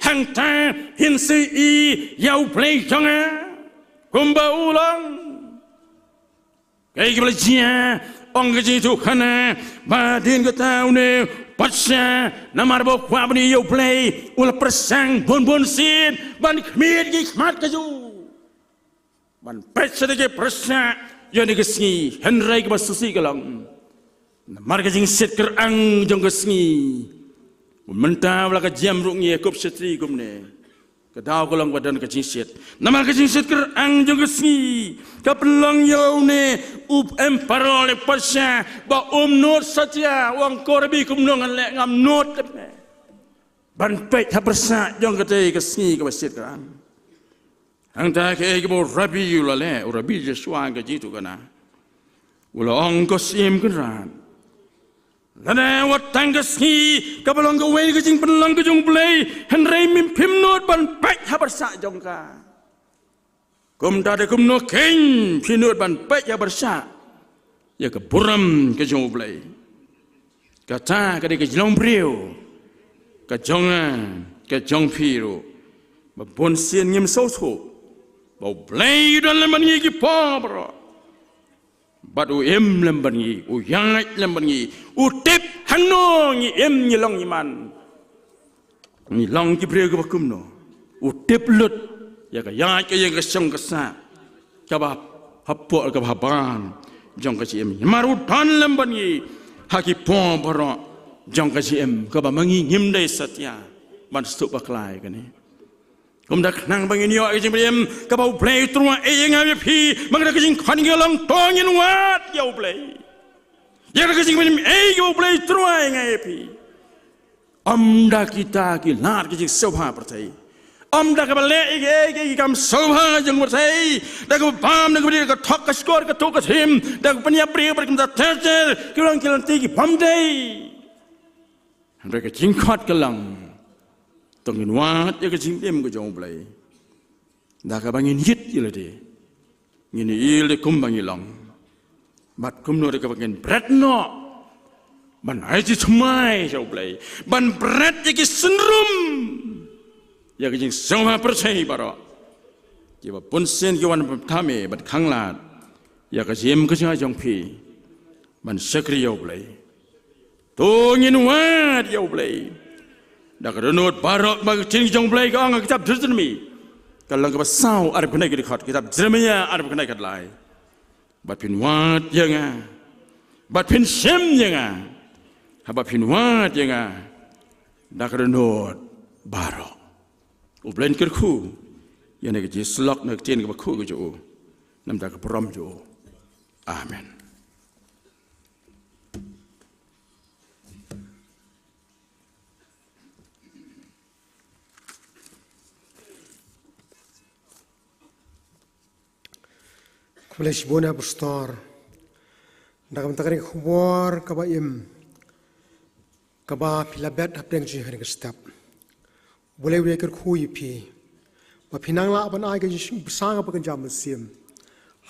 hangta phin sa ïohi ïa U Blei jong nga. Kumba u la ong. Kaei kaba la jia? Ong ka jingïathuhkhana ba hadien kata une u patsha, namar ba u kwah ban ïohi ïa U Blei, u la pyrshang bun bun sien ban khmied ki khmat ka jong u ban peit shatei ki pyrshah ïa kane ka sngi. Hynrei kaba shisha ka long, namar ka jingshit kyrang jong ka sngi, mynta ba la ka jam ruh ngi kup shatei kumne. Ka daw ka long ba don ka jingshit. Namar ka jingshit kyrang jong ka sngi ka pynlong ïa une u emperor, u patsha, ba um nud satia, u ong, ko Rabbi, kumno ngan leh, ngam nud lem ban peit ha pyrshah jong katei ka sngi kaba shit kyrang. Hangta kaei kaba u Rabbi u la leh, u Rabbi Joshua, ka jingïathuhkhana, u la ong, ko Syiem Kynrad, lada wat tang ka sngi kaba long kawei ka jingpynlong ka jong U Blei, hynrei mim, phim nud ban peit ha pyrshah jong ka, kumta da kumno keiñ phi nud ban peit ha pyrshah ïa ka burom ka jong U Blei? Kata ka dei ka jinglong briew ka jong nga, ka jong phi ruh, ba bun sien ngim sngewthuh ba U Blei u don lem bad ngi ki paw baroh. Bad u im lem bad ngi, u ïaid lem bad ngi, u tip hangno ngi im, ngi long, ngi man, ngi long ki briew kiba kumno. U tip lut ïa ka ïaid ka ïeng, ka shong ka sah, kaba hapoh kaba habar jong ka jingim. Namar u don lem bad ngi ha ki por baroh jong ka jingim, kaba ma ngi ngim dei satia ban sngewthuh bakla ïa kane. Kumta khnang ba ngin ïoh ïa ka jingim kaba U Blei u tyrwa ai ïa nga ïa phi, ma ka da ka jingkhot ngi long, to ngin wad ïa U Blei. Ïa ka jingim ai kaba U Blei u tyrwa ai ïa nga ïa phi. Ym da kita ki lad ki jingsngewbha pyrthei. Ym da kaba leh ïa ki, ïa ki kam sngewbha jong pyrthei. Da kaba bam, da kaba dih, da ka thok ka shkor, ka tuh ka thim, da kaba pynïap briew bad kumta ter ter, ki long ki lynti ki bym dei. Hynrei ka jingkhot ka long, to ngin wad ïa ka jingim ka jong U Blei. Da kaba ngin ïit ïa lade, ngin ïohi lade kumba ngi long. Bad kumno da kaba ngin bret noh ban ai jingthymmai sha U Blei, ban bret ïa ki synrum, ïa ka jingsngewbha pyrthei baroh, kiba bun sien ki wan ban thymmai, ban khanglad ïa ka jingim ka jong nga jong phi ban shakri ïa U Blei. To ngin wad ïa U Blei. Da ka dohnud baroh, ba ka ktien jong U Blei ka ong ha kitab Deuteronomi, ka lynnong kaba saw, arphew khyndai ka dkhot, kitab Jeremaïah arphew khyndai ka dkhot lai. Bad phin wad ïa nga, bad phin shem ïa nga, haba phin wad ïa nga da ka dohnud baroh. U Blei un kyrkhu ïa kane ka jingïasyllok na ka ktien kaba khuid ka jong u, namar ka burom jong u. Amen. Khublei shibun, Pastor. Da ka bynta kane ka khubor kaba im, kaba phi la bet hapdeng jong kane ka step, U Blei un kyrkhu ïa phi, ba phin nang lah ban ai ka jingbasan kaba kynja mynsiem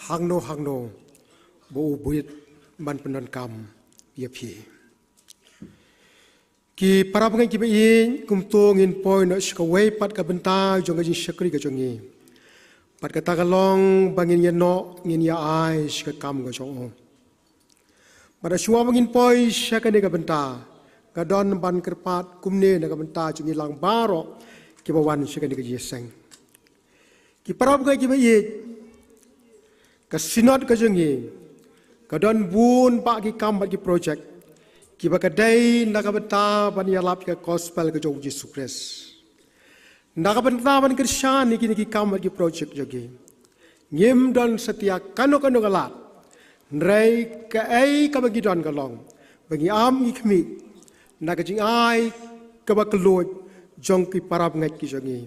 hangno hangno, ba u bit ban pyndonkam ïa phi. Ki para bangeit kiba ïeit, kumto ngin poi noh sha kawei pat ka bynta jong ka jingshakri ka jong ngi. Bad kata ka long ba ngin ïa noh, ngin ïa ai sha ka kam ka jong u. Bad shuwa ba ngin poi sha kane ka bynta, ka don ban kyrpad kumne na ka bynta jong ngi lang baroh kiba wan sha kane ka jingïaseng. Ki para bangeit kiba ïeit, ka Synod ka jong ngi ka don bun bah ki kam bad ki projek kiba ka dei na ka bynta ban ïalap ïa ka gospel ka jong U Jisu Khrist. Na ka bynta ban kyrshan ïa kine ki kam bad ki projek jong ngi, ngim don satia kano kano ka lad. Hynrei kaei kaba ngi don ka long ba ngi ap ngi khmih na ka jingai kaba kylluid, jong ki para bangeit ki jong ngi.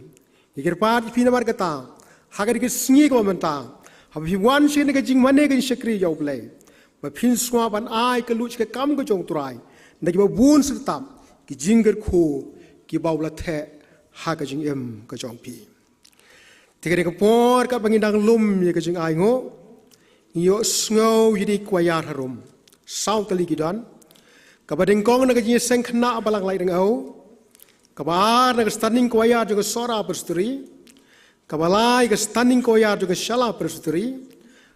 Ngi kyrpad ïa phi namar kata, ha kane ka sngi kaba mynta, haba phi wan sha kane ka jingmane ka jingshakri ïa U Blei, ba phin sngewbha ban ai ka luid ka kam ka jong U Trai na kiba bun syrtap, ki jingkyrkhu kiba U la theh ha ka jingim ka jong phi. Te kane ka por kaba ngi dang lum ïa ka jingainguh, ngi ïohsngew ïa kine ki kwaiar harum. Saw tylli ki don. Kaba nyngkong na ka jingïaseng khynnah balang Laitdyngew. Kaba ar na ka standing kwaiar jong ka Sohra Presbytery. Kaba lai ka standing kwaiar jong ka Shella Presbytery.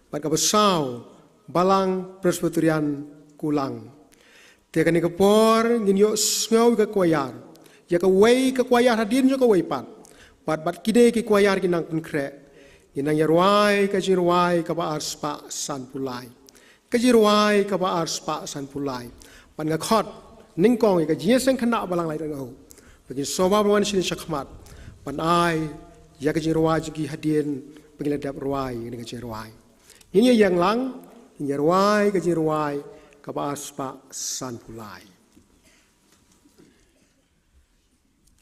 Bad kaba saw Balang Presbyterian Kulang. Te kane ka por ngin ïohsngew ïa ka kwaiar, ïa kawei ka kwaiar hadien jong kawei pat. Bad, bad kine ki kwaiar ki nang pynkhreh. Ngin nang ïarwai ka jingrwai kaba ar spah sanphew lai. Ka jingrwai kaba ar spah sanphew lai. Bad nga khot nyngkong ïa ka jingïaseng khynnah balang Laitdyngew, ba kin sngewbha ban wan sha khmat, ban ai ïa ka jingrwai jong ki hadien ba ngin la dep rwai ïa ka jingrwai. Ngin ïa ïeng lang, ngin ïa rwai ka jingrwai kaba ar spah sanphew lai.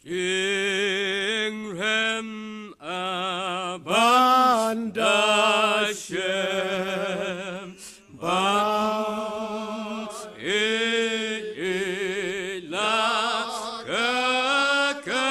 King Ren Aban Dashem Ba Ila Kakam